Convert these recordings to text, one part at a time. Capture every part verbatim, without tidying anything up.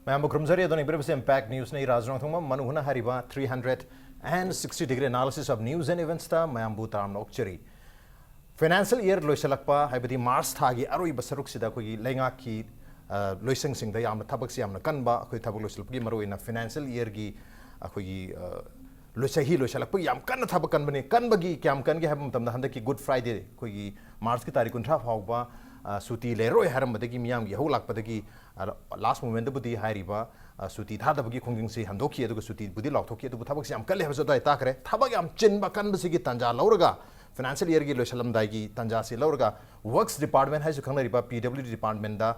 ꯃꯌꯥꯝꯕꯨ ꯈꯨꯔꯨꯝꯖꯔꯤ꯫ ꯑꯗꯨꯅ ꯏꯝꯄ꯭ꯔꯤꯕꯁ ꯏꯝꯄꯦꯛ ꯅ꯭ꯌꯨꯁꯅ ꯑꯩ ꯔꯥꯖ ꯔꯣꯡꯊꯣꯡꯕꯝ ꯃꯅꯨꯡ ꯍꯨꯅ ꯍꯥꯏꯔꯤꯕ three hundred and sixty degree analysis of news and eventsꯇ ꯃꯌꯥꯝꯕꯨ ꯇꯔꯥꯝꯅ ꯑꯣꯛꯆꯔꯤ꯫ Financial year ꯂꯣꯏꯁꯤꯜꯂꯛꯄ ꯍꯥꯏꯕꯗꯤ ꯃꯥꯔꯆ ꯊꯥꯒꯤ ꯑꯔꯣꯏꯕ ꯁꯔꯨꯛꯁꯤꯗ ꯑꯩꯈꯣꯏꯒꯤ ꯂꯩꯉꯥꯛꯀꯤ ꯑ, ꯂꯣꯏꯁꯪꯁꯤꯡꯗ ꯌꯥꯝꯅ ꯊꯕꯛꯁꯤ ꯌꯥꯝꯅ ꯀꯟꯕ, ꯑꯩꯈꯣꯏ ꯊꯕꯛ ꯂꯣꯏꯁꯤꯜꯂꯛꯄꯒꯤ ꯃꯔꯨꯑꯣꯏꯅ ꯐꯥꯏꯅꯥꯟꯁꯤꯌꯦꯜ ꯏꯌꯔꯒꯤ ꯑꯩꯈꯣꯏꯒꯤ ꯑ, ꯂꯣꯏ-, ꯆꯍꯤ ꯂꯣꯏꯁꯤꯜꯂꯛꯄꯒꯤ ꯌꯥꯝ ꯀꯟꯅ ꯊꯕꯛ ꯀꯟꯕꯅꯤ꯫ ꯀꯟꯕꯒꯤ ꯀꯌꯥꯝ ꯀꯟꯒꯦ ꯍꯥꯏꯕ ꯃꯇꯝꯗ ꯍꯟꯗꯛꯀꯤ ꯒꯨꯗ ꯐ꯭ꯔꯥꯏꯗꯦ, ꯑꯩꯈꯣꯏꯒꯤ ꯃꯥꯔꯆꯀꯤ ꯇꯥꯔꯤꯛ ꯀꯨꯟꯊ꯭ꯔꯥ ꯐꯥꯎꯕ ꯑ, ꯁꯨꯇꯤ ꯂꯩꯔꯔꯣꯏ ꯍꯥꯏꯔꯝꯕꯗꯒꯤ ꯃꯤꯌꯥꯝꯒꯤ ꯏꯍꯧ ꯂꯥꯛꯄꯗꯒꯤ ꯂꯥꯁ ꯃꯣꯃꯦꯟꯗꯕꯨꯗꯤ ꯍꯥꯏꯔꯤꯕ ꯑ, ꯁꯨꯇꯤ ꯊꯥꯗꯕꯒꯤ ꯈꯣꯡꯖꯪꯁꯤ ꯍꯟꯗꯣꯛꯈꯤ, ꯑꯗꯨꯒ ꯁꯨꯇꯤꯕꯨꯗꯤ ꯂꯥꯎꯊꯣꯛꯈꯤ꯫ ꯑꯗꯨꯕꯨ ꯊꯕꯛꯁꯤ ꯌꯥꯝ ꯀꯜꯂꯦ ꯍꯥꯏꯕꯁꯨ ꯑꯗꯨꯋꯥꯏ ꯇꯥꯈ꯭ꯔꯦ꯫ ꯊꯕꯛ ꯌꯥꯝ ꯆꯤꯟꯕ ꯀꯟꯕꯁꯤꯒꯤ ꯇꯥꯟꯖꯥ ꯂꯧꯔꯒ, ꯐꯥꯏꯅꯥꯟꯁꯤꯌꯦꯜ ꯏꯌꯔꯒꯤ ꯂꯣꯏꯁꯤꯜꯂꯝꯗꯥꯏꯒꯤ ꯇꯥꯟꯖꯥꯁꯤ ꯂꯧꯔꯒ, ꯋꯔꯛꯁ ꯗꯤꯄꯥꯔꯠꯃꯦꯟ ꯍꯥꯏꯁꯨ ꯈꯪꯅꯔꯤꯕ ꯄꯤ ꯗꯕ꯭ꯂꯤꯎ ꯗꯤ ꯗꯤꯄꯥꯔꯠꯃꯦꯟꯗ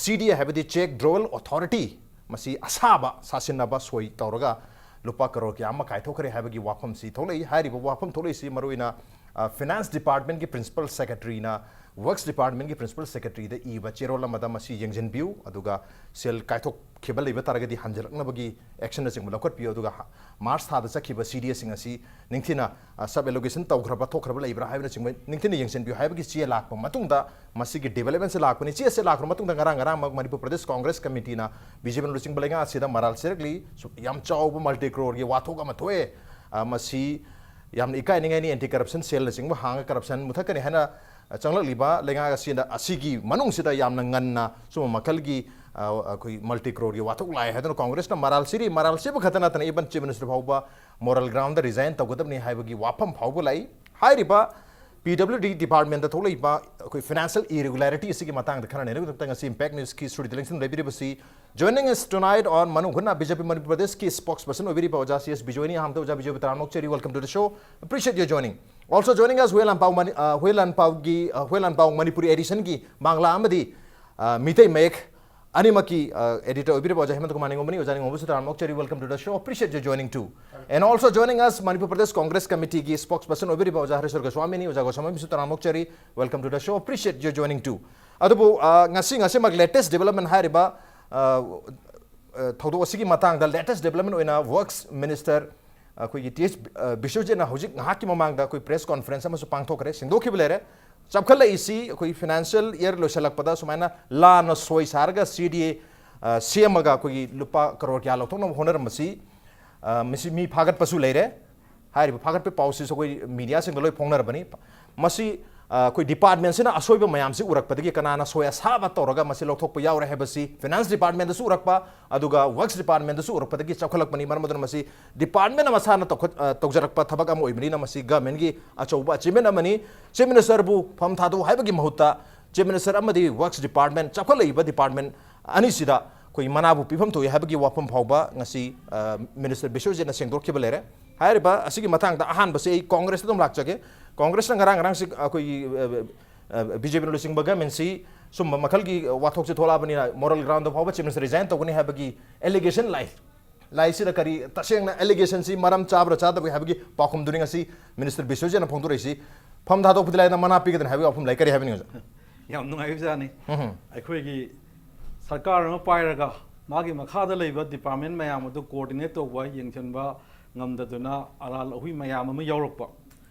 ꯁꯤ ꯗꯤ ꯑꯦ ꯍꯥꯏꯕꯗꯤ ꯆꯦꯛ ꯗ꯭ꯔꯣꯋꯦꯜ ꯑꯣꯊꯣꯔꯤꯇꯤ, ꯃꯁꯤ ꯑꯁꯥꯕ ꯁꯥꯁꯤꯟꯅꯕ ꯁꯣꯏ ꯇꯧꯔꯒ ꯂꯨꯄꯥ ꯀꯔꯣꯔ ꯀꯌꯥ ꯑꯃ ꯀꯥꯏꯊꯣꯛꯈ꯭ꯔꯦ ꯍꯥꯏꯕꯒꯤ ꯋꯥꯐꯝꯁꯤ ꯊꯣꯛꯂꯛꯏ꯫ ꯍꯥꯏꯔꯤꯕ ꯋꯥꯐꯝ ꯊꯣꯛꯂꯛꯏꯁꯤ ꯃꯔꯨꯑꯣꯏꯅ ꯐꯥꯏꯅꯥꯟꯁ ꯗꯤꯄꯥꯔꯠꯃꯦꯟꯒꯤ ꯄ꯭ꯔꯤꯟꯁꯤꯄꯜ ꯁꯦꯀ꯭ꯔꯦꯇꯔꯤꯅ ꯋꯔꯛꯁ ꯗꯤꯄꯥꯔꯠꯃꯦꯟꯒꯤ ꯄ꯭ꯔꯤꯟꯁꯤꯄꯜ ꯁꯦꯀ꯭ꯔꯦꯇꯔꯤꯗ ꯏꯕ ꯆꯦꯔꯣꯜ ꯑꯃꯗ ꯃꯁꯤ ꯌꯦꯡꯁꯤꯟꯕꯤꯌꯨ, ꯑꯗꯨꯒ ꯁꯦꯜ ꯀꯥꯏꯊꯣꯛꯈꯤꯕ ꯂꯩꯕ ꯇꯥꯔꯒꯗꯤ ꯍꯟꯖꯤꯜꯂꯛꯅꯕꯒꯤ ꯑꯦꯛꯁꯟꯅꯆꯤꯡꯕ ꯂꯧꯈꯠꯄꯤꯌꯨ꯫ ꯑꯗꯨꯒ ꯍ-, ꯃꯥꯔꯆ ꯊꯥꯗ ꯆꯠꯈꯤꯕ ꯁꯤ ꯗꯤ ꯑꯦꯁꯤꯡ ꯑꯁꯤ ꯅꯤꯡꯊꯤꯅ, ꯑ, ꯁꯕ ꯑꯦꯂꯣꯀꯦꯁꯟ ꯇꯧꯈ꯭ꯔꯕ ꯊꯣꯛꯈ꯭ꯔꯕ ꯂꯩꯕ꯭ꯔꯥ ꯍꯥꯏꯕꯅꯆꯤꯡꯕ ꯅꯤꯡꯊꯤꯅ ꯌꯦꯡꯁꯤꯟꯕꯤꯌꯨ ꯍꯥꯏꯕꯒꯤ ꯆꯦ ꯂꯥꯛꯄ ꯃꯇꯨꯡꯗ ꯃꯁꯤꯒꯤ ꯗꯤꯕꯦꯂꯞꯃꯦꯟꯁꯤ ꯂꯥꯛꯄꯅꯤ꯫ ꯆꯦ ꯑꯁꯤ ꯂꯥꯛꯈ꯭ꯔ ꯃꯇꯨꯡꯗ ꯉꯔꯥꯡ, ꯉꯔꯥꯡꯃꯛ ꯃꯅꯤꯄꯨꯔ ꯄ꯭ꯔꯗꯦꯁ ꯀꯣꯡꯒ꯭ꯔꯦꯁ ꯀꯃꯤꯇꯤꯅ ꯕꯤ ꯖꯦ ꯄꯤꯅ ꯂꯨꯆꯤꯡꯕ ꯂꯩꯉꯥꯛ ꯑꯁꯤꯗ ꯃꯔꯥꯜ ꯁꯤꯔꯛꯂꯤ꯫ ꯁꯨ-, ꯌꯥꯝ ꯆꯥꯎꯕ ꯃꯜꯇꯤ ꯀ꯭ꯔꯣꯔꯒꯤ ꯋꯥꯊꯣꯛ ꯑꯃ ꯊꯣꯛꯑꯦ꯫ ꯑ, ꯃꯁꯤ ꯌꯥꯝꯅ ꯏꯀꯥꯏꯅꯤꯡꯉꯥꯏꯅꯤ꯫ ꯑꯦꯟꯇꯤ ꯀꯔꯞꯁꯟ ꯁꯦꯜꯅꯆꯤꯡꯕ ꯍꯥꯡꯉ ꯀꯔꯞꯁꯟ ꯃꯨꯊꯠꯀꯅꯤ ꯍꯥꯏꯅ ꯆꯪꯂꯛꯂꯤꯕ ꯂꯩꯉꯥꯛ ꯑꯁꯤꯗ, ꯑꯁꯤꯒꯤ ꯃꯅꯨꯡꯁꯤꯗ ꯌꯥꯝꯅ ꯉꯟꯅ ꯁꯨꯝꯕ ꯃꯈꯜꯒꯤ, ꯑ, ꯑꯩꯈꯣꯏ ꯃꯜꯇꯤ ꯀ꯭ꯔꯣꯔꯒꯤ ꯋꯥꯊꯣꯛ ꯂꯥꯛꯑꯦ ꯍꯥꯏꯗꯨꯅ ꯀꯣꯡꯒ꯭ꯔꯦꯁꯅ ꯃꯔꯥꯜ ꯁꯤꯔꯤ꯫ ꯃꯔꯥꯜ ꯁꯤꯕ ꯈꯛꯇ ꯅꯠꯇꯅ ꯏꯚꯟ ꯆꯤꯐ ꯃꯤꯅꯤꯁꯇꯔ ꯐꯥꯎꯕ ꯃꯣꯔꯦꯜ ꯒ꯭ꯔꯥꯎꯟꯗ ꯔꯤꯖꯥꯏꯟ ꯇꯧꯒꯗꯕꯅꯤ ꯍꯥꯏꯕꯒꯤ ꯋꯥꯐꯝ ꯐꯥꯎꯕ ꯂꯥꯛꯏ꯫ ꯍꯥꯏꯔꯤꯕ ꯄꯤ ꯗꯕ꯭ꯂꯤꯎ ꯗꯤ ꯗꯤꯄꯥꯔꯠꯃꯦꯟꯗ ꯊꯣꯛꯂꯛꯏꯕ ꯑꯩꯈꯣꯏ ꯐꯥꯏꯅꯥꯟꯁꯤꯌꯦꯜ ꯏꯔꯦꯒꯨꯂꯔꯤꯇꯤ ꯑꯁꯤꯒꯤ ꯃꯇꯥꯡꯗ ꯈꯟꯅꯅꯕꯒꯤꯗꯃꯛꯇ ꯉꯁꯤ ꯏꯝꯄꯦꯛ ꯅ꯭ꯌꯨꯁꯀꯤ ꯁ꯭ꯇꯨꯗꯤꯑꯣꯗ ꯂꯦꯡꯁꯤꯟ ꯂꯩꯕꯤꯔꯤꯕꯁꯤ, joining us tonight on ꯃꯅꯨꯡ ꯍꯨꯠꯅ ꯕꯤ ꯖꯦ ꯄꯤ ꯃꯅꯤꯄꯨꯔ ꯄ꯭ꯔꯗꯦꯁꯀꯤ ꯁ꯭ꯄꯣꯛꯁ ꯄꯔꯁꯟ ꯑꯣꯏꯕꯤꯔꯤꯕ ꯑꯣꯖꯥ ꯁꯤ ꯑꯦꯁ ꯕꯤꯖꯣꯏꯅꯤ꯫ ꯑꯍꯥꯟꯕꯗ ꯑꯣꯖꯥ ꯕꯤꯖꯣꯏꯕꯨ ꯇꯔꯥꯝꯅ ꯑꯣꯛꯆꯔꯤ꯫ Welcome to the show. Appreciate your joining. Also joining us, Huyen Lanpao ꯃꯅꯤ-, ꯑ, ꯍꯨꯌꯦꯟ ꯂꯥꯟꯄꯥꯎꯒꯤ, ꯑ, ꯍꯨꯌꯦꯟ ꯂꯥꯟꯄꯥꯎ ꯃꯅꯤꯄꯨꯔꯤ ꯑꯦꯗꯤꯁꯟꯒꯤ ꯃꯥꯡꯂꯥ ꯑꯃꯗꯤ, ꯑ, ꯃꯤꯇꯩ ꯃꯌꯦꯛ ꯑꯅꯤꯃꯛꯀꯤ, ꯑ, ꯑꯦꯗꯤꯇꯔ ꯑꯣꯏꯕꯤꯔꯤꯕ ꯑꯣꯖꯥ ꯍꯦꯃꯟꯇ ꯀꯨꯃꯥꯔ ꯅꯤꯉꯣꯝꯕꯅꯤ꯫ ꯑꯣꯖꯥ ꯅꯤꯉꯣꯝꯕꯁꯨ ꯇꯔꯥꯝꯅ ꯑꯣꯛꯆꯔꯤ꯫ Welcome to the show. Appreciate your joining too. And also joining us, Manipur Pradesh Congress ꯀꯃꯤꯇꯤꯒꯤ ꯁ꯭ꯄꯣꯛꯁ ꯄꯔꯁꯟ ꯑꯣꯏꯕꯤꯔꯤꯕ ꯑꯣꯖꯥ ꯍꯔꯦꯁꯣꯔ ꯒꯣꯁ꯭ꯋꯥꯃꯤꯅꯤ꯫ ꯑꯣꯖꯥ ꯒꯣꯁ꯭ꯋꯥꯃꯤꯕꯨꯁꯨ ꯇꯔꯥꯝꯅ ꯑꯣꯛꯆꯔꯤ꯫ Welcome to the show. Appreciate your joining too. ꯑꯗꯨꯕꯨ, ꯑ, ꯉꯁꯤ, ꯉꯁꯤꯃꯛ ꯂꯦꯇꯦꯁ ꯗꯤꯕꯦꯂꯞꯃꯦꯟ ꯍꯥꯏꯔꯤꯕ, ꯑ, ꯑ, ꯊꯧꯗꯣꯛ ꯑꯁꯤꯒꯤ ꯃꯇꯥꯡꯗ ꯂꯦꯇꯦꯁ ꯗꯤꯕꯦꯂꯞꯃꯦꯟ ꯑꯣꯏꯅ ꯋꯔꯛꯁ ꯃꯤꯅꯤꯁꯇꯔ ꯑꯩꯈꯣꯏꯒꯤ ꯇꯤ ꯑꯦꯁ, ꯑ, ꯕꯤꯁ꯭ꯋꯖꯤꯠꯅ ꯍꯧꯖꯤꯛ ꯉꯥꯏꯍꯥꯛꯀꯤ ꯃꯃꯥꯡꯗ ꯑꯩꯈꯣꯏ ꯄ꯭ꯔꯦꯁ ꯀꯣꯟꯐꯔꯦꯟꯁ ꯑꯃꯁꯨ ꯄꯥꯡꯊꯣꯛꯈ꯭ꯔꯦ, ꯁꯦꯡꯗꯣꯛꯈꯤꯕ ꯂꯩꯔꯦ꯫ ꯆꯞꯈꯠꯂꯛꯏꯁꯤ ꯑꯩꯈꯣꯏ ꯐꯥꯏꯅꯥꯟꯁꯤꯌꯦꯜ ꯏꯌꯔ ꯂꯣꯏꯁꯤꯜꯂꯛꯄꯗ ꯁꯨꯃꯥꯏꯅ ꯂꯥꯟꯅ ꯁꯣꯏ ꯁꯥꯔꯒ ꯁꯤ ꯗꯤ ꯑꯦ, ꯑ, ꯁꯦꯝꯃꯒ ꯑꯩꯈꯣꯏꯒꯤ ꯂꯨꯄꯥ ꯀꯔꯣꯔ ꯀꯌꯥ ꯂꯧꯊꯣꯛꯅꯕ ꯍꯣꯠꯅꯔꯝꯕꯁꯤ, ꯑ, ꯃꯁꯤ ꯃꯤ ꯐꯥꯒꯠꯄꯁꯨ ꯂꯩꯔꯦ꯫ ꯍꯥꯏꯔꯤꯕ ꯐꯥꯒꯠꯄ ꯄꯥꯎꯁꯤꯁꯨ ꯑꯩꯈꯣꯏ ꯃꯤꯗꯤꯌꯥꯁꯤꯡꯗ ꯂꯣꯏ ꯐꯣꯡꯅꯔꯕꯅꯤ꯫ ꯃꯁꯤ, ꯑ, ꯑꯩꯈꯣꯏ ꯗꯤꯄꯥꯔꯠꯃꯦꯟꯁꯤꯅ ꯑꯁꯣꯏꯕ ꯃꯌꯥꯝꯁꯤ ꯎꯔꯛꯄꯗꯒꯤ ꯀꯅꯥꯅ ꯁꯣꯏ ꯑꯁꯥꯕ ꯇꯧꯔꯒ ꯃꯁꯤ ꯂꯧꯊꯣꯛꯄ ꯌꯥꯎꯔꯦ ꯍꯥꯏꯕꯁꯤ ꯐꯤꯅꯥꯟꯁ ꯗꯤꯄꯥꯔꯠꯃꯦꯟꯗꯁꯨ ꯎꯔꯛꯄ, ꯑꯗꯨꯒ ꯋꯔꯛꯁ ꯗꯤꯄꯥꯔꯠꯃꯦꯟꯗꯁꯨ ꯎꯔꯛꯄꯗꯒꯤ ꯆꯥꯎꯈꯠꯂꯛꯄꯅꯤ꯫ ꯃꯔꯝ ꯑꯗꯨꯅ ꯃꯁꯤ ꯗꯤꯄꯥꯔꯠꯃꯦꯟꯅ ꯃꯁꯥꯅ ꯇꯧꯈꯠ-, ꯑ, ꯇꯧꯖꯔꯛꯄ ꯊꯕꯛ ꯑꯃ ꯑꯣꯏꯕꯅꯤꯅ ꯃꯁꯤ ꯒꯚꯔꯟꯃꯦꯟꯒꯤ ꯑꯆꯧꯕ ꯑꯆꯤꯞꯃꯦꯟ ꯑꯃꯅꯤ꯫ ꯆꯤꯐ ꯃꯤꯅꯤꯁꯇꯔꯕꯨ ꯐꯝ ꯊꯥꯗꯣꯛꯎ ꯍꯥꯏꯕꯒꯤ ꯃꯍꯨꯠꯇ ꯆꯤꯐ ꯃꯤꯅꯤꯁꯇꯔ ꯑꯃꯗꯤ ꯋꯔꯛꯁ ꯗꯤꯄꯥꯔꯠꯃꯦꯟ, ꯆꯥꯎꯈꯠꯂꯛꯏꯕ ꯗꯤꯄꯥꯔꯠꯃꯦꯟ ꯑꯅꯤꯁꯤꯗ ꯑꯩꯈꯣꯏ ꯃꯅꯥꯕꯨ ꯄꯤꯐꯝ ꯊꯣꯛꯏ ꯍꯥꯏꯕꯒꯤ ꯋꯥꯐꯝ ꯐꯥꯎꯕ ꯉꯁꯤ, ꯑ, ꯃꯤꯅꯤꯁꯇꯔ ꯕꯤꯁ꯭ꯋꯖꯤꯠꯅ ꯁꯦꯡꯗꯣꯛꯈꯤꯕ ꯂꯩꯔꯦ꯫ ꯍꯥꯏꯔꯤꯕ ꯑꯁꯤꯒꯤ ꯃꯇꯥꯡꯗ ꯑꯍꯥꯟꯕꯁꯦ ꯑꯩ ꯀꯣꯡꯒ꯭ꯔꯦꯁꯇ ꯑꯗꯨꯝ ꯂꯥꯛꯆꯒꯦ꯫ ꯀꯣꯡꯒ꯭ꯔꯦꯁꯅ ꯉꯔꯥꯡ, ꯉꯔꯥꯡꯁꯤ ꯑꯩꯈꯣꯏꯒꯤ, ꯑ, ꯑ, ꯕꯤ ꯖꯦ ꯄꯤꯅ ꯂꯨꯆꯤꯡꯕ ꯒꯚꯔꯟꯃꯦꯟꯁꯤ ꯁꯨꯝꯕ ꯃꯈꯜꯒꯤ ꯋꯥꯊꯣꯛꯁꯦ ꯊꯣꯛꯂꯛꯑꯕꯅꯤꯅ ꯃꯣꯔꯦꯜ ꯒ꯭ꯔꯥꯎꯟꯗ ꯐꯥꯎꯕ ꯆꯤꯐ ꯃꯤꯅꯤꯁꯇꯔ ꯔꯤꯖꯥꯏꯟ ꯇꯧꯒꯅꯤ ꯍꯥꯏꯕꯒꯤ ꯑꯦꯂꯤꯒꯦꯁꯟ ꯂꯥꯛꯏ꯫ ꯂꯥꯛꯏꯁꯤꯗ ꯀꯔꯤ ꯇꯁꯦꯡꯅ ꯑꯦꯂꯤꯒꯦꯁꯟꯁꯤ ꯃꯔꯝ ꯆꯥꯕ꯭ꯔꯥ ꯆꯥꯗꯕ꯭ꯔꯥ ꯍꯥꯏꯕꯒꯤ ꯄꯥꯎꯈꯨꯝꯗꯨꯅꯤ ꯉꯁꯤ ꯃꯤꯅꯤꯁꯇꯔ ꯕꯤꯁ꯭ꯋꯖꯤꯠꯅ ꯐꯣꯡꯗꯣꯔꯛꯏꯁꯤ꯫ ꯐꯝ ꯊꯥꯗꯣꯛꯄꯗꯤ ꯂꯥꯏꯗꯅ ꯃꯅꯥ ꯄꯤꯒꯗ꯭ꯔꯥ ꯍꯥꯏꯕꯒꯤ ꯋꯥꯐꯝ ꯂꯩ꯫ ꯀꯔꯤ ꯍꯥꯏꯕꯅꯤ ꯑꯣꯖꯥ? ꯌꯥꯝ ꯅꯨꯡꯉꯥꯏꯕꯖꯥꯠꯅꯤ꯫ ꯎꯝ꯫ ꯑꯩꯈꯣꯏꯒꯤ ꯁꯔꯀꯥꯔ ꯑꯃ ꯄꯥꯏꯔꯒ ꯃꯥꯒꯤ ꯃꯈꯥꯗ ꯂꯩꯕ ꯗꯤꯄꯥꯔꯠꯃꯦꯟ ꯃꯌꯥꯝ ꯑꯗꯨ ꯀꯣꯑꯣꯔꯗꯤꯅꯦꯠ ꯇꯧꯕ, ꯌꯦꯡꯁꯤꯟꯕ ꯉꯝꯗꯗꯨꯅ ꯑꯔꯥꯜ ꯑꯍꯨꯏ ꯃꯌꯥꯝ ꯑꯃ ꯌꯥꯎꯔꯛꯄ꯫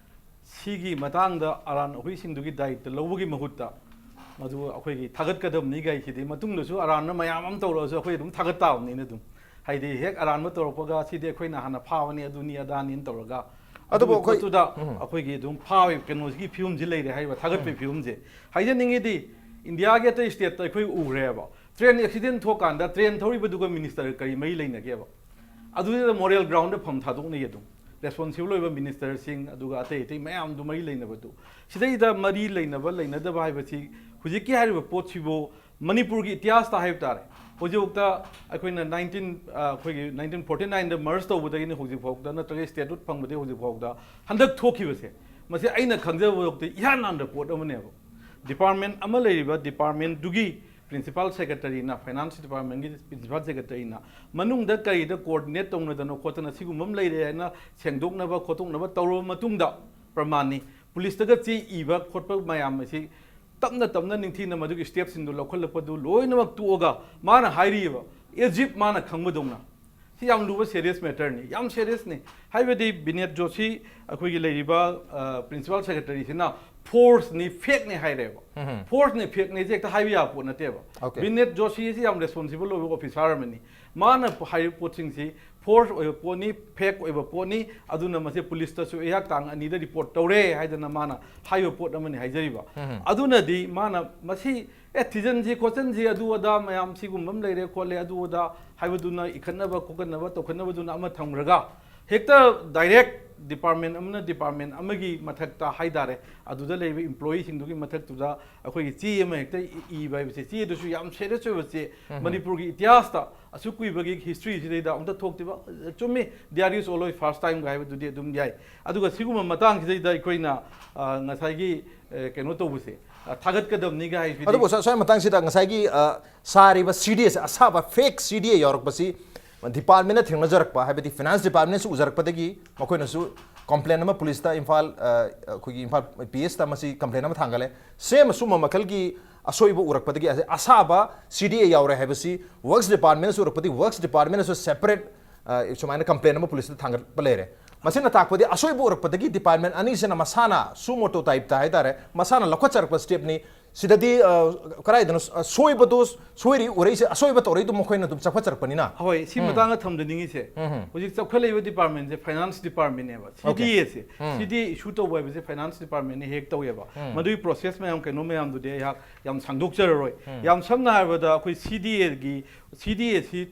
ꯁꯤꯒꯤ ꯃꯇꯥꯡꯗ ꯑꯔꯥꯟ ꯑꯍꯨꯏꯁꯤꯡꯗꯨꯒꯤ ꯗꯥꯏꯇ ꯂꯧꯕꯒꯤ ꯃꯍꯨꯠꯇ ꯃꯗꯨ ꯑꯩꯈꯣꯏꯒꯤ ꯊꯥꯒꯠꯀꯗꯕꯅꯤ ꯀꯥꯏꯁꯤꯗꯤ, ꯃꯇꯨꯡꯗꯁꯨ ꯑꯔꯥꯟꯕ ꯃꯌꯥꯝ ꯑꯃ ꯇꯧꯔꯛꯑꯁꯨ ꯑꯩꯈꯣꯏ ꯑꯗꯨꯝ ꯊꯥꯒꯠ ꯇꯥꯕꯅꯤꯅ ꯑꯗꯨꯝ꯫ ꯍꯥꯏꯗꯤ ꯍꯦꯛ ꯑꯔꯥꯟꯕ ꯇꯧꯔꯛꯄꯒ ꯁꯤꯗꯤ ꯑꯩꯈꯣꯏꯅ ꯍꯥꯟꯅ ꯐꯥꯕꯅꯤ, ꯑꯗꯨꯅꯤ ꯑꯗꯥꯅꯤꯅ ꯇꯧꯔꯒ ꯑꯗꯨꯕꯨ ꯑꯗꯨꯒꯤ ꯑꯩꯈꯣꯏ ꯄꯣꯠꯇꯨꯗ ꯎꯝ꯫ ꯑꯩꯈꯣꯏꯒꯤ ꯑꯗꯨꯝ ꯐꯥꯕꯒꯤ ꯀꯩꯅꯣꯁꯤꯒꯤ ꯐꯤꯕꯝꯁꯤ ꯂꯩꯔꯦ ꯍꯥꯏꯔꯤꯕ ꯊꯥꯒꯠꯄꯒꯤ ꯐꯤꯕꯝꯁꯦ꯫ ꯍꯥꯏꯖꯅꯤꯡꯉꯤꯗꯤ ꯏꯟꯗꯤꯌꯥꯒꯤ ꯑꯇꯩ ꯁ꯭ꯇꯦꯠꯇ ꯑꯩꯈꯣꯏ ꯎꯈ꯭ꯔꯦꯕ, ꯇ꯭ꯔꯦꯟ ꯑꯦꯛꯁꯤꯗꯦꯟ ꯊꯣꯛꯀꯥꯟꯗ ꯇ꯭ꯔꯦꯟ ꯊꯧꯔꯤꯕꯗꯨꯒ ꯃꯤꯅꯤꯁꯇꯔ ꯀꯔꯤ ꯃꯔꯤ ꯂꯩꯅꯒꯦꯕ? ꯑꯗꯨꯗ ꯃꯣꯔꯦꯜ ꯒ꯭ꯔꯥꯎꯟꯗ ꯐꯝ ꯊꯥꯗꯣꯛꯅꯩ ꯑꯗꯨꯝ꯫ ꯔꯦꯁꯄꯣꯟꯁꯤꯕꯜ ꯑꯣꯏꯕ ꯃꯤꯅꯤꯁꯇꯔꯁꯤꯡ ꯑꯗꯨꯒ ꯑꯇꯩ ꯑꯇꯩ ꯃꯌꯥꯝꯗꯨ ꯃꯔꯤ ꯂꯩꯅꯕꯗꯨ, ꯁꯤꯗꯩꯗ ꯃꯔꯤ ꯂꯩꯅꯕ ꯂꯩꯅꯗꯕ ꯍꯥꯏꯕꯁꯤ ꯍꯧꯖꯤꯛꯀꯤ ꯍꯥꯏꯔꯤꯕ ꯄꯣꯠꯁꯤꯕꯨ ꯃꯅꯤꯄꯨꯔꯒꯤ ꯏꯇꯤꯍꯥꯁꯇ ꯍꯥꯏꯕ ꯇꯥꯔꯦ, ꯍꯧꯖꯤꯛꯐꯥꯎꯗ ꯑꯩꯈꯣꯏꯅ ꯅꯥꯏꯟꯇꯤꯟ, ꯑ, ꯑꯩꯈꯣꯏꯒꯤ ꯅꯥꯏꯟꯇꯤꯟ ꯐꯣꯔꯇꯤ ꯅꯥꯏꯟꯗ ꯃꯔꯖ ꯇꯧꯕꯗꯒꯤꯅ ꯍꯧꯖꯤꯛꯐꯥꯎꯗ, ꯅꯠꯇ꯭ꯔꯒ ꯁ꯭ꯇꯦꯠꯍꯨꯗ ꯐꯪꯕꯗꯒꯤ ꯍꯧꯖꯤꯛꯐꯥꯎꯗ ꯍꯟꯗꯛ ꯊꯣꯛꯈꯤꯕꯁꯦ, ꯃꯁꯤ ꯑꯩꯅ ꯈꯪꯖꯕꯐꯥꯎꯗ ꯏꯍꯥꯟ ꯍꯥꯟꯕ ꯄꯣꯠ ꯑꯃꯅꯦꯕ꯫ ꯗꯤꯄꯥꯔꯠꯃꯦꯟ ꯑꯃ ꯂꯩꯔꯤꯕ ꯗꯤꯄꯥꯔꯠꯃꯦꯟꯗꯨꯒꯤ ꯄ꯭ꯔꯤꯟꯁꯤꯄꯥꯜ ꯁꯦꯀ꯭ꯔꯦꯇꯔꯤꯅ, ꯐꯥꯏꯅꯥꯟꯁ ꯗꯤꯄꯥꯔꯠꯃꯦꯟꯒꯤ ꯄ꯭ꯔꯤꯟꯁꯤꯄꯥꯜ ꯁꯦꯀ꯭ꯔꯦꯇꯔꯤꯅ ꯃꯅꯨꯡꯗ ꯀꯔꯤꯗ ꯀꯣꯑꯣꯔꯗꯤꯅꯦꯠ ꯇꯧꯅꯗꯅ ꯈꯣꯠꯇꯅ ꯁꯤꯒꯨꯝꯕ ꯑꯃ ꯂꯩꯔꯦ ꯍꯥꯏꯅ ꯁꯦꯡꯗꯣꯛꯅꯕ ꯈꯣꯠꯇꯣꯛꯅꯕ ꯇꯧꯔꯕ ꯃꯇꯨꯡꯗ, ꯄ꯭ꯔꯃꯥꯟꯅꯤ, ꯄꯨꯂꯤꯁꯇꯒ ꯆꯦ ꯏꯕ ꯈꯣꯠꯄ ꯃꯌꯥꯝ ꯑꯁꯤ ꯇꯞꯅ ꯇꯞꯅ ꯅꯤꯡꯊꯤꯅ ꯃꯗꯨꯒꯤ ꯁ꯭ꯇꯦꯞꯁꯤꯡꯗꯨ ꯂꯧꯈꯠꯂꯛꯄꯗꯨ ꯂꯣꯏꯅꯃꯛ ꯇꯣꯛꯑꯒ ꯃꯥꯅ ꯍꯥꯏꯔꯤꯕ, ꯑꯦꯖꯤꯞ ꯃꯥꯅ ꯈꯪꯕꯗꯧꯅ꯫ ꯁꯤ ꯌꯥꯝ ꯂꯨꯕ ꯁꯦꯔꯤꯌꯁ ꯃꯦꯇꯔꯅꯤ, ꯌꯥꯝ ꯁꯦꯔꯤꯌꯁꯅꯤ꯫ ꯍꯥꯏꯕꯗꯤ ꯕꯤꯅꯦꯠ ꯖꯣꯁꯤ ꯑꯩꯈꯣꯏꯒꯤ ꯂꯩꯔꯤꯕ, ꯑ, ꯄ꯭ꯔꯤꯟꯁꯤꯄꯥꯜ ꯁꯦꯀ꯭ꯔꯦꯇꯔꯤꯁꯤꯅ ꯐꯣꯔꯁꯅꯤ, ꯐꯦꯛꯅꯤ ꯍꯥꯏꯔꯦꯕ꯫ ꯐꯣꯔꯁꯅꯤ, ꯐꯦꯛꯅꯤ ꯍꯦꯛꯇ ꯍꯥꯏꯕ ꯌꯥꯕ ꯄꯣꯠ ꯅꯠꯇꯦꯕ꯫ Okay. ꯕꯤꯅꯦꯠ ꯖꯣꯁꯤ ꯑꯁꯤ ꯌꯥꯝ ꯔꯦꯁꯄꯣꯟꯁꯤꯕꯜ ꯑꯣꯏꯕ ꯑꯣꯐꯤꯁꯥꯔ ꯑꯃꯅꯤ꯫ ꯃꯥꯅ ꯍꯥꯏꯔꯤꯕ ꯄꯣꯠꯁꯤꯡꯁꯤ ꯐꯣꯔꯁ ꯑꯣꯏꯕ ꯄꯣꯠꯅꯤ, ꯐꯦꯛ ꯑꯣꯏꯕ ꯄꯣꯠꯅꯤ, ꯑꯗꯨꯅ ꯃꯁꯤ ꯄꯨꯂꯤꯁꯇꯁꯨ ꯑꯩꯍꯥꯛ ꯇꯥꯡ ꯑꯅꯤꯗ ꯔꯤꯄꯣꯔꯠ ꯇꯧꯔꯦ ꯍꯥꯏꯗꯅ ꯃꯥꯅ ꯍꯥꯏꯕ ꯄꯣꯠ ꯑꯃꯅꯤ ꯍꯥꯏꯖꯔꯤꯕ꯫ ꯑꯗꯨꯅꯗꯤ ꯃꯥꯅ ꯃꯁꯤ ꯑꯦ ꯊꯤꯖꯤꯟꯁꯤ ꯈꯣꯠꯆꯤꯟꯁꯤ ꯑꯗꯨ ꯑꯗꯥ ꯃꯌꯥꯝ ꯁꯤꯒꯨꯝꯕ ꯑꯃ ꯂꯩꯔꯦ ꯈꯣꯠꯂꯦ ꯑꯗꯨ ꯑꯗꯥ ꯍꯥꯏꯕꯗꯨꯅ ꯏꯈꯠꯅꯕ ꯈꯣꯠꯀꯠꯅꯕ ꯇꯧꯈꯠꯅꯕꯗꯨꯅ ꯑꯃ ꯊꯝꯈ꯭ꯔꯒ ꯍꯦꯛꯇ ꯗꯥꯏꯔꯦꯛ ꯗꯤꯄꯥꯔꯠꯃꯦꯟ ꯑꯃꯅ ꯗꯤꯄꯥꯔꯠꯃꯦꯟ ꯑꯃꯒꯤ ꯃꯊꯛꯇ ꯍꯥꯏꯇꯥꯔꯦ, ꯑꯗꯨꯗ ꯂꯩꯔꯤꯕ ꯏꯝꯄ꯭ꯂꯣꯌꯤꯁꯤꯡꯗꯨꯒꯤ ꯃꯊꯛꯇꯨꯗ ꯑꯩꯈꯣꯏꯒꯤ ꯆꯦ ꯑꯃ ꯍꯦꯛꯇ ꯏ- ꯏꯕ ꯍꯥꯏꯕꯁꯦ, ꯆꯦꯗꯨꯁꯨ ꯌꯥꯝ ꯁꯦꯔꯤꯌꯁ ꯑꯣꯏꯕ ꯆꯦ, ꯃꯅꯤꯄꯨꯔꯒꯤ ꯏꯇꯤꯍꯥꯁꯇ ꯑꯁꯨꯛ ꯀꯨꯏꯕꯒꯤ ꯍꯤꯁꯇ꯭ꯔꯤꯁꯤꯗꯩꯗ ꯑꯃꯨꯛꯇ ꯊꯣꯛꯇ꯭ꯔꯤꯕ꯫ ꯆꯨꯝꯃꯤ, ꯗꯤꯌꯥꯔꯤꯁ ꯑꯣꯂꯣꯏ ꯐꯥꯔꯁ ꯇꯥꯏꯝꯒ ꯍꯥꯏꯕꯗꯨꯗꯤ ꯑꯗꯨꯝ ꯌꯥꯏ꯫ ꯑꯗꯨꯒ ꯁꯤꯒꯨꯝꯕ ꯃꯇꯥꯡꯁꯤꯗꯩꯗ ꯑꯩꯈꯣꯏꯅ ꯑ, ꯉꯁꯥꯏꯒꯤ ꯑ, ꯀꯩꯅꯣ ꯇꯧꯕꯁꯦ, ꯑ, ꯊꯥꯒꯠꯀꯗꯕꯅꯤꯒ ꯍꯥꯏꯁꯤꯗꯤ꯫ ꯑꯗꯨꯕꯨ ꯁ꯭ꯋꯥꯏ ꯃꯇꯥꯡꯁꯤꯗ ꯉꯁꯥꯏꯒꯤ ꯑ, ꯁꯥꯔꯤꯕ ꯁꯤ ꯗꯤ ꯑꯦꯁꯦ, ꯑꯁꯥꯕ ꯐꯦꯛ ꯁꯤ ꯗꯤ ꯑꯦ ꯌꯥꯎꯔꯛꯄꯁꯤ ꯗꯤꯄꯥꯔꯠꯃꯦꯟꯅ ꯊꯦꯡꯅꯖꯔꯛꯄ, ꯍꯥꯏꯕꯗꯤ ꯐꯤꯅꯥꯟꯁ ꯗꯤꯄꯥꯔꯠꯃꯦꯟꯅꯁꯨ ꯎꯖꯔꯛꯄꯗꯒꯤ ꯃꯈꯣꯏꯅꯁꯨ ꯀꯝꯄ꯭ꯂꯦꯟ ꯑꯃ ꯄꯨꯂꯤꯁꯇ, ꯏꯝꯐꯥꯜ ꯑ, ꯑꯩꯈꯣꯏꯒꯤ ꯏꯝꯐꯥꯜ ꯄꯤ ꯑꯦꯁꯇ ꯃꯁꯤ ꯀꯝꯄ꯭ꯂꯦꯟ ꯑꯃ ꯊꯥꯡꯒꯠꯂꯦ꯫ ꯁꯦꯝ ꯑꯁꯨꯝꯕ ꯃꯈꯜꯒꯤ ꯑꯁꯣꯏꯕ ꯎꯔꯛꯄꯗꯒꯤ ꯑꯁꯥꯕ ꯁꯤ ꯗꯤ ꯑꯦ ꯌꯥꯎꯔꯦ ꯍꯥꯏꯕꯁꯤ ꯋꯔꯛꯁ ꯗꯤꯄꯥꯔꯠꯃꯦꯟꯅꯁꯨ ꯎꯔꯛꯄꯗꯒꯤ ꯋꯔꯛꯁ ꯗꯤꯄꯥꯔꯠꯃꯦꯟꯅꯁꯨ ꯁꯦꯄꯔꯦꯠ ꯑ, ꯁꯨꯃꯥꯏꯅ ꯀꯝꯄ꯭ꯂꯦꯟ ꯑꯃ ꯄꯨꯂꯤꯁꯇ ꯊꯥꯡꯒꯠꯄ ꯂꯩꯔꯦ꯫ ꯃꯁꯤꯅ ꯇꯥꯛꯄꯗꯤ ꯑꯁꯣꯏꯕ ꯎꯔꯛꯄꯗꯒꯤ ꯗꯤꯄꯥꯔꯠꯃꯦꯟ ꯑꯅꯤꯁꯤꯅ ꯃꯁꯥꯅ ꯁꯨ ꯃꯣꯇꯣ ꯇꯥꯏꯞꯇ ꯍꯥꯏꯇꯥꯔꯦ, ꯃꯁꯥꯅ ꯂꯧꯈꯠꯆꯔꯛꯄ ꯁ꯭ꯇꯦꯞꯅꯤ꯫ ꯁꯤꯗꯗꯤ ꯑ, ꯀꯗꯥꯏꯗꯅꯣ ꯑ, ꯁꯣꯏꯕꯗꯣ, ꯁꯣꯏꯔꯤ ꯎꯔꯛꯏꯁꯦ, ꯑꯁꯣꯏꯕ ꯇꯧꯔꯛꯏꯗꯣ ꯃꯈꯣꯏꯅ ꯑꯗꯨꯝ ꯆꯥꯎꯈꯠꯆꯔꯛꯄꯅꯤꯅ꯫ ꯍꯣꯏ, ꯁꯤ ꯃꯇꯥꯡꯗ ꯊꯝꯖꯅꯤꯡꯉꯤꯁꯦ, ꯍꯧꯖꯤꯛ ꯆꯥꯎꯈꯠꯂꯛꯏꯕ ꯗꯤꯄꯥꯔꯠꯃꯦꯟꯁꯦ ꯐꯥꯏꯅꯥꯟꯁ ꯗꯤꯄꯥꯔꯠꯃꯦꯟꯅꯦꯕ꯫ Okay. ꯁꯤ ꯗꯤ ꯑꯦꯁꯦ, ꯁꯤ ꯗꯤ ꯑꯦ ꯏꯁꯨ ꯇꯧꯕ ꯍꯥꯏꯕꯁꯦ ꯐꯥꯏꯅꯥꯟꯁ ꯗꯤꯄꯥꯔꯠꯃꯦꯟꯅ ꯍꯦꯛ ꯇꯧꯋꯦꯕ꯫ ꯃꯗꯨꯒꯤ ꯄ꯭ꯔꯣꯁꯦꯁ ꯃꯌꯥꯝ, ꯀꯩꯅꯣ ꯃꯌꯥꯝꯗꯨꯗꯤ ꯑꯩꯍꯥꯛ ꯌꯥꯝ ꯁꯥꯡꯗꯣꯛꯆꯔꯔꯣꯏ꯫ ꯌꯥꯝ ꯁꯝꯅ ꯍꯥꯏꯔꯕꯗ ꯑꯩꯈꯣꯏ ꯁꯤ ꯗꯤ ꯑꯦꯒꯤ, ꯁꯤ ꯗꯤ ꯑꯦꯁꯤ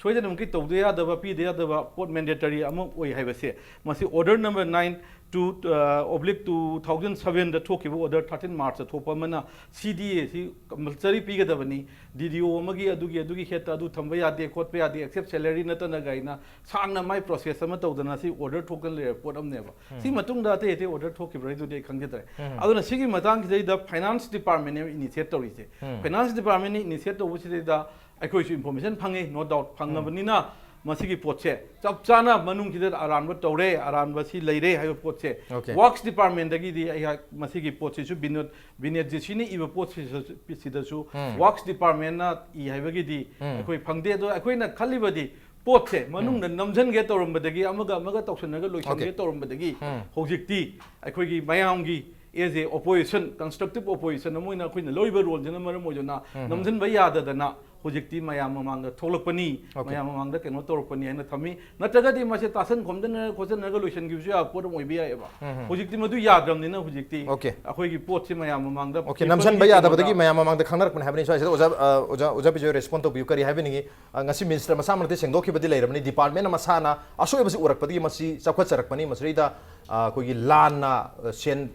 ꯁꯣꯏꯗꯅꯃꯛꯀꯤ ꯇꯧꯗ ꯌꯥꯗꯕ, ꯄꯤꯗ ꯌꯥꯗꯕ ꯄꯣꯠ ꯃꯦꯟꯗꯦꯇꯔꯤ ꯑꯃ ꯑꯣꯏ ꯍꯥꯏꯕꯁꯦ, ꯃꯁꯤ order number nine two, ꯑ, oblique two thousand sevenꯗ ꯊꯣꯛꯈꯤꯕ, order thirteen Marchꯇ ꯊꯣꯛꯄ ꯑꯃꯅ ꯁꯤ ꯗꯤ ꯑꯦꯁꯤ ꯀꯝꯄꯜꯁꯔꯤ ꯄꯤꯒꯗꯕꯅꯤ, ꯗꯤ ꯗꯤ ꯑꯣ ꯑꯃꯒꯤ ꯑꯗꯨꯒꯤ, ꯑꯗꯨꯒꯤ ꯍꯦꯠꯇ ꯑꯗꯨ ꯊꯝꯕ ꯌꯥꯗꯦ, ꯈꯣꯠꯄ ꯌꯥꯗꯦ, except salary ꯅꯠꯇꯅ ꯀꯥꯏꯅ ꯁꯥꯡꯅ ꯃꯥꯏ ꯄ꯭ꯔꯣꯁꯦꯁ ꯑꯃ ꯇꯧꯗꯅ ꯁꯤ order ꯊꯣꯛꯇꯅ ꯂꯩꯔꯕ ꯄꯣꯠ ꯑꯃꯅꯦꯕ꯫ ꯁꯤ ꯃꯇꯨꯡꯗ ꯑꯇꯩ ꯑꯇꯩ order ꯊꯣꯛꯈꯤꯕ꯭ꯔꯥ ꯍꯥꯏꯗꯨꯗꯤ ꯑꯩ ꯈꯪꯖꯗ꯭ꯔꯦ꯫ ꯑꯗꯨꯅ ꯁꯤꯒꯤ ꯃꯇꯥꯡꯁꯤꯗꯩꯗ ꯐꯥꯏꯅꯥꯟꯁ ꯗꯤꯄꯥꯔꯠꯃꯦꯟꯅ initiate ꯇꯧꯔꯤꯁꯦ꯫ ꯐꯥꯏꯅꯥꯟꯁ ꯗꯤꯄꯥꯔꯠꯃꯦꯟꯅ initiate ꯇꯧꯕꯁꯤꯗꯩꯗ ꯑꯩꯈꯣꯏꯁꯨ ꯏꯟꯐꯣꯔꯃꯦꯁꯟ ꯐꯪꯉꯤ, no doubt ꯐꯪꯉꯕꯅꯤꯅ ꯃꯁꯤꯒꯤ ꯄꯣꯠꯁꯦ ꯆꯞ ꯆꯥꯅ ꯃꯅꯨꯡꯁꯤꯗ ꯑꯔꯥꯟꯕ ꯇꯧꯔꯦ, ꯑꯔꯥꯟꯕ ꯁꯤ ꯂꯩꯔꯦ ꯍꯥꯏꯕ ꯄꯣꯠꯁꯦ꯫ Okay. ꯋꯥꯔꯛꯁ ꯗꯤꯄꯥꯔꯠꯃꯦꯟꯗꯒꯤꯗꯤ ꯑꯩꯍꯥꯛ ꯃꯁꯤꯒꯤ ꯄꯣꯠꯁꯤꯁꯨ ꯕꯤꯅꯣꯗ, ꯕꯤꯅꯦꯠ ꯖꯤ ꯁꯤꯅ ꯏꯕ ꯄꯣꯠꯁꯤꯗꯁꯨ ꯋꯥꯔꯛꯁ ꯗꯤꯄꯥꯔꯠꯃꯦꯟꯅ ꯏ ꯍꯥꯏꯕꯒꯤꯗꯤ ꯑꯩꯈꯣꯏ ꯐꯪꯗꯦ꯫ ꯑꯗꯣ ꯑꯩꯈꯣꯏꯅ ꯈꯜꯂꯤꯕꯗꯤ ꯄꯣꯠꯁꯦ ꯃꯅꯨꯡꯗ ꯅꯝꯁꯤꯟꯒꯦ ꯇꯧꯔꯝꯕꯗꯒꯤ, ꯑꯃꯒ ꯑꯃꯒ ꯇꯧꯁꯤꯟꯅꯒ ꯂꯣꯏꯁꯤꯟꯒꯦ Okay. ꯇꯧꯔꯝꯕꯗꯒꯤ ꯍꯧꯖꯤꯛꯇꯤ ꯑꯩꯈꯣꯏꯒꯤ ꯃꯌꯥꯝꯒꯤ As a opposition, constructive opposition ꯑꯃ ꯑꯣꯏꯅ ꯑꯩꯈꯣꯏꯅ ꯂꯧꯔꯤꯕ ꯔꯣꯜꯁꯤꯅ ꯃꯔꯝ ꯑꯣꯏꯗꯨꯅ ꯅꯝꯁꯤꯟꯕ ꯌꯥꯗꯗꯅ ꯍꯧꯖꯤꯛꯇꯤ ꯃꯌꯥꯝ ꯃꯃꯥꯡꯗ ꯊꯣꯛꯂꯛꯄꯅꯤ, ꯃꯌꯥꯝ ꯃꯃꯥꯡꯗ ꯀꯩꯅꯣ ꯇꯧꯔꯛꯄꯅꯤ ꯍꯥꯏꯅ ꯊꯝꯃꯤ꯫ ꯅꯠꯇ꯭ꯔꯒꯗꯤ ꯃꯁꯦ ꯇꯥꯁꯟ ꯈꯣꯝꯖꯟꯅꯔꯒ ꯈꯣꯠꯆꯟꯅꯔꯒ ꯂꯣꯏꯁꯤꯟꯈꯤꯕꯁꯨ ꯌꯥꯕ ꯄꯣꯠ ꯑꯃ ꯑꯣꯏꯕ ꯌꯥꯏꯑꯕ꯫ ꯍꯧꯖꯤꯛꯇꯤ ꯃꯗꯨ ꯌꯥꯗ꯭ꯔꯕꯅꯤꯅ ꯍꯧꯖꯤꯛꯇꯤ ꯑꯣꯀꯦ꯫ ꯑꯩꯈꯣꯏꯒꯤ ꯄꯣꯠꯁꯤ ꯃꯌꯥꯝ ꯃꯃꯥꯡꯗ ꯑꯣꯀꯦ, ꯄꯦꯄꯔꯒꯤ ꯅꯝꯁꯤꯟꯕ ꯌꯥꯗꯕꯗꯒꯤ ꯀꯩꯅꯣꯗ ꯃꯌꯥꯝ ꯃꯃꯥꯡꯗ ꯈꯪꯅꯔꯛꯄꯅꯦ ꯍꯥꯏꯕꯅꯤ꯫ ꯁ꯭ꯋꯥꯏꯁꯤꯗ ꯑꯣꯖꯥ, ꯑ, ꯑꯣꯖꯥ, ꯑꯣꯖꯥ ꯕꯤꯖꯣꯏ ꯔꯦꯁꯄꯣꯟ ꯇꯧꯕꯤꯌꯨ꯫ ꯀꯔꯤ ꯍꯥꯏꯕꯤꯅꯤꯡꯉꯤ? ꯑ, ꯉꯁꯤ ꯃꯤꯅꯤꯁꯇꯔ ꯃꯁꯥꯃꯛꯇꯤ ꯁꯦꯡꯗꯣꯛꯈꯤꯕꯗꯤ ꯂꯩꯔꯕꯅꯤ, ꯗꯤꯄꯥꯔꯠꯃꯦꯟ ꯃꯁꯥꯅ ꯑꯁꯣꯏꯕꯁꯤ ꯎꯔꯛꯄꯗꯒꯤ ꯃꯁꯤ ꯆꯥꯎꯈꯠꯆꯔꯛꯄꯅꯤ, ꯃꯁꯤꯗꯩꯗ, ꯑ, ꯑꯩꯈꯣꯏꯒꯤ ꯂꯥꯟꯅ, ꯑ, ꯁꯦꯟ,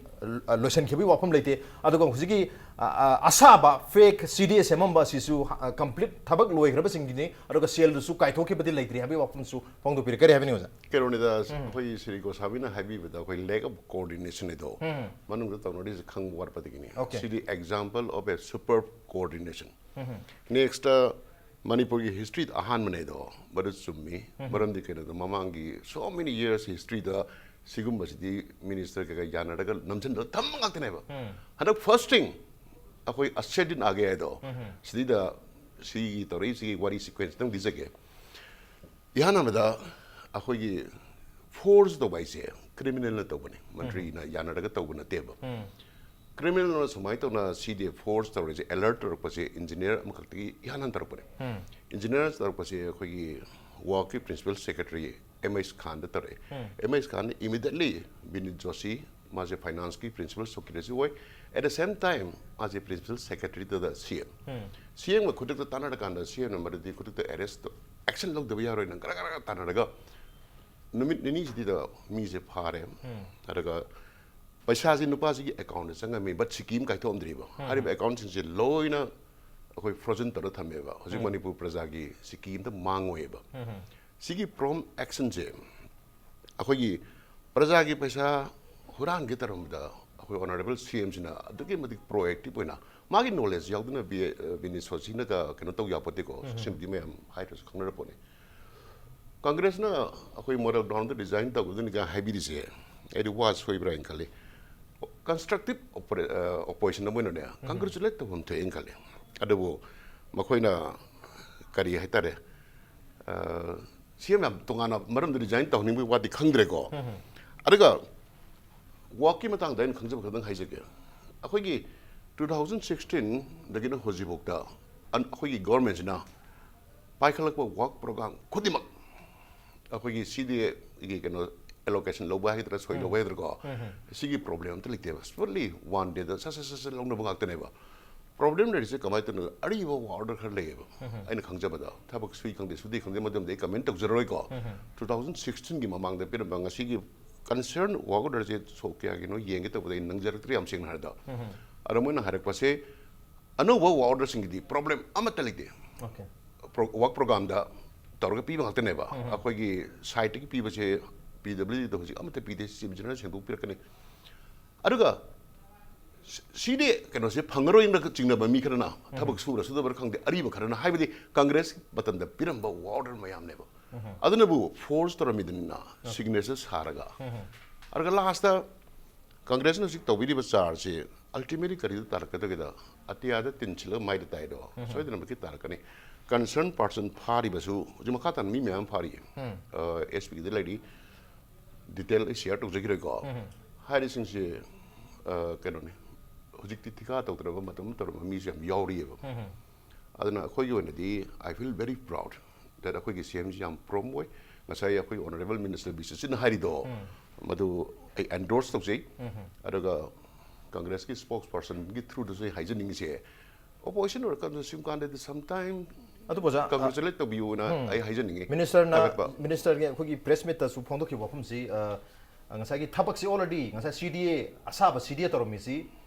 ꯑ, ꯂꯣꯏꯁꯤꯟꯈꯤꯕꯒꯤ ꯋꯥꯐꯝ ꯂꯩꯇꯦ꯫ ꯑꯗꯨꯒ ꯍꯧꯖꯤꯛꯀꯤ, ꯑ, ꯑ, ꯑꯁꯥꯕ ꯐꯦꯛ ꯁꯤ ꯗꯤ ꯑꯦ ꯁꯦꯝꯃꯝꯕ ꯑꯁꯤꯁꯨ, ꯑ, ꯀꯝꯄ꯭ꯂꯤꯠ ꯊꯕꯛ ꯂꯣꯏꯈ꯭ꯔꯕꯁꯤꯡꯒꯤꯅꯤ, ꯑꯗꯨꯒ ꯁꯦꯜꯗꯨꯁꯨ ꯀꯥꯏꯊꯣꯛꯈꯤꯕꯗꯤ ꯂꯩꯇ꯭ꯔꯤ ꯍꯥꯏꯕꯒꯤ ꯋꯥꯐꯝꯁꯨ ꯐꯣꯡꯗꯣꯛꯄꯤꯔꯦ꯫ ꯀꯔꯤ ꯍꯥꯏꯕꯤꯅꯤꯡꯉꯤ ꯑꯣꯖꯥ? ꯀꯩꯅꯣꯅꯤꯗ, ꯑꯩꯈꯣꯏ ꯁ꯭ꯔꯤ ꯒꯣꯁꯥꯃꯤꯅ ꯍꯥꯏꯕꯤꯕꯗ ꯑꯩꯈꯣꯏ lack of coordination ꯗꯣ ꯃꯅꯨꯡꯗ ꯇꯧꯅꯔꯤꯁꯦ ꯈꯪꯕ ꯋꯥꯠꯄꯗꯒꯤꯅꯤ꯫ ꯑꯣꯀꯦ꯫ ꯁꯤꯗꯤ example of a super coordination꯫ Next ꯃꯅꯤꯄꯨꯔꯒꯤ ꯍꯤꯁꯇ꯭ꯔꯤꯗ ꯑꯍꯥꯟꯕꯅꯦ ꯑꯗꯣ, ꯃꯗꯨ ꯆꯨꯝꯃꯤ꯫ ꯃꯔꯝꯗꯤ ꯀꯩꯅꯣꯗ ꯃꯃꯥꯡꯒꯤ so many years ꯍꯤꯁꯇ꯭ꯔꯤꯗ ꯁꯤꯒꯨꯝꯕꯁꯤꯗꯤ ꯃꯤꯅꯤꯁꯇꯔ ꯀꯩꯀꯥ ꯌꯥꯅꯔꯒ ꯅꯝꯁꯤꯟꯗ ꯊꯝꯕ ꯉꯥꯛꯇꯅꯦꯕ꯫ ꯍꯟꯗꯛ first thing ꯑꯩꯈꯣꯏ ꯑꯁꯦꯗꯤꯟ ꯑꯥꯒꯦ ꯍꯥꯏꯗꯣ, ꯁꯤꯗ ꯁꯤꯒꯤ ꯇꯧꯔꯛꯏꯁꯤꯒꯤ ꯋꯥꯔꯤ sequence ꯇꯪ ꯂꯤꯖꯒꯦ꯫ ꯏꯍꯥꯟ ꯍꯥꯟꯕꯗ ꯑꯩꯈꯣꯏꯒꯤ ꯐꯣꯔꯁ ꯇꯧꯕ ꯍꯥꯏꯁꯦ ꯀ꯭ꯔꯤꯃꯤꯅꯦꯜꯅ ꯇꯧꯕꯅꯤ, ꯃꯟꯇ꯭ꯔꯤꯅ ꯌꯥꯅꯔꯒ ꯇꯧꯕ ꯅꯠꯇꯦꯕ꯫ ꯀ꯭ꯔꯤꯃꯤꯅꯦꯜꯅ ꯁꯨꯃꯥꯏꯅ ꯇꯧꯅ ꯁꯤ ꯗꯤ ꯑꯦ ꯐꯣꯔꯁ ꯇꯧꯔꯤꯁꯦ, ꯑꯦꯂꯔꯠ ꯇꯧꯔꯛꯄꯁꯦ ꯏꯟꯖꯤꯅꯤꯌꯔ ꯑꯃꯈꯛꯇꯒꯤ ꯏꯍꯥꯟ ꯍꯥꯟꯅ ꯇꯧꯔꯛꯄꯅꯦ꯫ ꯏꯟꯖꯤꯅꯤꯌꯔ ꯇꯧꯔꯛꯄꯁꯦ ꯑꯩꯈꯣꯏꯒꯤ ꯋꯥꯛꯀꯤ ꯄ꯭ꯔꯤꯟꯁꯤꯄꯜ ꯁꯦꯀ꯭ꯔꯦꯇꯔꯤ ꯑꯦꯝ ꯑꯩꯁ ꯈꯥꯟꯗ ꯇꯧꯔꯛꯑꯦ꯫ ꯑꯦꯝ ꯑꯩꯁ ꯈꯥꯟꯅ ꯏꯃꯤꯗꯦꯠꯂꯤ ꯕꯤꯅꯤꯠ ꯖꯣꯁꯤ, ꯃꯥꯁꯦ ꯐꯥꯏꯅꯥꯟꯁꯀꯤ ꯄ꯭ꯔꯤꯟꯁꯤꯄꯜ ꯁꯦꯀ꯭ꯔꯦꯇꯔꯤꯁꯨ ꯑꯣꯏ, at the same time ꯃꯥꯁꯦ ꯄ꯭ꯔꯤꯟꯁꯤꯄꯜ ꯁꯦꯀ꯭ꯔꯦꯇꯔꯤꯗꯨꯗ ꯁꯤ ꯑꯦꯝ꯫ ꯁꯤ ꯑꯦꯝꯒ ꯈꯨꯗꯛꯇ ꯇꯥꯟꯅꯔꯀꯥꯟꯗ ꯁꯤ ꯑꯦꯝꯅ ꯃꯗꯨꯗꯤ ꯈꯨꯗꯛꯇ ꯑꯦꯔꯦꯁ, ꯑꯦꯛꯁꯟ ꯂꯧꯗꯕ ꯌꯥꯔꯣꯏꯅ ꯒꯔ ꯒꯔ ꯒꯔ ꯇꯥꯟꯅꯔꯒ ꯅꯨꯃꯤꯠ ꯅꯤꯅꯤꯁꯤꯗ ꯃꯤꯁꯦ ꯐꯥꯔꯦ꯫ ꯑꯗꯨꯒ ꯄꯩꯁꯥꯁꯦ ꯅꯨꯄꯥꯁꯤꯒꯤ ꯑꯦꯀꯥꯎꯟꯗ ꯆꯪꯉꯝꯃꯤ, but ꯁꯤꯀꯤ ꯑꯃ ꯀꯥꯏꯊꯣꯛꯑꯝꯗ꯭ꯔꯤꯕ꯫ ꯍꯥꯏꯔꯤꯕ ꯑꯦꯀꯥꯎꯟꯁꯤꯡꯁꯦ ꯂꯣꯏꯅ ꯑꯩꯈꯣꯏ ꯐ꯭ꯔꯣꯖꯟ ꯇꯧꯔ ꯊꯝꯃꯦꯕ꯫ ꯍꯧꯖꯤꯛ ꯃꯅꯤꯄꯨꯔ ꯄ꯭ꯔꯖꯥꯒꯤ ꯁꯤꯀꯤ ꯑꯝꯇ ꯃꯥꯡꯉꯣꯏꯕ꯫ ꯁꯤꯒꯤ ꯄ꯭ꯔꯣꯝ ꯑꯦꯛꯁꯟꯁꯦ ꯑꯩꯈꯣꯏꯒꯤ ꯄ꯭ꯔꯖꯥꯒꯤ ꯄꯩꯁꯥ ꯍꯨꯔꯥꯟꯒꯦ ꯇꯧꯔꯝꯕꯗ ꯑꯩꯈꯣꯏ ꯑꯣꯅꯔꯦꯕꯜ ꯁꯤ ꯑꯦꯝꯁꯤꯅ ꯑꯗꯨꯛꯀꯤ ꯃꯇꯤꯛ ꯄ꯭ꯔꯣꯑꯦꯛꯇꯤꯞ ꯑꯣꯏꯅ, ꯃꯥꯒꯤ ꯅꯣꯂꯦꯖ ꯌꯥꯎꯗꯅ ꯕꯤ-, ꯑ, ꯕꯤꯅꯤꯠ ꯁꯣꯁꯤꯅꯒ ꯀꯩꯅꯣ ꯇꯧ ꯌꯥꯄꯣꯠꯇꯦꯀꯣ, ꯁꯣꯁꯤꯌꯦꯜ ꯃꯤꯗꯤꯌꯥ ꯃꯌꯥꯝ ꯍꯥꯏꯗ꯭ꯔꯁꯨ ꯈꯪꯅꯔ ꯄꯣꯠꯅꯤ꯫ ꯀꯪꯒ꯭ꯔꯦꯁꯅ ꯑꯩꯈꯣꯏ ꯃꯣꯗꯦꯜ ꯒ꯭ꯔꯥꯎꯟꯗ ꯔꯤꯖꯥꯏꯟ ꯇꯧꯒꯗꯣꯏꯅꯤꯒ ꯍꯥꯏꯕꯤꯔꯤꯁꯦ ꯑꯩꯗꯤ ꯋꯥ ꯁꯣꯏꯕ꯭ꯔꯥ ꯍꯥꯏꯅ ꯈꯜꯂꯤ꯫ ꯀꯟꯁꯇ꯭ꯔꯛꯇꯤꯞ ꯑꯣꯄꯣꯖꯤꯁꯟ ꯑꯃ ꯑꯣꯏꯅꯅꯦ, ꯀꯪꯒ꯭ꯔꯦꯆꯨꯂꯦꯠ ꯇꯧꯐꯝ ꯊꯣꯛꯑꯦꯅ ꯈꯜꯂꯤ꯫ ꯑꯗꯨꯕꯨ ꯃꯈꯣꯏꯅ ꯀꯔꯤ ꯍꯥꯏꯇꯥꯔꯦ, ꯑ, ꯁꯤ ꯑꯦꯝ ꯌꯥꯝ ꯇꯣꯉꯥꯟꯅ ꯃꯔꯝꯗ ꯔꯤꯖꯥꯏꯟ ꯇꯧꯍꯟꯅꯤꯡꯕꯒꯤ ꯋꯥꯗꯤ ꯈꯪꯗ꯭ꯔꯦꯀꯣ꯫ ꯑꯗꯨꯒ ꯋꯥꯛꯀꯤ ꯃꯇꯥꯡꯗ ꯑꯩꯅ ꯈꯪꯖꯕ ꯈꯛꯇꯪ ꯍꯥꯏꯖꯒꯦ꯫ ꯑꯩꯈꯣꯏꯒꯤ ꯇꯨ ꯊꯥꯎꯖꯟ ꯁꯤꯛꯁꯇꯤꯟꯗꯒꯤꯅ ꯍꯧꯖꯤꯛꯐꯥꯎꯗ ꯑꯩꯈꯣꯏꯒꯤ ꯒꯣꯔꯃꯦꯟꯁꯤꯅ ꯄꯥꯏꯈꯠꯂꯛꯄ ꯋꯥꯛ ꯄ꯭ꯔꯣꯒ꯭ꯔꯥꯝ ꯈꯨꯗꯤꯡꯃꯛ ꯑꯩꯈꯣꯏꯒꯤ ꯁꯤ ꯗꯤ ꯑꯦꯒꯤ ꯀꯩꯅꯣ ꯑꯦꯂꯣꯀꯦꯁꯟ ꯂꯧꯕ ꯍꯥꯏꯒꯗ꯭ꯔꯥ, ꯁꯣꯏ ꯂꯧꯕ ꯍꯥꯏꯒꯗ꯭ꯔꯥꯀꯣ, ꯁꯤꯒꯤ ꯄ꯭ꯔꯣꯕ꯭ꯂꯦꯝ ꯑꯝꯇ ꯂꯩꯇꯦꯕ꯫ ꯁ꯭ꯃꯨꯠꯂꯤ ꯋꯥꯟ ꯗꯦꯗ ꯁꯠ ꯁꯠ ꯁꯠ ꯁꯠ ꯂꯧꯅꯕ ꯉꯥꯛꯇꯅꯦꯕ꯫ ꯄ꯭ꯔꯣꯕ꯭ꯂꯦꯝ ꯂꯩꯔꯤꯁꯦ ꯀꯃꯥꯏꯅ ꯇꯧꯔꯤꯅꯣ? ꯑꯔꯤꯕ ꯋꯥꯔꯛ ꯑꯣꯔꯗꯔ ꯈꯔ ꯂꯩꯌꯦꯕ꯫ ꯑꯩꯅ ꯈꯪꯖꯕꯗ ꯊꯕꯛ ꯁꯨꯏ ꯈꯪꯗꯦ, ꯁꯨꯗꯦ ꯈꯪꯗꯦ, ꯃꯗꯨꯝꯗꯤ ꯑꯩ ꯀꯃꯦꯟ ꯇꯧꯖꯔꯔꯣꯏꯀꯣ꯫ ꯇꯨ ꯊꯥꯎꯖꯟ ꯁꯤꯛꯁꯇꯤꯟꯒꯤ ꯃꯃꯥꯡꯗ ꯄꯤꯔꯝꯕ ꯉꯁꯤꯒꯤ ꯀꯟꯁꯔꯟ ꯋꯥꯔꯛ ꯑꯣꯔꯗꯔꯁꯦ ꯁꯣꯛ ꯀꯌꯥꯒꯤꯅꯣ ꯌꯦꯡꯒꯦ ꯇꯧꯕꯗ ꯑꯩ ꯅꯪꯖꯔꯛꯇ꯭ꯔꯦ, ꯌꯥꯝ ꯁꯦꯡꯅ ꯍꯥꯏꯔꯕꯗ꯫ ꯑꯗꯣ ꯃꯣꯏꯅ ꯍꯥꯏꯔꯛꯄꯁꯦ ꯑꯅꯧꯕ ꯋꯥꯔꯛ ꯑꯣꯔꯗꯔꯁꯤꯡꯒꯤꯗꯤ ꯄ꯭ꯔꯣꯕ꯭ꯂꯦꯝ ꯑꯃꯠꯇ ꯂꯩꯇꯦ꯫ Okay. ꯋꯥꯔꯛ ꯄ꯭ꯔꯣꯒ꯭ꯔꯥꯝꯗ ꯇꯧꯔꯒ ꯄꯤꯕ ꯉꯥꯛꯇꯅꯦꯕ꯫ ꯑꯩꯈꯣꯏꯒꯤ ꯁꯥꯏꯠꯇꯒꯤ ꯄꯤꯕꯁꯦ ꯄꯤ ꯗꯕ꯭ꯂꯤꯎ ꯗꯤꯗ ꯍꯧꯖꯤꯛ ꯑꯃꯠꯇ ꯄꯤꯗꯦ, ꯆꯤꯞ ꯏꯟꯖꯤꯅꯤꯌꯔ ꯁꯦꯡꯗꯣꯛꯄꯤꯔꯛꯀꯅꯤ꯫ ꯑꯗꯨꯒ ꯁꯤꯗꯤ ꯀꯩꯅꯣꯁꯦ ꯐꯪꯉꯔꯣꯏꯅ ꯆꯤꯡꯅꯕ ꯃꯤ ꯈꯔꯅ, ꯊꯕꯛ ꯁꯨꯕ꯭ꯔꯥ ꯁꯨꯗꯕ꯭ꯔꯥ ꯈꯪꯗꯦ, ꯑꯔꯤꯕ ꯈꯔꯅ, ꯍꯥꯏꯕꯗꯤ ꯀꯪꯒ꯭ꯔꯦꯁ ꯃꯇꯝꯗ ꯄꯤꯔꯝꯕ ꯋꯥꯔꯛ ꯑꯣꯔꯗꯔ ꯃꯌꯥꯝꯅꯦꯕ꯫ ꯑꯗꯨꯅꯕꯨ ꯐꯣꯔꯁ ꯇꯧꯔꯝꯃꯤꯗꯅ, ꯁꯤꯒꯅꯦꯆꯔ ꯁꯥꯔꯒ꯫ ꯑꯗꯨꯒ ꯂꯥꯁꯇ ꯀꯪꯒ꯭ꯔꯦꯁꯅ ꯍꯧꯖꯤꯛ ꯇꯧꯕꯤꯔꯤꯕ ꯆꯥꯔꯖꯁꯤ ꯑꯜꯇꯤꯃꯦꯠꯂꯤ ꯀꯔꯤꯗ ꯇꯥꯔꯛꯀꯗꯒꯦꯗ, ꯑꯇꯤꯌꯥꯗ ꯇꯤꯟꯁꯤꯜꯂꯒ ꯃꯥꯏꯗ ꯇꯥꯏꯗꯣ ꯁꯣꯏꯗꯅꯃꯛꯀꯤ ꯇꯥꯔꯛꯀꯅꯤ꯫ ꯀꯟꯁꯔꯟ ꯄꯥꯔꯁꯟ ꯐꯥꯔꯤꯕꯁꯨ ꯍꯧꯖꯤꯛ ꯃꯈꯥ ꯇꯥꯅ ꯃꯤ ꯃꯌꯥꯝ ꯐꯥꯔꯤ꯫ ꯑꯦꯁ ꯄꯤꯒꯤꯗ ꯂꯩꯔꯤ, ꯗꯤꯇꯦꯜ ꯑꯩ ꯁꯤꯌꯔ ꯇꯧꯖꯈꯤꯔꯣꯏꯀꯣ꯫ ꯍꯥꯏꯔꯤꯁꯤꯡꯁꯤ ꯑ, ꯀꯩꯅꯣꯅꯤ, ꯍꯧꯖꯤꯛꯇꯤ ꯊꯤꯀꯥ ꯇꯧꯗ꯭ꯔꯕ ꯃꯇꯝ ꯇꯧꯔꯕ ꯃꯤꯁꯨ ꯌꯥꯝ ꯌꯥꯎꯔꯤꯑꯕ꯫ ꯑꯗꯨꯅ ꯑꯩꯈꯣꯏꯒꯤ ꯑꯣꯏꯅꯗꯤ I feel very proud that ꯑꯩꯈꯣꯏꯒꯤ ꯁꯤ ꯑꯦꯝꯁꯤ ꯌꯥꯝ ꯄ꯭ꯔꯣꯝ ꯑꯣꯏ꯫ ꯉꯁꯥꯏ ꯑꯩꯈꯣꯏ ꯑꯣꯅꯔꯦꯕꯜ ꯃꯤꯅꯤꯁꯇꯔ ꯕꯤ ꯁꯆꯤꯟꯅ ꯍꯥꯏꯔꯤꯗꯣ, ꯃꯗꯨ ꯑꯩ ꯑꯦꯟꯗꯣꯔꯁ ꯇꯧꯖꯩ꯫ ꯑꯗꯨꯒ ꯀꯪꯒ꯭ꯔꯦꯁꯀꯤ ꯁ꯭ꯄꯣꯛꯁ ꯄꯥꯔꯁꯟꯒꯤ ꯊ꯭ꯔꯨꯗꯁꯨ ꯑꯩ ꯍꯥꯏꯖꯅꯤꯡꯉꯤꯁꯦ, ꯑꯣꯄꯣꯖꯤꯁꯟ ꯑꯣꯏꯔꯀꯥꯟꯗ ꯁꯤꯒꯨꯝ ꯀꯥꯟꯗꯗꯤ ꯁꯝꯇꯥꯏꯝ ꯑꯗꯨ ꯑꯣꯖꯥ, ꯀꯪꯒ꯭ꯔꯦꯆꯨꯂꯦꯠ ꯇꯧꯕꯤꯌꯨꯅ ꯑꯩ ꯍꯥꯏꯖꯅꯤꯡꯉꯤ꯫ ꯃꯤꯅꯤꯁꯇꯔꯅ ꯊꯥꯒꯠꯄ꯫ ꯃꯤꯅꯤꯁꯇꯔꯒꯤ ꯑꯩꯈꯣꯏꯒꯤ ꯄ꯭ꯔꯦꯁ ꯃꯤꯠꯇꯁꯨ ꯐꯣꯡꯗꯣꯛꯈꯤꯕ ꯋꯥꯐꯝꯁꯤ, ꯑ, ꯉꯁꯥꯏꯒꯤ ꯊꯕꯛꯁꯤ ꯑꯣꯜꯔꯦꯗꯤ ꯉꯁꯥꯏ ꯁꯤ ꯗꯤ ꯑꯦ, ꯑꯁꯥꯕ ꯁꯤ ꯗꯤ ꯑꯦ ꯇꯧꯔꯝꯃꯤꯁꯤ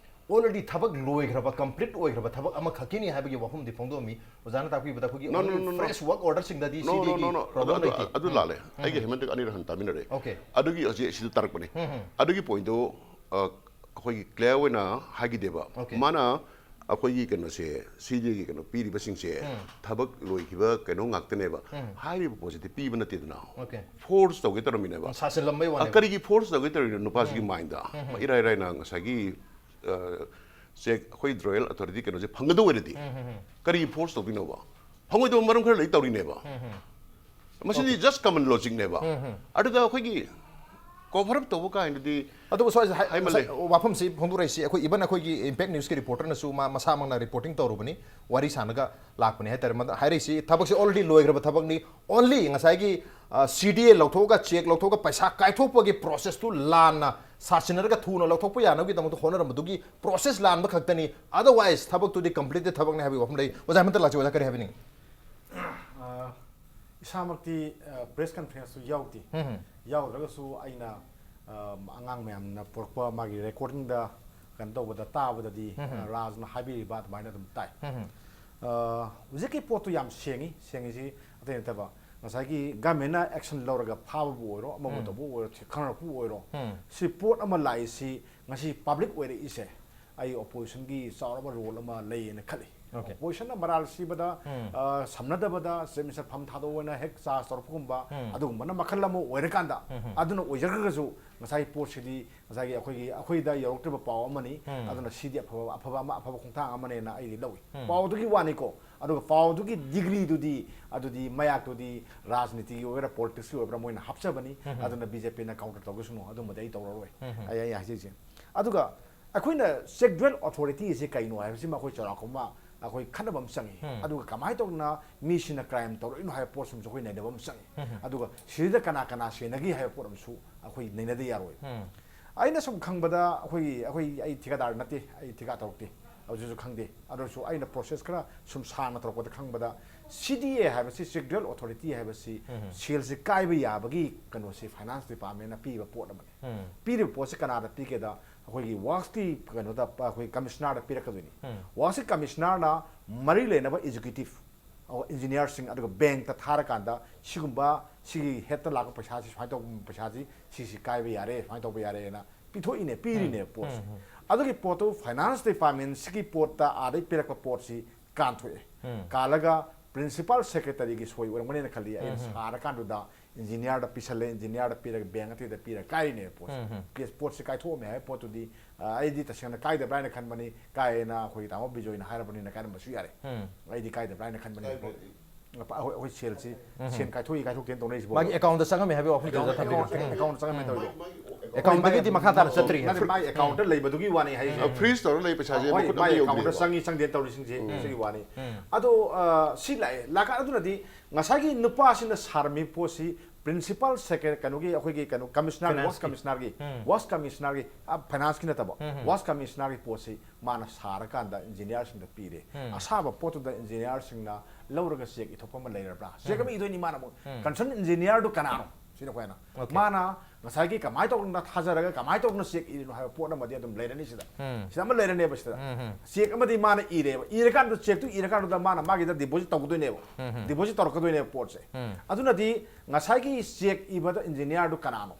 ꯑꯣꯜꯔꯦꯗꯤ ꯊꯕꯛ ꯂꯣꯏꯈ꯭ꯔꯕ, ꯀꯝꯄ꯭ꯂꯤꯠ ꯑꯣꯏꯈ꯭ꯔꯕ ꯊꯕꯛ ꯑꯃꯈꯛꯀꯤꯅꯤ ꯍꯥꯏꯕꯒꯤ ꯋꯥꯐꯝꯗꯤ ꯐꯣꯡꯗꯣꯛꯑꯝꯃꯤ꯫ ꯑꯣꯖꯥꯅ ꯇꯥꯛꯄꯤꯕꯗ ꯑꯩꯈꯣꯏꯒꯤ No, no, no, no, no. Fresh work ꯑꯣꯔꯗꯔꯁꯤꯡꯗꯗꯤ No, no, ꯁꯤ ꯗꯤ ꯑꯦꯒꯤ no, no. ꯑꯗꯨ, ꯄ꯭ꯔꯣꯕ꯭ꯂꯦꯝ ꯑꯗꯨ, ꯂꯩꯇꯦ꯫ ꯑꯗꯨ ꯂꯥꯜꯂꯦ꯫ ꯑꯩꯒꯤ ꯍꯦꯃꯟꯇ ꯑꯅꯤꯔꯛ ꯍꯟꯅ ꯇꯥꯃꯤꯟꯅꯔꯦ꯫ Okay. ꯑꯗꯨꯒꯤ ꯍꯧꯖꯤꯛ ꯁꯤꯗ ꯇꯥꯔꯛꯄꯅꯦ꯫ ꯑꯗꯨꯒꯤ ꯄꯣꯏꯟꯗꯣ, ꯑ, ꯑꯩꯈꯣꯏꯒꯤ ꯀ꯭ꯂꯤꯌꯥꯔ ꯑꯣꯏꯅ ꯍꯥꯏꯈꯤꯗꯦꯕ꯫ Okay. ꯃꯥꯅ ꯑꯩꯈꯣꯏꯒꯤ ꯀꯩꯅꯣꯁꯦ, ꯁꯤ ꯗꯤ ꯑꯦꯒꯤ ꯀꯩꯅꯣ ꯄꯤꯔꯤꯕꯁꯤꯡꯁꯦ ꯊꯕꯛ ꯂꯣꯏꯈꯤꯕ ꯀꯩꯅꯣ ꯉꯥꯛꯇꯅꯦꯕ꯫ ꯍꯥꯏꯔꯤꯕ ꯄꯣꯠꯁꯤꯗꯤ ꯄꯤꯕ ꯅꯠꯇꯦꯗꯅ꯫ Okay. ꯐꯣꯔꯁ ꯇꯧꯒꯦ ꯇꯧꯔꯝꯃꯤꯅꯦꯕ꯫ ꯁꯥꯁꯤꯜꯂꯝꯕꯩ ꯑ, ꯋꯥꯅꯦꯕ꯫ ꯀꯔꯤꯒꯤ ꯐꯣꯔꯁ ꯇꯧꯒꯦ ꯇꯧꯔꯤꯅꯣ ꯅꯨꯄꯥꯁꯤꯒꯤ ꯃꯥꯏꯟꯗ? ꯏꯔꯥꯏ ꯏꯔꯥꯏꯅ ꯉꯁꯥꯏꯒꯤ, ꯑ, ꯆꯦꯛ, ꯑꯩꯈꯣꯏ ꯔꯣꯌꯦꯜ ꯑꯣꯊꯣꯔꯤꯇꯤ ꯀꯩꯅꯣꯁꯦ ꯐꯪꯒꯗꯧ ꯑꯣꯏꯔꯗꯤ ꯀꯔꯤꯒꯤ ꯐꯣꯔꯁ ꯇꯧꯗꯣꯏꯅꯣꯕ? ꯐꯪꯉꯣꯏꯗꯕ ꯃꯔꯝ ꯈꯔ ꯂꯩ ꯇꯧꯔꯤꯅꯦꯕ꯫ ꯃꯁꯤꯗꯤ ꯖꯁ ꯀꯃꯟ ꯂꯣꯖꯤꯛꯅꯦꯕ꯫ ꯑꯗꯨꯗ ꯑꯩꯈꯣꯏꯒꯤ cover up ꯇꯧꯕ ꯀꯥꯏꯅꯗꯤ ꯑꯗꯨꯕꯨ ꯁ꯭ꯋꯥꯏꯁꯦ ꯍꯥꯏ- ꯍꯥꯏꯃꯜꯂꯦ꯫ ꯉꯁꯥꯏ ꯋꯥꯐꯝꯁꯤ ꯐꯣꯡꯗꯣꯔꯛꯏꯁꯤ ꯑꯩꯈꯣꯏ, even ꯑꯩꯈꯣꯏꯒꯤ Impact Newsꯀꯤ reporterꯅꯁꯨ ꯃꯥ ꯃꯁꯥꯃꯛꯅ reporting ꯇꯧꯔꯨꯕꯅꯤ, ꯋꯥꯔꯤ ꯁꯥꯟꯅꯒ ꯂꯥꯛꯄꯅꯤ ꯍꯥꯏꯇꯥꯔꯦ꯫ ꯃꯗ- ꯍꯥꯏꯔꯛꯏꯁꯤ ꯊꯕꯛꯁꯤ already ꯂꯣꯏꯈ꯭ꯔꯕ ꯊꯕꯛꯅꯤ, only ꯉꯁꯥꯏꯒꯤ CDA ꯂꯧꯊꯣꯛꯑꯒ, cheque ꯂꯧꯊꯣꯛꯑꯒ ꯄꯩꯁꯥ ꯀꯥꯏꯊꯣꯛꯄꯒꯤ processꯇꯨ ꯂꯥꯟꯅ ꯁꯥꯁꯤꯟꯅꯔꯒ ꯊꯨꯅ ꯂꯧꯊꯣꯛꯄ ꯌꯥꯅꯕꯒꯤꯗꯃꯛꯇ ꯍꯣꯠꯅꯔꯝꯕꯗꯨꯒꯤ process ꯂꯥꯟꯕ ꯈꯛꯇꯅꯤ, otherwise ꯊꯕꯛꯇꯨꯗꯤ completed ꯊꯕꯛꯅꯤ ꯍꯥꯏꯕꯒꯤ ꯋꯥꯐꯝ ꯂꯩ꯫ ꯑꯣꯖꯥ ꯍꯟꯇ ꯂꯥꯛꯆ, ꯑꯣꯖꯥ ꯀꯔꯤ ꯍꯥꯏꯕꯤꯅꯤꯡꯉꯤ? ꯑ, ꯏꯁꯥꯃꯛꯇꯤ press conferenceꯇꯨ ꯌꯥꯎꯗꯦ꯫ ꯌꯥꯎꯗ꯭ꯔꯒꯁꯨ ꯑꯩꯅ ꯑ, ꯑꯉꯥꯡ ꯃꯌꯥꯝꯅ ꯄꯨꯔꯛꯄ ꯃꯥꯒꯤ recordingꯗ ꯀꯩꯅꯣ ꯇꯧꯕꯗ, ꯇꯥꯕꯗꯗꯤ, ꯑ, ꯔꯥꯖꯅ ꯍꯥꯏꯕꯤꯔꯤꯕ ꯑꯗꯨꯃꯥꯏꯅ ꯑꯗꯨꯝ ꯇꯥꯏ꯫ ꯑ, ꯍꯧꯖꯤꯛꯀꯤ ꯄꯣꯠꯇꯨ ꯌꯥꯝ ꯁꯦꯡꯉꯤ꯫ ꯁꯦꯡꯉꯤꯁꯤ ꯑꯇꯩ ꯅꯠꯇꯕ, ꯉꯁꯥꯏꯒꯤ governmentꯅ action ꯂꯧꯔꯒ ꯐꯥꯕꯕꯨ ꯑꯣꯏꯔꯣ, ꯑꯃꯕꯨ ꯇꯧꯕ ꯑꯣꯏꯔꯣ, ꯊꯤ-, ꯈꯪꯅꯔꯛꯄꯕꯨ ꯑꯣꯏꯔꯣ, ꯁꯤ ꯄꯣꯠ ꯑꯃ ꯂꯥꯛꯏꯁꯤ ꯉꯁꯤ public ꯑꯣꯏꯔꯛꯏꯁꯦ, ꯑꯩ oppositionꯒꯤ ꯆꯥꯎꯔꯕ role ꯑꯃ ꯂꯩꯌꯦꯅ ꯈꯜꯂꯤ꯫ Okay. Oppositionꯅ ꯃꯔꯥꯜ ꯁꯤꯕꯗ, ꯑ, ꯁꯝꯅꯗꯕꯗ Chief Minister ꯐꯝ ꯊꯥꯗꯣꯛꯑꯣꯅ ꯍꯦꯛ charge ꯇꯧꯔꯛꯄꯒꯨꯝꯕ, ꯑꯗꯨꯒꯨꯝꯕꯅ ꯃꯈꯜ ꯑꯃ ꯑꯣꯏꯔꯀꯥꯟꯗ, ꯑꯗꯨꯅ ꯑꯣꯏꯖꯈ꯭ꯔꯒꯁꯨ ꯉꯁꯥꯏꯒꯤ ꯄꯣꯠꯁꯤꯗꯤ ꯉꯁꯥꯏꯒꯤ ꯑꯩꯈꯣꯏꯒꯤ, ꯑꯩꯈꯣꯏꯗ ꯌꯧꯔꯛꯇ꯭ꯔꯤꯕ ꯄꯥꯎ ꯑꯃꯅꯤ꯫ ꯑꯗꯨꯅ ꯁꯤꯗꯤ ꯑꯐꯕ, ꯑꯐꯕ ꯑꯃ, ꯑꯐꯕ ꯈꯣꯡꯊꯥꯡ ꯑꯃꯅꯦꯅ ꯑꯩꯗꯤ ꯂꯧꯏ꯫ ꯄꯥꯎꯗꯨꯒꯤ ꯋꯥꯅꯤꯀꯣ, ꯑꯗꯨꯒ ꯄꯥꯎꯗꯨꯒꯤ degreeꯗꯨꯗꯤ, ꯑꯗꯨꯗꯤ ꯃꯌꯥꯛꯇꯨꯗꯤ ꯔꯥꯖꯅꯤꯇꯤꯒꯤ ꯑꯣꯏꯒꯦꯔꯥ politicsꯀꯤ ꯑꯣꯏꯕ꯭ꯔꯥ ꯃꯣꯏꯅ ꯍꯥꯞꯆꯕꯅꯤ꯫ ꯑꯗꯨꯅ BJPꯅ counter ꯇꯧꯖꯁꯅꯨ, ꯑꯗꯨꯝꯕꯗꯤ ꯑꯩ ꯇꯧꯔꯔꯣꯏ꯫ ꯑꯩ, ꯑꯩ ꯍꯥꯏꯖꯩꯁꯦ꯫ ꯑꯗꯨꯒ ꯑꯩꯈꯣꯏꯅ check dual authority ꯑꯁꯤ ꯀꯩꯅꯣ ꯍꯥꯏꯕꯁꯤꯃ ꯑꯩꯈꯣꯏ ꯆꯥꯎꯔꯥꯛꯄ ꯑꯃ ꯑꯩꯈꯣꯏ ꯈꯟꯅꯕ ꯑꯃ ꯆꯪꯉꯤ꯫ ꯑꯗꯨꯒ ꯀꯃꯥꯏꯅ ꯇꯧꯗꯅ ꯃꯤꯁꯤꯅ crime ꯇꯧꯔꯛꯏꯅꯣ ꯍꯥꯏꯕ ꯄꯣꯠꯁꯤꯃꯁꯨ ꯑꯩꯈꯣꯏ ꯅꯩꯅꯕ ꯑꯃ ꯆꯪꯉꯤ꯫ ꯑꯗꯨꯒ ꯁꯤꯗ ꯀꯅꯥ ꯀꯅꯥ ꯁꯦꯟꯅꯒꯦ ꯍꯥꯏꯕ ꯄꯣꯠ ꯑꯃꯁꯨ ꯑꯩꯈꯣꯏ ꯅꯩꯅꯗ ꯌꯥꯔꯣꯏ꯫ ꯑꯩꯅ ꯁꯨꯝ ꯈꯪꯕꯗ ꯑꯩꯈꯣꯏꯒꯤ, ꯑꯩꯈꯣꯏ, ꯑꯩ ꯊꯤꯀꯥꯗꯥꯔ ꯅꯠꯇꯦ, ꯑꯩ ꯊꯤꯀꯥ ꯇꯧꯔꯛꯇꯦ, ꯑꯗꯨꯁꯨ ꯈꯪꯗꯦ꯫ ꯑꯗꯨꯁꯨ ꯑꯩꯅ process ꯈꯔ ꯁꯨꯝ ꯁꯥꯡꯅ ꯇꯧꯔꯛꯄꯗ ꯈꯪꯕꯗ, CDA ꯍꯥꯏꯕꯁꯤ, check dual authority ꯍꯥꯏꯕꯁꯤ, ꯁꯦꯜꯁꯤ ꯀꯥꯏꯕ ꯌꯥꯕꯒꯤ ꯀꯩꯅꯣꯁꯤ finance departmentꯅ ꯄꯤꯕ ꯄꯣꯠ ꯑꯃꯅꯤ꯫ ꯄꯤꯔꯤꯕ ꯄꯣꯠꯁꯤ ꯀꯅꯥꯗ ꯄꯤꯒꯦꯗ, ꯑꯩꯈꯣꯏꯒꯤ worksꯀꯤ ꯀꯩꯅꯣꯗ, ꯑꯩꯈꯣꯏ commissionerꯗ ꯄꯤꯔꯛꯀꯗꯣꯏꯅꯤ꯫ Worksꯀꯤ commissionerꯅ ꯃꯔꯤ ꯂꯩꯅꯕ executive, ꯑꯣ, engineerꯁꯤꯡ, ꯑꯗꯨꯒ bankꯇ ꯊꯥꯔꯀꯥꯟꯗ ꯁꯤꯒꯨꯝꯕ, ꯁꯤꯒꯤ headꯇ ꯂꯥꯛꯄ ꯄꯩꯁꯥꯁꯤ, ꯁꯨꯃꯥꯏꯅ ꯇꯧꯕ ꯄꯩꯁꯥꯁꯤ ꯁꯤꯁꯤ ꯀꯥꯏꯕ ꯌꯥꯔꯦ, ꯁꯨꯃꯥꯏꯅ ꯇꯧꯕ ꯌꯥꯔꯦꯅ ꯄꯤꯊꯣꯛꯏꯅꯦ, ꯄꯤꯔꯤꯅꯦ ꯄꯣꯠꯁꯦ꯫ ꯑꯗꯨꯒꯤ ꯄꯣꯠꯇꯨ finance departmentꯁꯤꯒꯤ ꯄꯣꯠꯇ ꯑꯥꯗꯩ ꯄꯤꯔꯛꯄ ꯄꯣꯠꯁꯤ ꯀꯥꯟꯊꯣꯛꯑꯦ꯫ ꯀꯥꯜꯂꯒ principal secretaryꯒꯤ ꯁꯣꯏ ꯑꯣꯏꯔꯝꯒꯅꯦꯅ ꯈꯜꯂꯤ꯫ ꯑꯩꯅ ꯁꯥꯔꯀꯥꯟꯗꯨꯗ engineerꯗ ꯄꯤꯁꯜꯂꯦ, engineerꯗ ꯄꯤꯔꯒ bank ꯑꯇꯩꯗ ꯄꯤꯔꯒ ꯀꯥꯏꯔꯤꯅꯦꯕ ꯄꯣꯠꯁꯦ꯫ Case, ꯄꯣꯠꯁꯦ ꯀꯥꯏꯊꯣꯛꯑꯝꯃꯦ ꯍꯥꯏꯕ ꯄꯣꯠꯇꯨꯗꯤ, ꯑ, ꯑꯩꯗꯤ ꯇꯁꯦꯡꯅ ꯀꯥꯏꯗꯕ꯭ꯔꯥ ꯍꯥꯏꯅ ꯈꯟꯕꯅꯤ, ꯀꯥꯏꯌꯦꯅ ꯑꯩꯈꯣꯏꯒꯤ ꯇꯥꯃꯣ ꯕꯤꯖꯣꯏꯅ ꯍꯥꯏꯔꯕꯅꯤꯅ ꯀꯥꯏꯔꯝꯕꯁꯨ ꯌꯥꯔꯦ꯫ ꯑꯩꯗꯤ ꯀꯥꯏꯗꯕ꯭ꯔꯥ ꯍꯥꯏꯅ ꯈꯟꯕꯅꯤ꯫ ꯀꯥꯏꯕ꯭ꯔꯗꯤ? ꯑꯩꯈꯣꯏ ꯑꯩꯈꯣꯏ ꯁꯦꯜꯁꯤ ꯁꯦꯜ ꯀꯥꯏꯊꯣꯛꯏ ꯀꯥꯏꯊꯣꯛꯇꯦꯅ ꯇꯧꯅꯔꯤꯁꯤꯕꯣ? ꯃꯥꯒꯤ ꯑꯦꯀꯥꯎꯟꯗ ꯆꯪꯉꯝꯃꯦ ꯍꯥꯏꯕꯒꯤ ꯋꯥꯐꯝꯗꯨꯗ ꯑꯦꯀꯥꯎꯟ ꯊꯝꯕꯤꯔꯣ꯫ ꯑꯦꯀꯥꯎꯟ ꯑꯦꯀꯥꯎꯟꯗ ꯆꯪꯉꯝꯃꯦ ꯇꯧꯔꯤꯗꯣ? ꯑꯦꯀꯥꯎꯟꯗꯒꯤꯗꯤ ꯃꯈꯥ ꯇꯥꯅ ꯆꯠꯇ꯭ꯔꯤ꯫ ꯅꯠꯇꯦ, ꯃꯥꯒꯤ ꯑꯦꯀꯥꯎꯟꯗ ꯂꯩꯕꯗꯨꯒꯤ ꯋꯥꯅꯤ ꯍꯥꯏꯁꯦ꯫ ꯐ꯭ꯔꯤꯖ ꯇꯧꯔ ꯂꯩ, ꯄꯩꯁꯥꯁꯦ ꯍꯣꯏ, ꯑꯃꯨꯛ ꯃꯥꯒꯤ ꯑꯝꯇ ꯑꯦꯀꯥꯎꯟꯗ ꯌꯧꯗ꯭ꯔꯤꯕ꯫ ꯆꯪꯉꯤ ꯆꯪꯗꯦ ꯇꯧꯔꯤꯁꯤꯡꯁꯦ ꯁꯤꯒꯤ ꯋꯥꯅꯤ꯫ ꯑꯗꯣ ꯑ, ꯁꯤ ꯂꯥꯛꯑꯦ ꯂꯥꯛꯀꯥꯟ ꯑꯗꯨꯅꯗꯤ ꯉꯁꯥꯏꯒꯤ ꯅꯨꯄꯥꯁꯤꯅ ꯁꯥꯔꯝꯃꯤ ꯄꯣꯠꯁꯤ ꯄ꯭ꯔꯤꯟꯁꯤꯄꯥꯜ ꯁꯦꯀ꯭ꯔꯦ ꯀꯩꯅꯣꯒꯤ ꯑꯩꯈꯣꯏꯒꯤ ꯀꯩꯅꯣ ꯀꯃꯤꯁꯅꯔ ꯋꯥꯁ ꯀꯃꯤꯁꯅꯔꯒꯤ ꯋꯥꯁ ꯀꯃꯤꯁꯅꯔꯒꯤ ꯐꯥꯏꯅꯥꯟꯁꯀꯤ ꯅꯠꯇꯕ ꯋꯥꯁ ꯀꯃꯤꯁꯅꯔꯒꯤ ꯄꯣꯠꯁꯤ ꯃꯥꯅ ꯁꯥꯔꯀꯥꯟꯗ ꯏꯟꯖꯤꯅꯤꯌꯥꯔꯁꯤꯡꯗ ꯄꯤꯔꯦ꯫ ꯑꯁꯥꯕ ꯄꯣꯠꯇꯨꯗ ꯏꯟꯖꯤꯅꯤꯌꯥꯔꯁꯤꯡꯅ ꯂꯧꯔꯒ ꯆꯦꯛ ꯏꯊꯣꯛꯄ ꯑꯃ ꯂꯩꯔꯕ꯭ꯔꯥ? ꯆꯦꯛ ꯑꯃ ꯏꯗꯣꯏꯅꯤ ꯃꯥꯅ ꯑꯃꯨꯛ ꯀꯟꯁꯔꯟ ꯏꯟꯖꯤꯅꯤꯌꯥꯔꯗꯨ ꯀꯅꯥꯅꯣ? ꯁꯤꯅ ꯑꯩꯈꯣꯏꯅ ꯃꯥꯅ ꯉꯁꯥꯏꯒꯤ ꯀꯃꯥꯏꯅ ꯇꯧꯗꯅ ꯊꯥꯖꯔꯒ ꯀꯃꯥꯏꯅ ꯇꯧꯗꯅ ꯆꯦꯛ ꯏꯔꯤꯅꯣ ꯍꯥꯏꯕ ꯄꯣꯠ ꯑꯃꯗꯤ ꯑꯗꯨꯝ ꯂꯩꯔꯅꯤ ꯁꯤꯗ꯫ ꯁꯤꯗ ꯑꯃ ꯂꯩꯔꯅꯦꯕ ꯁꯤꯗ꯫ ꯆꯦꯛ ꯑꯃꯗꯤ ꯃꯥꯅ ꯏꯔꯦꯕ꯫ ꯏꯔꯀꯥꯟꯗ ꯆꯦꯛꯇꯨ ꯏꯔꯀꯥꯟꯗꯨꯗ ꯃꯥꯅ ꯃꯥꯒꯤꯗ ꯗꯤꯄꯣꯖꯤꯠ ꯇꯧꯒꯗꯣꯏꯅꯦꯕ꯫ ꯗꯤꯄꯣꯖꯤꯠ ꯇꯧꯔꯛꯀꯗꯣꯏꯅꯦꯕ ꯄꯣꯠꯁꯦ꯫ ꯑꯗꯨꯅꯗꯤ ꯉꯁꯥꯏꯒꯤ ꯆꯦꯛ ꯏꯕꯗ ꯏꯟꯖꯤꯅꯤꯌꯥꯔꯗꯨ ꯀꯅꯥꯅꯣ?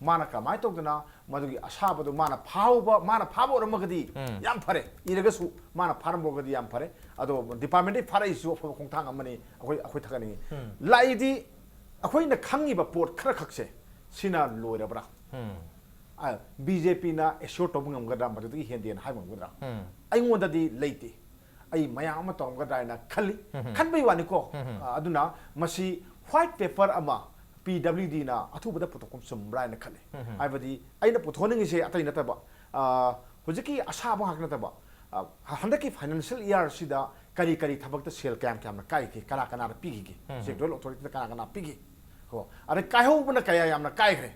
ꯃꯥꯅ ꯀꯃꯥꯏꯅ ꯇꯧꯗꯅ ꯃꯗꯨꯒꯤ ꯑꯁꯥꯕꯗꯣ ꯃꯥꯅ ꯐꯥꯍꯧꯕ, ꯃꯥꯅ ꯐꯥꯕ ꯑꯣꯏꯔꯝꯃꯒꯗꯤ ꯌꯥꯝ ꯐꯔꯦ, ꯏꯔꯒꯁꯨ ꯃꯥꯅ ꯐꯥꯔꯝꯃꯒꯗꯤ ꯌꯥꯝ ꯐꯔꯦ꯫ ꯑꯗꯣ ꯗꯤꯄꯥꯔꯠꯃꯦꯟꯗꯒꯤ ꯐꯥꯔꯛꯏꯁꯤꯁꯨ ꯑꯐꯕ ꯈꯣꯡꯊꯥꯡ ꯑꯃꯅꯤ ꯑꯩꯈꯣꯏ ꯑꯩꯈꯣꯏ ꯊꯥꯒꯠꯅꯤꯡꯉꯤ꯫ ꯂꯥꯛꯏꯗꯤ ꯑꯩꯈꯣꯏꯅ ꯈꯪꯉꯤꯕ ꯄꯣꯠ ꯈꯔ ꯈꯛꯁꯦ ꯁꯤꯅ ꯂꯣꯏꯔꯕ꯭ꯔꯥ? ꯕꯤ ꯖꯦ ꯄꯤꯅ ꯑꯦꯁ꯭ꯌꯣꯔ ꯇꯧꯕ ꯉꯝꯒꯗ꯭ꯔꯥ, ꯃꯗꯨꯗꯒꯤ ꯍꯦꯟꯗꯦꯅ ꯍꯥꯏꯕ ꯉꯝꯒꯗ꯭ꯔꯥ? ꯑꯩꯉꯣꯟꯗꯗꯤ ꯂꯩꯇꯦ꯫ ꯑꯩ ꯃꯌꯥꯝ ꯑꯃ ꯇꯧꯔꯝꯒꯗ꯭ꯔꯥ ꯍꯥꯏꯅ ꯈꯜꯂꯤ꯫ ꯈꯟꯕꯩ ꯋꯥꯅꯤꯀꯣ꯫ ꯑ, ꯑꯗꯨꯅ ꯃꯁꯤ ꯋꯥꯏꯠ ꯄꯦꯄꯔ ꯑꯃ ꯄꯤ ꯗꯕ꯭ꯂꯤꯎ ꯗꯤꯅ ꯑꯊꯨꯕꯗ ꯄꯨꯊꯣꯛꯄ ꯆꯨꯝꯕ꯭ꯔꯥ ꯍꯥꯏꯅ ꯈꯜꯂꯤ꯫ ꯍꯥꯏꯕꯗꯤ ꯑꯩꯅ ꯄꯨꯊꯣꯛꯅꯤꯡꯉꯤꯁꯦ ꯑꯇꯩ ꯅꯠꯇꯕ, ꯑ, ꯍꯧꯖꯤꯛꯀꯤ ꯑꯁꯥꯕ ꯉꯥꯛ ꯅꯠꯇꯕ, ꯑ, ꯍꯟꯗꯛꯀꯤ ꯐꯥꯏꯅꯥꯟꯁꯤꯌꯦꯜ ꯏꯌꯥꯔꯁꯤꯗ ꯀꯔꯤ ꯀꯔꯤ ꯊꯕꯛꯇ ꯁꯦꯜ ꯀꯌꯥꯝ ꯀꯌꯥꯝꯅ ꯀꯥꯏꯈꯤ, ꯀꯅꯥ ꯀꯅꯥꯗ ꯄꯤꯈꯤꯒꯦ, ꯁꯦꯟꯇ꯭ꯔꯦꯜ ꯑꯣꯊꯣꯔꯤꯇꯤꯗ ꯀꯅꯥ ꯀꯅꯥ ꯄꯤꯈꯤ? ꯀꯣ, ꯑꯗꯩ ꯀꯥꯏꯍꯧꯕꯅ ꯀꯌꯥ ꯌꯥꯝꯅ ꯀꯥꯏꯈ꯭ꯔꯦ,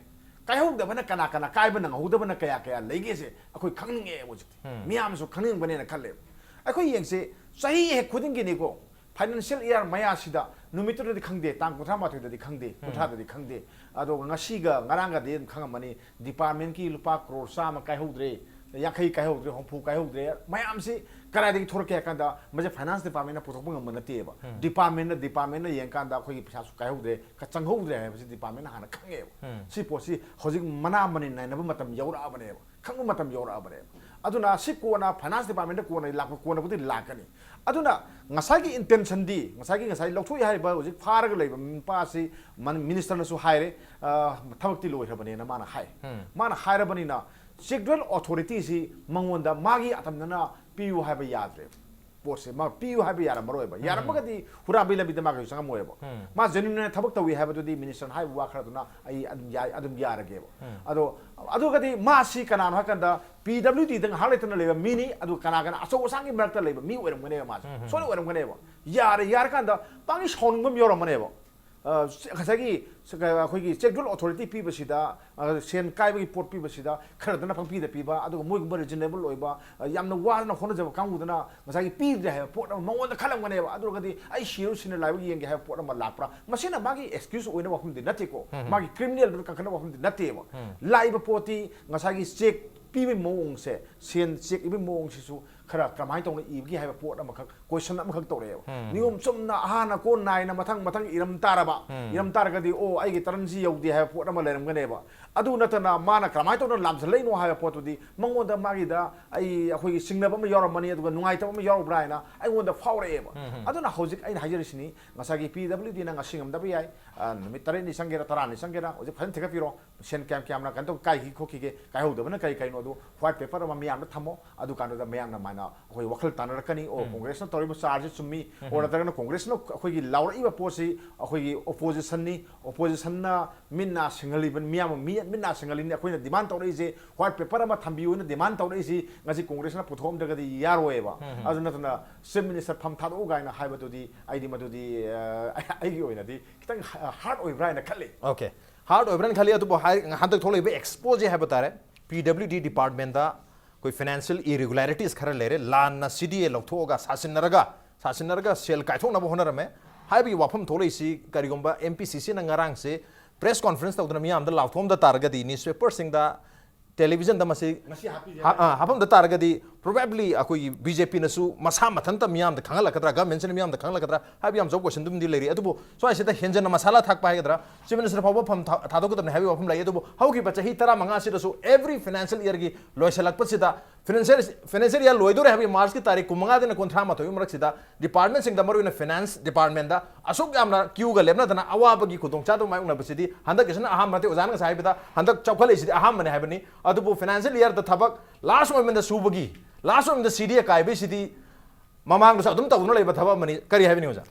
ꯀꯥꯏꯍꯧꯗꯕꯅ ꯀꯅꯥ ꯀꯅꯥ, ꯀꯥꯏꯕ ꯅꯪꯍꯧꯗꯕꯅ ꯀꯌꯥ ꯀꯌꯥ ꯂꯩꯒꯦꯁꯦ ꯑꯩꯈꯣꯏ ꯈꯪꯅꯤꯡꯉꯦꯕ ꯍꯧꯖꯤꯛꯇꯤ꯫ ꯃꯤꯌꯥꯝꯁꯨ ꯈꯪꯅꯤꯡꯕꯅꯦꯅ ꯈꯜꯂꯦꯕ꯫ ꯑꯩꯈꯣꯏ ꯌꯦꯡꯁꯦ, ꯆꯍꯤ ꯍꯦꯛ ꯈꯨꯗꯤꯡꯒꯤꯅꯤꯀꯣ, ꯐꯥꯏꯅꯥꯟꯁꯤꯌꯦꯜ ꯏꯌꯥꯔ ꯃꯌꯥꯁꯤꯗ ꯅꯨꯃꯤꯠꯇꯨꯗꯗꯤ ꯈꯪꯗꯦ, ꯇꯥꯡ ꯀꯨꯟꯊ꯭ꯔꯥ ꯃꯥꯊꯣꯏꯗꯗꯤ ꯈꯪꯗꯦ, ꯀꯨꯟꯊ꯭ꯔꯥꯗꯗꯤ ꯈꯪꯗꯦ, ꯑꯗꯣ ꯉꯁꯤꯒ ꯉꯔꯥꯡꯒꯗꯤ ꯑꯗꯨꯝ ꯈꯪꯉꯝꯃꯅꯤ꯫ ꯗꯤꯄꯥꯔꯠꯃꯦꯟꯀꯤ ꯂꯨꯄꯥ ꯀ꯭ꯔꯣꯔ ꯆꯥꯝꯃ ꯀꯥꯏꯍꯧꯗ꯭ꯔꯦ, ꯌꯥꯡꯈꯩ ꯀꯥꯏꯍꯧꯗ꯭ꯔꯦ, ꯍꯨꯝꯐꯨ ꯀꯥꯏꯍꯧꯗ꯭ꯔꯦ꯫ ꯃꯌꯥꯝꯁꯤ ꯀꯗꯥꯏꯗꯒꯤ ꯊꯣꯛꯂꯛꯀꯦ ꯍꯥꯏ ꯀꯥꯟꯗ ꯃꯁꯤ ꯐꯥꯏꯅꯥꯟꯁ ꯗꯤꯄꯥꯔꯠꯃꯦꯟꯅ ꯄꯨꯊꯣꯛꯄ ꯉꯝꯕ ꯅꯠꯇꯦꯕ꯫ ꯗꯤꯄꯥꯔꯠꯃꯦꯟꯅ ꯗꯤꯄꯥꯔꯠꯃꯦꯟꯅ ꯌꯦꯡꯀꯥꯟꯗ ꯑꯩꯈꯣꯏꯒꯤ ꯄꯩꯁꯥꯁꯨ ꯀꯥꯏꯍꯧꯗ꯭ꯔꯦ, ꯆꯪꯍꯧꯗ꯭ꯔꯦ ꯍꯥꯏꯕꯁꯤ ꯗꯤꯄꯥꯔꯠꯃꯦꯟꯅ ꯍꯥꯟꯅ ꯈꯪꯉꯦꯕ꯫ ꯁꯤ ꯄꯣꯠꯁꯤ ꯍꯧꯖꯤꯛ ꯃꯅꯥ ꯃꯅꯤꯟ ꯅꯥꯏꯅꯕ ꯃꯇꯝ ꯌꯧꯔꯛꯑꯕꯅꯦꯕ, ꯈꯪꯕ ꯃꯇꯝ ꯌꯧꯔꯛꯑꯕꯅꯦꯕ꯫ ꯑꯗꯨꯅ ꯁꯤ ꯀꯣꯟꯅ ꯐꯥꯏꯅꯥꯟꯁ ꯗꯤꯄꯥꯔꯠꯃꯦꯟꯗ ꯀꯣꯟꯅ ꯂꯥꯛꯄ, ꯀꯣꯟꯅꯕꯨꯗꯤ ꯂꯥꯛꯀꯅꯤ꯫ ꯑꯗꯨꯅ ꯉꯁꯥꯏꯒꯤ ꯏꯟꯇꯦꯟꯁꯟꯗꯤ, ꯉꯁꯥꯏꯒꯤ ꯉꯁꯥꯏ ꯂꯧꯊꯣꯛꯏ ꯍꯥꯏꯔꯤꯕ ꯍꯧꯖꯤꯛ ꯐꯥꯔꯒ ꯂꯩꯕ ꯅꯨꯄꯥꯁꯤ ꯃꯟ-, ꯃꯤꯅꯤꯁꯇꯔꯅꯁꯨ ꯍꯥꯏꯔꯦ, ꯑ, ꯊꯕꯛꯇꯤ ꯂꯣꯏꯈ꯭ꯔꯕꯅꯦꯅ ꯃꯥꯅ ꯍꯥꯏ꯫ ꯃꯥꯅ ꯍꯥꯏꯔꯕꯅꯤꯅ ꯁꯦꯟꯇ꯭ꯔꯦꯜ ꯑꯣꯊꯣꯔꯤꯇꯤꯁꯤ ꯃꯉꯣꯟꯗ ꯃꯥꯒꯤ ꯑꯇꯝꯅꯅ ꯄꯤꯌꯨ ꯍꯥꯏꯕ ꯌꯥꯗ꯭ꯔꯦꯕ꯫ ꯄꯣꯠꯁꯦ ꯃꯥ ꯄꯤꯌꯨ ꯍꯥꯏꯕ ꯌꯥꯔꯝꯃꯔꯣꯏꯕ꯫ ꯌꯥꯔꯝꯃꯒꯗꯤ ꯍꯨꯔꯥꯟꯕꯒꯤ ꯂꯝꯕꯤꯗ ꯃꯥ ꯀꯩꯁꯨ ꯆꯪꯉꯝꯃꯣꯏꯕ꯫ ꯃꯥ ꯖꯦꯅ꯭ꯌꯨꯟ ꯑꯣꯏꯅ ꯊꯕꯛ ꯇꯧꯏ ꯍꯥꯏꯕꯗꯨꯗꯤ ꯃꯤꯅꯤꯁꯇꯔꯅ ꯍꯥꯏꯕ ꯋꯥ ꯈꯔꯗꯨꯅ ꯑꯩ ꯑꯗꯨꯝ ꯌꯥꯏ, ꯑꯗꯨꯝ ꯌꯥꯔꯒꯦꯕ꯫ ꯑꯗꯣ ꯑꯗꯨꯒꯗꯤ ꯃꯥꯁꯤ ꯀꯅꯥꯅꯣ ꯍꯥꯏꯀꯥꯟꯗ ꯄꯤ ꯗꯕ꯭ꯂꯤꯎ ꯗꯤꯗ ꯉꯥꯏꯍꯥꯛ ꯂꯩꯇꯅ ꯂꯩꯕ ꯃꯤꯅꯤ꯫ ꯑꯗꯨ ꯀꯅꯥ ꯀꯅꯥ ꯑꯆꯧ ꯑꯁꯥꯡꯒꯤ ꯃꯔꯛꯇ ꯂꯩꯕ ꯃꯤ ꯑꯣꯏꯔꯝꯒꯅꯦꯕ ꯃꯥꯁꯦ꯫ ꯁꯣꯏꯅ ꯑꯣꯏꯔꯝꯒꯅꯦꯕ꯫ ꯌꯥꯔꯦ, ꯌꯥꯔꯀꯥꯟꯗ ꯃꯥꯒꯤ ꯁꯥꯎꯅꯤꯡꯕ ꯑꯃ ꯌꯥꯎꯔꯝꯒꯅꯦꯕ꯫ ꯑ, ꯉꯁꯥꯏꯒꯤ ꯑꯩꯈꯣꯏꯒꯤ ꯁꯦꯟꯇ꯭ꯔꯦꯜ ꯑꯣꯊꯣꯔꯤꯇꯤ ꯄꯤꯕꯁꯤꯗ, ꯑ, ꯁꯦꯟ ꯀꯥꯏꯕꯒꯤ ꯄꯣꯠ ꯄꯤꯕꯁꯤꯗ ꯈꯔꯗꯅ ꯄꯪꯄꯤꯗ ꯄꯤꯕ, ꯑꯗꯨꯒ ꯃꯣꯏꯒꯨꯝꯕ ꯔꯤꯖꯅꯦꯕꯜ ꯑꯣꯏꯕ, ꯑ, ꯌꯥꯝꯅ ꯋꯥꯅ ꯍꯣꯠꯅꯖꯕ ꯀꯥꯡꯕꯨꯗꯨꯅ ꯉꯁꯥꯏꯒꯤ ꯄꯤꯗ꯭ꯔꯦ ꯍꯥꯏꯕ ꯄꯣꯠ ꯑꯃ ꯃꯉꯣꯟꯗ ꯈꯜꯂꯝꯒꯅꯦꯕ꯫ ꯑꯗꯨ ꯑꯣꯏꯔꯒꯗꯤ ꯑꯩ ꯁꯤꯔꯨ ꯁꯤꯅ ꯂꯥꯏꯕꯛ ꯌꯦꯡꯒꯦ ꯍꯥꯏꯕ ꯄꯣꯠ ꯑꯃ ꯂꯥꯛꯄ꯭ꯔꯥ? ꯃꯁꯤꯅ ꯃꯥꯒꯤ ꯑꯦꯛꯁꯀ꯭ꯌꯨꯁ ꯑꯣꯏꯅꯕ ꯋꯥꯐꯝꯗꯤ ꯅꯠꯇꯦꯀꯣ꯫ ꯃꯥꯒꯤ ꯀ꯭ꯔꯤꯃꯤꯅꯦꯜꯗꯨꯗ ꯀꯟꯈꯠꯅꯕ ꯋꯥꯐꯝꯗꯤ ꯅꯠꯇꯦꯕ꯫ ꯂꯥꯛꯏꯕ ꯄꯣꯠꯇꯤ ꯉꯁꯥꯏꯒꯤ ꯆꯦꯛ ꯄꯤꯕꯒꯤ ꯃꯑꯣꯡꯁꯦ, ꯁꯦꯟ ꯆꯦꯛ ꯏꯕꯒꯤ ꯃꯑꯣꯡꯁꯤꯁꯨ ꯈꯔ ꯀꯔꯝꯍꯥꯏꯅ ꯇꯧꯅ ꯏꯕꯒꯦ ꯍꯥꯏꯕ ꯄꯣꯠ ꯑꯃꯈꯛ, ꯀꯣꯏꯁꯟ ꯑꯃꯈꯛ ꯇꯧꯔꯛꯑꯦꯕ꯫ ꯅꯤꯌꯣꯝ ꯆꯨꯝꯅ ꯑꯍꯥꯟꯅ ꯀꯣꯟ ꯅꯥꯏꯅ ꯃꯊꯪ ꯃꯊꯪ ꯏꯔꯝ ꯇꯥꯔꯕ, ꯏꯔꯝ ꯇꯥꯔꯒꯗꯤ, "ꯑꯣ, ꯑꯩꯒꯤ ꯇꯔꯟꯁꯤ ꯌꯧꯗꯦ" ꯍꯥꯏꯕ ꯄꯣꯠ ꯑꯃ ꯂꯩꯔꯝꯒꯅꯦꯕ꯫ ꯑꯗꯨ ꯅꯠꯇꯅ ꯃꯥꯅ ꯀꯔꯝꯍꯥꯏꯅ ꯇꯧꯅ ꯂꯥꯝꯁꯤꯜꯂꯛꯏꯅꯣ ꯍꯥꯏꯕ ꯄꯣꯠꯇꯨꯗꯤ ꯃꯉꯣꯟꯗ ꯃꯥꯒꯤꯗ ꯑꯩ, ꯑꯩꯈꯣꯏꯒꯤ ꯆꯤꯡꯅꯕ ꯑꯃ ꯌꯥꯎꯔꯝꯃꯅꯤ, ꯑꯗꯨꯒ ꯅꯨꯡꯉꯥꯏꯇꯕ ꯑꯃ ꯌꯥꯎꯔꯕ꯭ꯔꯥ ꯍꯥꯏꯅ ꯑꯩꯉꯣꯟꯗ ꯐꯥꯎꯔꯛꯑꯦꯕ꯫ ꯑꯗꯨꯅ ꯍꯧꯖꯤꯛ ꯑꯩꯅ ꯍꯥꯏꯖꯔꯤꯁꯤꯅꯤ, ꯉꯁꯥꯏꯒꯤ ꯄꯤ ꯗꯕ꯭ꯂꯤꯎ ꯗꯤꯅ ꯉꯁꯤ ꯉꯝꯗꯕ ꯌꯥꯏ, ꯑ, ꯅꯨꯃꯤꯠ ꯇꯔꯦꯠꯅꯤ ꯆꯪꯒꯦꯔꯥ, ꯇꯔꯥꯅꯤ ꯆꯪꯒꯦꯔꯥ, ꯍꯧꯖꯤꯛ ꯐꯖꯅ ꯊꯤꯒꯠꯄꯤꯔꯣ꯫ ꯁꯦꯟ ꯀꯌꯥꯝ ꯀꯌꯥꯝꯅ ꯀꯩꯅꯣ ꯇꯧ-, ꯀꯥꯏꯈꯤ ꯈꯣꯠꯈꯤꯒꯦ, ꯀꯥꯏꯍꯧꯗꯕꯅ ꯀꯔꯤ ꯀꯔꯤꯅꯣ, ꯑꯗꯨ ꯋꯥꯏꯠ ꯄꯦꯄꯔ ꯑꯃ ꯃꯤꯌꯥꯝꯗ ꯊꯝꯃꯣ꯫ ꯑꯗꯨ ꯀꯥꯟꯗꯨꯗ ꯃꯌꯥꯝꯅ ꯑꯗꯨꯃꯥꯏꯅ ꯑꯩꯈꯣꯏ ꯋꯥꯈꯜ ꯇꯥꯟꯅꯔꯛꯀꯅꯤ꯫ "ꯑꯣ, ꯀꯣꯡꯒ꯭ꯔꯦꯁꯅ ꯇꯧꯔꯤꯕ ꯆꯥꯔꯖꯁꯤ ꯆꯨꯝꯃꯤ", ꯑꯣꯔ ꯅꯠꯇ꯭ꯔꯒꯅ ꯀꯣꯡꯒ꯭ꯔꯦꯁꯅ ꯑꯩꯈꯣꯏꯒꯤ ꯂꯥꯎꯔꯛꯏꯕ ꯄꯣꯠꯁꯤ ꯑꯩꯈꯣꯏꯒꯤ ꯑꯣꯄꯣꯖꯤꯁꯟꯅꯤ, ꯑꯣꯄꯣꯖꯤꯁꯟꯅ ꯃꯤꯠ ꯅꯥ ꯁꯤꯡꯍꯜꯂꯤꯕ, ꯃꯤꯌꯥꯝ ꯃꯤ ꯃꯤꯠ ꯅꯥ ꯁꯤꯡꯍꯜꯂꯤꯅꯤ, ꯑꯩꯈꯣꯏꯅ ꯗꯤꯃꯥꯟ ꯇꯧꯔꯛꯏꯁꯦ, ꯋꯥꯏꯠ ꯄꯦꯄꯔ ꯑꯃ ꯊꯝꯕꯤꯌꯨꯅ ꯗꯤꯃꯥꯟ ꯇꯧꯔꯛꯏꯁꯤ ꯉꯁꯤ ꯀꯣꯡꯒ꯭ꯔꯦꯁꯅ ꯄꯨꯊꯣꯛꯑꯝꯗ꯭ꯔꯒꯗꯤ ꯌꯥꯔꯣꯏꯕ꯫ ꯑꯗꯨ ꯅꯠꯇꯅ ꯆꯤꯐ ꯃꯤꯅꯤꯁꯇꯔ ꯐꯝ ꯊꯥꯗꯣꯛꯎ ꯀꯥꯏꯅ ꯍꯥꯏꯕꯗꯨꯗꯤ ꯑꯩꯗꯤ ꯃꯗꯨꯗꯤ, ꯑ, ꯑꯩꯒꯤ ꯑꯣꯏꯅꯗꯤ ꯈꯤꯇꯪ ꯍꯥꯔꯗ ꯑꯣꯏꯕ꯭ꯔꯥ ꯍꯥꯏꯅ ꯈꯜꯂꯤ꯫ ꯑꯣꯀꯦ, ꯍꯥꯔꯗ ꯑꯣꯏꯕ꯭ꯔꯥꯅ ꯈꯜꯂꯤ꯫ ꯑꯗꯨꯕꯨ ꯍꯥꯏ-, ꯍꯟꯗꯛ ꯊꯣꯛꯂꯛꯏꯕ ꯑꯦꯛꯁꯄꯣꯖꯦ ꯍꯥꯏꯕ ꯇꯥꯔꯦ, ꯄꯤ ꯗꯕ꯭ꯂꯤꯎ ꯗꯤ ꯗꯤꯄꯥꯔꯠꯃꯦꯟꯗ ꯑꯩꯈꯣꯏ ꯐꯥꯏꯅꯥꯟꯁꯤꯌꯦꯜ ꯏꯔꯤꯒꯨꯂꯔꯤꯇꯤꯁ ꯈꯔ ꯂꯩꯔꯦ, ꯂꯥꯟꯅ ꯁꯤ ꯗꯤ ꯑꯦ ꯂꯧꯊꯣꯛꯑꯒ ꯁꯥꯁꯤꯟꯅꯔꯒ, ꯁꯥꯁꯤꯟꯅꯔꯒ ꯁꯦꯜ ꯀꯥꯏꯊꯣꯛꯅꯕ ꯍꯣꯠꯅꯔꯝꯃꯦ ꯍꯥꯏꯕꯒꯤ ꯋꯥꯐꯝ ꯊꯣꯛꯂꯛꯏꯁꯤ ꯀꯔꯤꯒꯨꯝꯕ ꯑꯦꯝ ꯄꯤ ꯁꯤ ꯁꯤꯅ ꯉꯔꯥꯡꯁꯦ ꯄ꯭ꯔꯦꯁ ꯀꯣꯟꯐꯔꯦꯟꯁ ꯇꯧꯗꯅ ꯃꯤꯌꯥꯝꯗ ꯂꯥꯎꯊꯣꯛꯑꯝꯗ ꯇꯥꯔꯒꯗꯤ, ꯅ꯭ꯌꯨꯁꯄꯦꯄꯔꯁꯤꯡꯗ, ꯇꯦꯂꯤꯚꯤꯖꯟꯗ ꯃꯁꯤ ꯍꯥ-, ꯑ, ꯍꯥꯞꯄꯝꯗ ꯇꯥꯔꯒꯗꯤ, ꯄ꯭ꯔꯣꯕꯦꯕ꯭ꯂꯤ ꯑꯩꯈꯣꯏꯒꯤ ꯕꯤ ꯖꯦ ꯄꯤꯅꯁꯨ ꯃꯁꯥ ꯃꯊꯟꯇ ꯃꯤꯌꯥꯝꯗ ꯈꯪꯍꯜꯂꯛꯀꯗ꯭ꯔꯥ, ꯒꯚꯔꯟꯃꯦꯟꯁꯤꯅ ꯃꯤꯌꯥꯝꯗ ꯈꯪꯍꯜꯂꯛꯀꯗ꯭ꯔꯥ ꯍꯥꯏꯕ ꯌꯥꯝ ꯆꯥꯎꯕ ꯀꯣꯏꯁꯟꯗꯨꯝꯗꯤ ꯂꯩꯔꯤ꯫ ꯑꯗꯨꯕꯨ ꯁ꯭ꯋꯥꯏꯁꯤꯗ ꯍꯦꯟꯖꯟꯅ ꯃꯁꯥꯂꯥ ꯊꯥꯛꯄ ꯍꯥꯏꯒꯗ꯭ꯔꯥ, ꯆꯤꯐ ꯃꯤꯅꯤꯁꯇꯔ ꯐꯥꯎꯕ ꯐꯝ ꯊꯥ-, ꯊꯥꯗꯣꯛꯀꯗꯕꯅꯤ ꯍꯥꯏꯕꯒꯤ ꯋꯥꯐꯝ ꯂꯩ꯫ ꯑꯗꯨꯕꯨ ꯍꯧꯈꯤꯕ ꯆꯍꯤ ꯇꯔꯥꯃꯉꯥꯁꯤꯗꯁꯨ ꯑꯦꯚ꯭ꯔꯤ ꯐꯥꯏꯅꯥꯟꯁꯤꯌꯦꯜ ꯏꯌꯔꯒꯤ ꯂꯣꯏꯁꯤꯜꯂꯛꯄꯁꯤꯗ, ꯐꯥꯏꯅꯥꯟꯁꯤꯌꯦꯜ, ꯐꯥꯏꯅꯥꯟꯁꯤꯌꯦꯜ ꯏꯌꯔ ꯂꯣꯏꯗꯣꯔꯦ ꯍꯥꯏꯕꯒꯤ ꯃꯥꯔꯆꯀꯤ ꯇꯥꯔꯤꯛ ꯀꯨꯟꯃꯉꯥꯗꯩꯅ ꯀꯨꯟꯊ꯭ꯔꯥ ꯃꯥꯊꯣꯏ ꯃꯔꯛꯁꯤꯗ ꯗꯤꯄꯥꯔꯠꯃꯦꯟꯁꯤꯡꯗ, ꯃꯔꯨꯑꯣꯏꯅ ꯐꯥꯏꯅꯥꯟꯁ ꯗꯤꯄꯥꯔꯠꯃꯦꯟꯗ ꯑꯁꯨꯛ ꯌꯥꯝꯅ ꯀ꯭ꯌꯨꯒ ꯂꯦꯞꯅꯗꯅ ꯑꯋꯥꯕꯒꯤ ꯈꯨꯗꯣꯡꯆꯥꯗꯕ ꯃꯥꯌꯣꯛꯅꯕꯁꯤꯗꯤ ꯍꯟꯗꯛꯀꯤꯁꯤꯅ ꯑꯍꯥꯟꯕ ꯅꯠꯇꯦ꯫ ꯑꯣꯖꯥꯅ ꯉꯁꯥꯏ ꯍꯥꯏꯕꯗ ꯍꯟꯗꯛ ꯆꯥꯎꯈꯠꯂꯛꯏꯁꯤꯗꯤ ꯑꯍꯥꯟꯕꯅꯤ ꯍꯥꯏꯕꯅꯤ꯫ ꯑꯗꯨꯕꯨ ꯐꯥꯏꯅꯥꯟꯁꯤꯌꯦꯜ ꯏꯌꯔꯗ ꯊꯕꯛ ꯂꯥꯁ ꯑꯣꯏꯃꯟꯗ ꯁꯨꯕꯒꯤ, ꯂꯥꯁ ꯑꯣꯏꯃꯟꯗ ꯁꯤ ꯗꯤ ꯑꯦ ꯀꯥꯏꯕꯒꯤꯁꯤꯗꯤ ꯃꯃꯥꯡꯗꯁꯨ ꯑꯗꯨꯝ ꯇꯧꯗꯨꯅ ꯂꯩꯕ ꯊꯕꯛ ꯑꯃꯅꯤ꯫ ꯀꯔꯤ ꯍꯥꯏꯕꯤꯅꯤꯡꯉꯤ ꯑꯣꯖꯥ?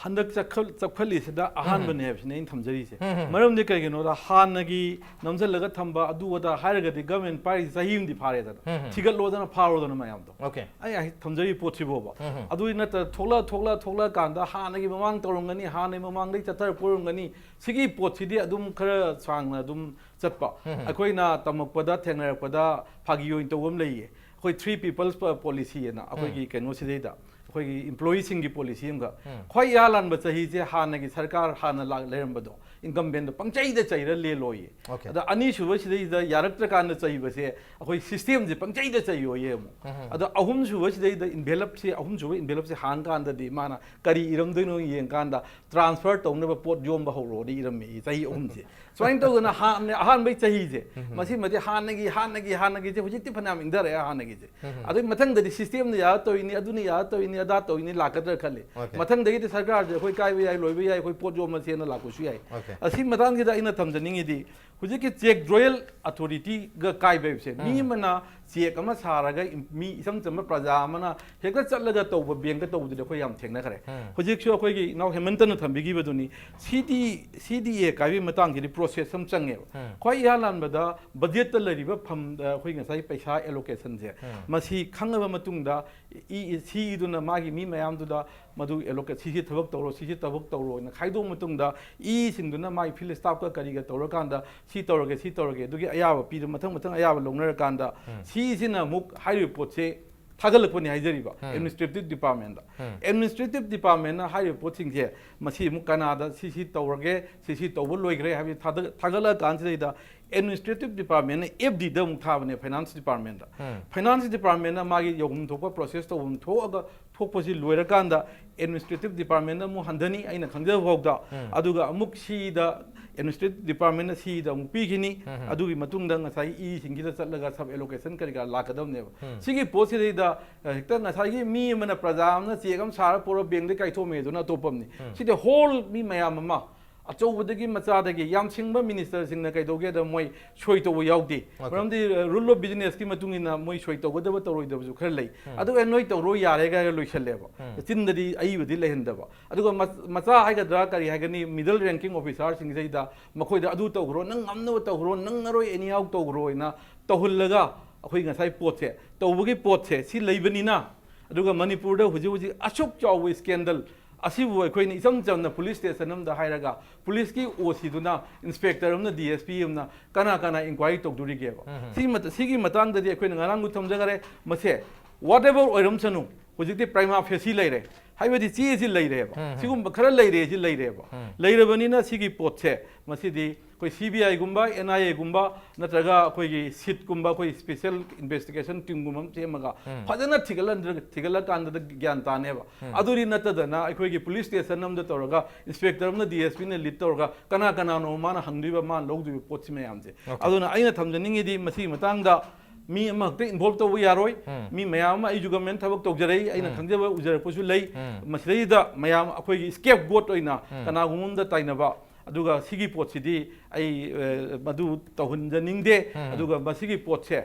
ꯍꯟꯗꯛ ꯆꯈꯜ- ꯆꯞꯈꯠꯂꯤꯁꯤꯗ ꯑꯍꯥꯟꯕꯅꯦ ꯍꯥꯏꯕꯁꯤꯅꯦ ꯑꯩꯅ ꯊꯝꯖꯔꯤꯁꯦ꯫ ꯃꯔꯝꯗꯤ ꯀꯩꯒꯤꯅꯣꯗ, ꯍꯥꯟꯅꯒꯤ ꯅꯝꯁꯤꯜꯂꯒ ꯊꯝꯕ ꯑꯗꯨ ꯑꯗꯥ ꯍꯥꯏꯔꯒꯗꯤ, ꯒꯃꯦꯟ ꯄꯥꯏꯔꯤꯁꯦ ꯆꯍꯤ ꯑꯃꯗꯤ ꯐꯥꯔꯦꯗꯅ, ꯊꯤꯒꯠꯂꯣꯗꯅ, ꯐꯥꯔꯣꯗꯅ ꯃꯌꯥꯝꯗꯣ꯫ Okay. ꯑꯩ ꯍꯥꯏ- ꯊꯝꯖꯔꯤ ꯄꯣꯠꯁꯤꯕꯣꯕ꯫ ꯑꯗꯨ ꯅꯠꯇ ꯊꯣꯛꯂꯛ ꯊꯣꯛꯂꯛ ꯊꯣꯛꯂꯛꯑꯀꯥꯟꯗ ꯍꯥꯟꯅꯒꯤ ꯃꯃꯥꯡ ꯇꯧꯔꯝꯒꯅꯤ, ꯍꯥꯟꯅꯒꯤ ꯃꯃꯥꯡꯗꯒꯤ ꯆꯠꯊꯔꯛꯄ ꯑꯣꯏꯔꯝꯒꯅꯤ꯫ ꯁꯤꯒꯤ ꯄꯣꯠꯁꯤꯗꯤ ꯑꯗꯨꯝ ꯈꯔ ꯁꯥꯡꯅ ꯑꯗꯨꯝ ꯆꯠꯄ꯫ ꯑꯩꯈꯣꯏꯅ ꯇꯝꯃꯛꯄꯗ, ꯊꯦꯡꯅꯔꯛꯄꯗ, ꯐꯥꯒꯤ ꯑꯣꯏꯅ ꯇꯧꯕ ꯑꯃ ꯂꯩꯌꯦ, ꯑꯩꯈꯣꯏ Three People's ꯄ- Policy ꯑꯅ ꯑꯩꯈꯣꯏꯒꯤ ꯀꯩꯅꯣꯁꯤꯗꯩꯗ, ꯑꯩꯈꯣꯏꯒꯤ employeeꯁꯤꯡꯒꯤ policy ꯑꯃꯒ꯫ ꯈ꯭ꯋꯥꯏ ꯏꯍꯥꯟ ꯍꯥꯟꯕ ꯆꯍꯤꯁꯦ ꯍꯥꯟꯅꯒꯤ ꯁꯔꯀꯥꯔ ꯍꯥꯟꯅ ꯂꯥꯛ- ꯂꯩꯔꯝꯕꯗꯣ, incumbentꯗꯣ ꯄꯪꯆꯩꯗ ꯆꯩꯔ ꯂꯦꯜꯂꯣꯏꯌꯦ꯫ Okay. ꯑꯗ ꯑꯅꯤꯁꯨꯕ ꯁꯤꯗꯩꯗ ꯌꯥꯔꯛꯇ꯭ꯔꯀꯥꯟꯗ ꯆꯩꯕꯁꯦ, ꯑꯩꯈꯣꯏ systemꯁꯦ ꯄꯪꯆꯩꯗ ꯆꯩꯌꯣꯏꯌꯦ ꯑꯃꯨꯛ꯫ ꯑꯗ ꯑꯍꯨꯝꯁꯨꯕ ꯁꯤꯗꯩꯗ envelopeꯁꯦ, ꯑꯍꯨꯝꯁꯨꯕ envelopeꯁꯦ ꯍꯥꯡꯀꯥꯟꯗꯗꯤ ꯃꯥꯅ ꯀꯔꯤ ꯏꯔꯝꯗꯣꯏꯅꯣ ꯌꯦꯡꯀꯥꯟꯗ transfer ꯇꯧꯅꯕ ꯄꯣꯠ ꯌꯣꯝꯕ ꯍꯧꯔꯣꯗꯤ ꯏꯔꯝꯃꯦ ꯆꯍꯤ ꯑꯍꯨꯝꯁꯦ꯫ ꯁꯨꯃꯥꯏꯅ ꯇꯧꯗꯅ ꯍꯥꯟꯅ ꯑꯍꯥꯟꯕꯒꯤ ꯆꯍꯤꯁꯦ, ꯃꯁꯤꯃꯗꯤ ꯍꯥꯟꯅꯒꯤ ꯍꯥꯟꯅꯒꯤ ꯍꯥꯟꯅꯒꯤꯁꯦ ꯍꯧꯖꯤꯛꯇꯤ ꯐꯅꯌꯥꯝ ꯏꯪꯊꯔꯛꯑꯦ ꯍꯥꯟꯅꯒꯤꯁꯦ꯫ ꯑꯗꯨꯒꯤ ꯃꯊꯪꯗꯗꯤ systemꯅ ꯌꯥꯔ ꯇꯧꯔꯤꯅꯤ, ꯑꯗꯨꯅ ꯌꯥꯔ ꯇꯧꯔꯤꯅꯤ, ꯑꯗꯥ ꯇꯧꯔꯤꯅꯤ ꯂꯥꯛꯀꯗ꯭ꯔꯥ ꯈꯜꯂꯤ꯫ Okay. ꯃꯊꯪꯗꯒꯤꯗꯤ ꯁꯔꯀꯥꯔꯁꯦ ꯑꯩꯈꯣꯏ ꯀꯥꯏꯕ ꯌꯥꯏ, ꯂꯣꯏꯕ ꯌꯥꯏ, ꯑꯩꯈꯣꯏ ꯄꯣꯠ ꯌꯣꯝꯃꯁꯦꯅ ꯂꯥꯛꯄꯁꯨ ꯌꯥꯏ꯫ Okay. ꯑꯁꯤ ꯃꯇꯥꯡꯁꯤꯗ ꯑꯩꯅ ꯊꯝꯖꯅꯤꯡꯉꯤꯗꯤ, ꯍꯧꯖꯤꯛꯀꯤ check drawal authorityꯒ ꯀꯥꯏꯕ ꯍꯥꯏꯕꯁꯦ, ꯃꯤ ꯑꯃꯅ cheque ꯑꯃ ꯁꯥꯔꯒ ꯏꯝ- ꯃꯤ ꯏꯆꯝ ꯆꯝꯕ ꯄ꯭ꯔꯖꯥ ꯑꯃꯅ ꯍꯦꯛꯇ ꯆꯠꯂꯒ ꯇꯧꯕ, bankꯇ ꯇꯧꯕꯗꯨꯗꯤ ꯑꯩꯈꯣꯏ ꯌꯥꯝ ꯊꯦꯡꯅꯈ꯭ꯔꯦ꯫ ꯍꯧꯖꯤꯛꯁꯨ ꯑꯩꯈꯣꯏꯒꯤ ꯏꯅꯥꯎ ꯍꯦꯃꯟꯇꯅ ꯊꯝꯕꯤꯈꯤꯕꯗꯨꯅꯤ, CDA, CDA ꯀꯥꯏꯕꯒꯤ ꯃꯇꯥꯡꯁꯤꯗꯤ process ꯑꯃ ꯆꯪꯉꯦꯕ꯫ ꯈ꯭ꯋꯥꯏ ꯏꯍꯥꯟ ꯍꯥꯟꯕꯗ budgetꯇ ꯂꯩꯔꯤꯕ fund, ꯑꯩꯈꯣꯏ ꯉꯁꯥꯏ ꯄꯩꯁꯥ allocationꯁꯦ, ꯃꯁꯤ ꯈꯪꯉꯕ ꯃꯇꯨꯡꯗ ꯏ- ꯁꯤꯗꯨꯅ ꯃꯥꯒꯤ ꯃꯤ ꯃꯌꯥꯝꯗꯨꯗ ꯃꯗꯨ allocate, ꯁꯤꯁꯤ ꯊꯕꯛ ꯇꯧꯔꯣ, ꯁꯤꯁꯤ ꯊꯕꯛ ꯇꯧꯔꯣꯅ ꯈꯥꯏꯗꯣꯛꯑ ꯃꯇꯨꯡꯗ, ꯏꯁꯤꯡꯗꯨꯅ ꯃꯥꯒꯤ field staffꯀ ꯀꯔꯤꯒ ꯇꯧꯔꯀꯥꯟꯗ ꯁꯤ ꯇꯧꯔꯒꯦ, ꯁꯤ ꯇꯧꯔꯒꯦ, ꯑꯗꯨꯒꯤ ꯑꯌꯥꯕ ꯄꯤꯔ, ꯃꯊꯪ ꯃꯊꯪ ꯑꯌꯥꯕ ꯂꯧꯅꯔꯀꯥꯟꯗ, ꯁꯤꯁꯤꯅ ꯑꯃꯨꯛ ꯍꯥꯏꯔꯤꯕ ꯄꯣꯠꯁꯦ ꯊꯥꯒꯠꯂꯛꯄꯅꯤ ꯍꯥꯏꯖꯔꯤꯕ administrative departmentꯇ꯫ Administrative departmentꯅ ꯍꯥꯏꯔꯤꯕ ꯄꯣꯠꯁꯤꯡꯁꯦ, ꯃꯁꯤ ꯑꯃꯨꯛ ꯀꯅꯥꯗ ꯁꯤ ꯁꯤ ꯇꯧꯔꯒꯦ, ꯁꯤ ꯁꯤ ꯇꯧꯕ ꯂꯣꯏꯈ꯭ꯔꯦ ꯍꯥꯏꯕꯁꯤ ꯊꯥꯗ- ꯊꯥꯒꯠꯂꯛꯑ ꯀꯥꯟꯁꯤꯗꯩꯗ, administrative departmentꯅ FDꯗ ꯑꯃꯨꯛ ꯊꯥꯕꯅꯦ, finance departmentꯇ꯫ Finance departmentꯅ ꯃꯥꯒꯤ ꯌꯧꯐꯝ ꯊꯣꯛꯄ process ꯇꯧꯐꯝ ꯊꯣꯛꯑꯒ ꯊꯣꯛꯄꯁꯤ ꯂꯣꯏꯔꯀꯥꯟꯗ, administrative departmentꯅ ꯑꯃꯨꯛ ꯍꯟꯊꯅꯤ, ꯑꯩꯅ ꯈꯪꯖꯕ ꯐꯥꯎꯗ꯫ ꯑꯗꯨꯒ ꯑꯃꯨꯛ ꯁꯤꯗ, administrative departmentꯅ ꯁꯤꯗ ꯑꯃꯨꯛ ꯄꯤꯈꯤꯅꯤ꯫ ꯑꯗꯨꯒꯤ ꯃꯇꯨꯡꯗ ꯉꯁꯥꯏꯒꯤ ꯏꯁꯤꯡꯁꯤꯗ ꯆꯠꯂꯒ sub allocation ꯀꯔꯤ ꯀꯔꯥ ꯂꯥꯛꯀꯗꯕꯅꯦꯕ꯫ ꯁꯤꯒꯤ ꯄꯣꯠꯁꯤꯗꯩꯗ, ꯑ, ꯍꯦꯛꯇ ꯉꯁꯥꯏꯒꯤ ꯃꯤ ꯑꯃꯅ, ꯄ꯭ꯔꯖꯥ ꯑꯃꯅ cheque ꯑꯃ ꯁꯥꯔ ꯄꯨꯔ bankꯗ ꯀꯥꯏꯊꯣꯛꯑꯝꯃꯦ ꯑꯗꯨꯅ ꯑꯇꯣꯞꯄ ꯑꯃꯅꯤ꯫ ꯁꯤꯗꯤ whole ꯃꯤ ꯃꯌꯥꯝ ꯑꯃ, ꯑꯆꯧꯕꯗꯒꯤ ꯃꯆꯥꯗꯒꯤ ꯌꯥꯝ ꯁꯤꯡꯕ ꯃꯤꯅꯤꯁꯇꯔꯁꯤꯡꯅ ꯀꯩꯗꯧꯒꯦꯗ ꯃꯣꯏ ꯁꯣꯏ ꯇꯧꯕ ꯌꯥꯎꯗꯦ꯫ Okay. ꯃꯔꯝꯗꯤ ꯔꯨꯜ ꯑꯣꯐ ꯕꯤꯖꯤꯅꯦꯁꯀꯤ ꯃꯇꯨꯡ ꯏꯟꯅ ꯃꯣꯏ ꯁꯣꯏ ꯇꯧꯒꯗꯕ ꯇꯧꯔꯣꯏꯗꯕꯁꯨ ꯈꯔ ꯂꯩ꯫ ꯑꯗꯨꯒ ꯅꯣꯏ ꯇꯧꯔꯣ ꯌꯥꯔꯦ ꯀꯥꯏꯅ ꯂꯣꯏꯁꯜꯂꯦꯕ꯫ ꯆꯤꯟꯗꯗꯤ ꯑꯏꯕꯗꯤ ꯂꯩꯍꯟꯗꯕ꯫ ꯑꯗꯨꯒ ꯃꯆ- ꯃꯆꯥ ꯍꯥꯏꯒꯗ꯭ꯔꯥ ꯀꯔꯤ ꯍꯥꯏꯒꯅꯤ, ꯃꯤꯗꯜ ꯔꯦꯡꯀꯤꯡ ꯑꯣꯐꯤꯁꯥꯔꯁꯤꯡꯁꯤꯗ ꯃꯈꯣꯏꯗ ꯑꯗꯨ ꯇꯧꯈ꯭ꯔꯣ, ꯅꯪ ꯉꯝꯅꯕ ꯇꯧꯈ꯭ꯔꯣ, ꯅꯪ ꯅꯔꯣꯏ ꯑꯦꯅꯤꯍꯥꯎ ꯇꯧꯈ꯭ꯔꯣ ꯍꯥꯏꯅ ꯇꯧꯍꯜꯂꯒ ꯑꯩꯈꯣꯏ ꯉꯁꯥꯏ ꯄꯣꯠꯁꯦ ꯇꯧꯕꯒꯤ ꯄꯣꯠꯁꯦ ꯁꯤ ꯂꯩꯕꯅꯤꯅ꯫ ꯑꯗꯨꯒ ꯃꯅꯤꯄꯨꯔꯗ ꯍꯧꯖꯤꯛ ꯍꯧꯖꯤꯛ ꯑꯁꯨꯛ ꯆꯥꯎꯕ ꯁ꯭ꯀꯦꯟꯗꯜ ꯑꯁꯤꯕꯨ ꯑꯩꯈꯣꯏꯅ ꯏꯆꯝ ꯆꯝꯅ ꯄꯨꯂꯤꯁ ꯁ꯭ꯇꯦꯁꯟ ꯑꯃꯗ ꯍꯥꯏꯔꯒ ꯄꯨꯂꯤꯁꯀꯤ ꯑꯣ ꯁꯤꯗꯨꯅ ꯏꯟꯁꯄꯦꯛꯇꯔ ꯑꯃꯅ ꯗꯤ ꯑꯦꯁ ꯄꯤ ꯑꯃꯅ ꯀꯅꯥ ꯀꯅꯥ ꯏꯟꯀ꯭ꯋꯥꯏꯔꯤ ꯇꯧꯗꯣꯔꯤꯒꯦꯕ? ꯁꯤ ꯃꯇ- ꯁꯤꯒꯤ ꯃꯇꯥꯡꯗꯗꯤ ꯑꯩꯈꯣꯏꯅ ꯉꯔꯥꯡꯁꯨ ꯊꯝꯖꯈꯔꯦ꯫ ꯃꯁꯦ ꯋꯥꯠ ꯑꯦꯚꯔ ꯑꯣꯏꯔꯝꯁꯅꯨ, ꯍꯧꯖꯤꯛꯇꯤ ꯄ꯭ꯔꯥꯏꯃꯥ ꯐꯦꯁꯤ ꯂꯩꯔꯦ, ꯍꯥꯏꯕꯗꯤ ꯆꯦꯁꯤ ꯂꯩꯔꯦꯕ꯫ ꯁꯤꯒꯨꯝꯕ ꯈꯔ ꯂꯩꯔꯦ, ꯁꯤ ꯂꯩꯔꯦꯕ꯫ ꯂꯩꯔꯕꯅꯤꯅ ꯁꯤꯒꯤ ꯄꯣꯠꯁꯦ ꯃꯁꯤꯗꯤ ꯑꯩꯈꯣꯏ ꯁꯤ ꯕꯤ ꯑꯥꯏꯒꯨꯝꯕ, ꯑꯦꯟ ꯑꯥꯏ ꯑꯦꯒꯨꯝꯕ, ꯅꯠꯇ꯭ꯔꯒ ꯑꯩꯈꯣꯏꯒꯤ ꯁꯤꯠꯀꯨꯝꯕ, ꯑꯩꯈꯣꯏ ꯁ꯭ꯄꯦꯁꯦꯜ ꯏꯟꯚꯦꯁꯇꯤꯒꯦꯁꯟ ꯇꯤꯝꯒꯨꯝꯕ ꯑꯃ ꯁꯦꯝꯃꯒ ꯐꯖꯅ ꯊꯤꯒꯠꯍꯟꯗ꯭ꯔꯒ ꯊꯤꯒꯠꯂꯀꯥꯟꯗꯗ ꯒ꯭ꯌꯥꯟ ꯇꯥꯅꯦꯕ꯫ ꯑꯗꯨꯗꯤ ꯅꯠꯇꯗꯅ ꯑꯩꯈꯣꯏꯒꯤ ꯄꯨꯂꯤꯁ ꯁ꯭ꯇꯦꯁꯟ ꯑꯃꯗ ꯇꯧꯔꯒ ꯏꯟꯁꯄꯦꯛꯇꯔ ꯑꯃꯅ ꯗꯤ ꯑꯦꯁ ꯄꯤꯅ ꯂꯤꯗ ꯇꯧꯔꯒ ꯀꯅꯥ ꯀꯅꯥꯅꯣ ꯃꯥꯅ ꯍꯪꯗꯣꯏꯕ, ꯃꯥꯅ ꯂꯧꯗꯣꯏꯕ ꯄꯣꯠꯁꯤ ꯃꯌꯥꯝꯁꯦ꯫ Okay. ꯑꯗꯨꯅ ꯑꯩꯅ ꯊꯝꯖꯅꯤꯡꯉꯤꯗꯤ ꯃꯁꯤꯒꯤ ꯃꯇꯥꯡꯗ ꯃꯤ ꯑꯃꯈꯛꯇ ꯏꯟꯚꯣꯜꯕ ꯇꯧꯕ ꯌꯥꯔꯣꯏ꯫ ꯃꯤ ꯃꯌꯥꯝ ꯑꯃ, ꯑꯩꯁꯨ ꯒꯚꯔꯟꯃꯦꯟꯠ ꯊꯕꯛ ꯇꯧꯖꯔꯛꯏ, ꯑꯩꯅ ꯈꯪꯖꯕ ꯎꯖꯔꯛꯄꯁꯨ ꯂꯩ꯫ ꯃꯁꯤꯗꯩꯗ ꯃꯌꯥꯝ ꯑꯩꯈꯣꯏꯒꯤ ꯁ꯭ꯀꯦꯞ ꯒꯣꯠ ꯑꯣꯏꯅ ꯀꯅꯥꯒꯨꯝꯕ ꯑꯃꯗ ꯇꯥꯏꯅꯕ, ꯑꯗꯨꯒ ꯁꯤꯒꯤ ꯄꯣꯠꯁꯤꯗꯤ ꯑꯩ ꯑ, ꯃꯗꯨ ꯇꯧꯍꯟꯖꯅꯤꯡꯗꯦ꯫ ꯑꯗꯨꯒ ꯃꯁꯤꯒꯤ ꯄꯣꯠꯁꯦ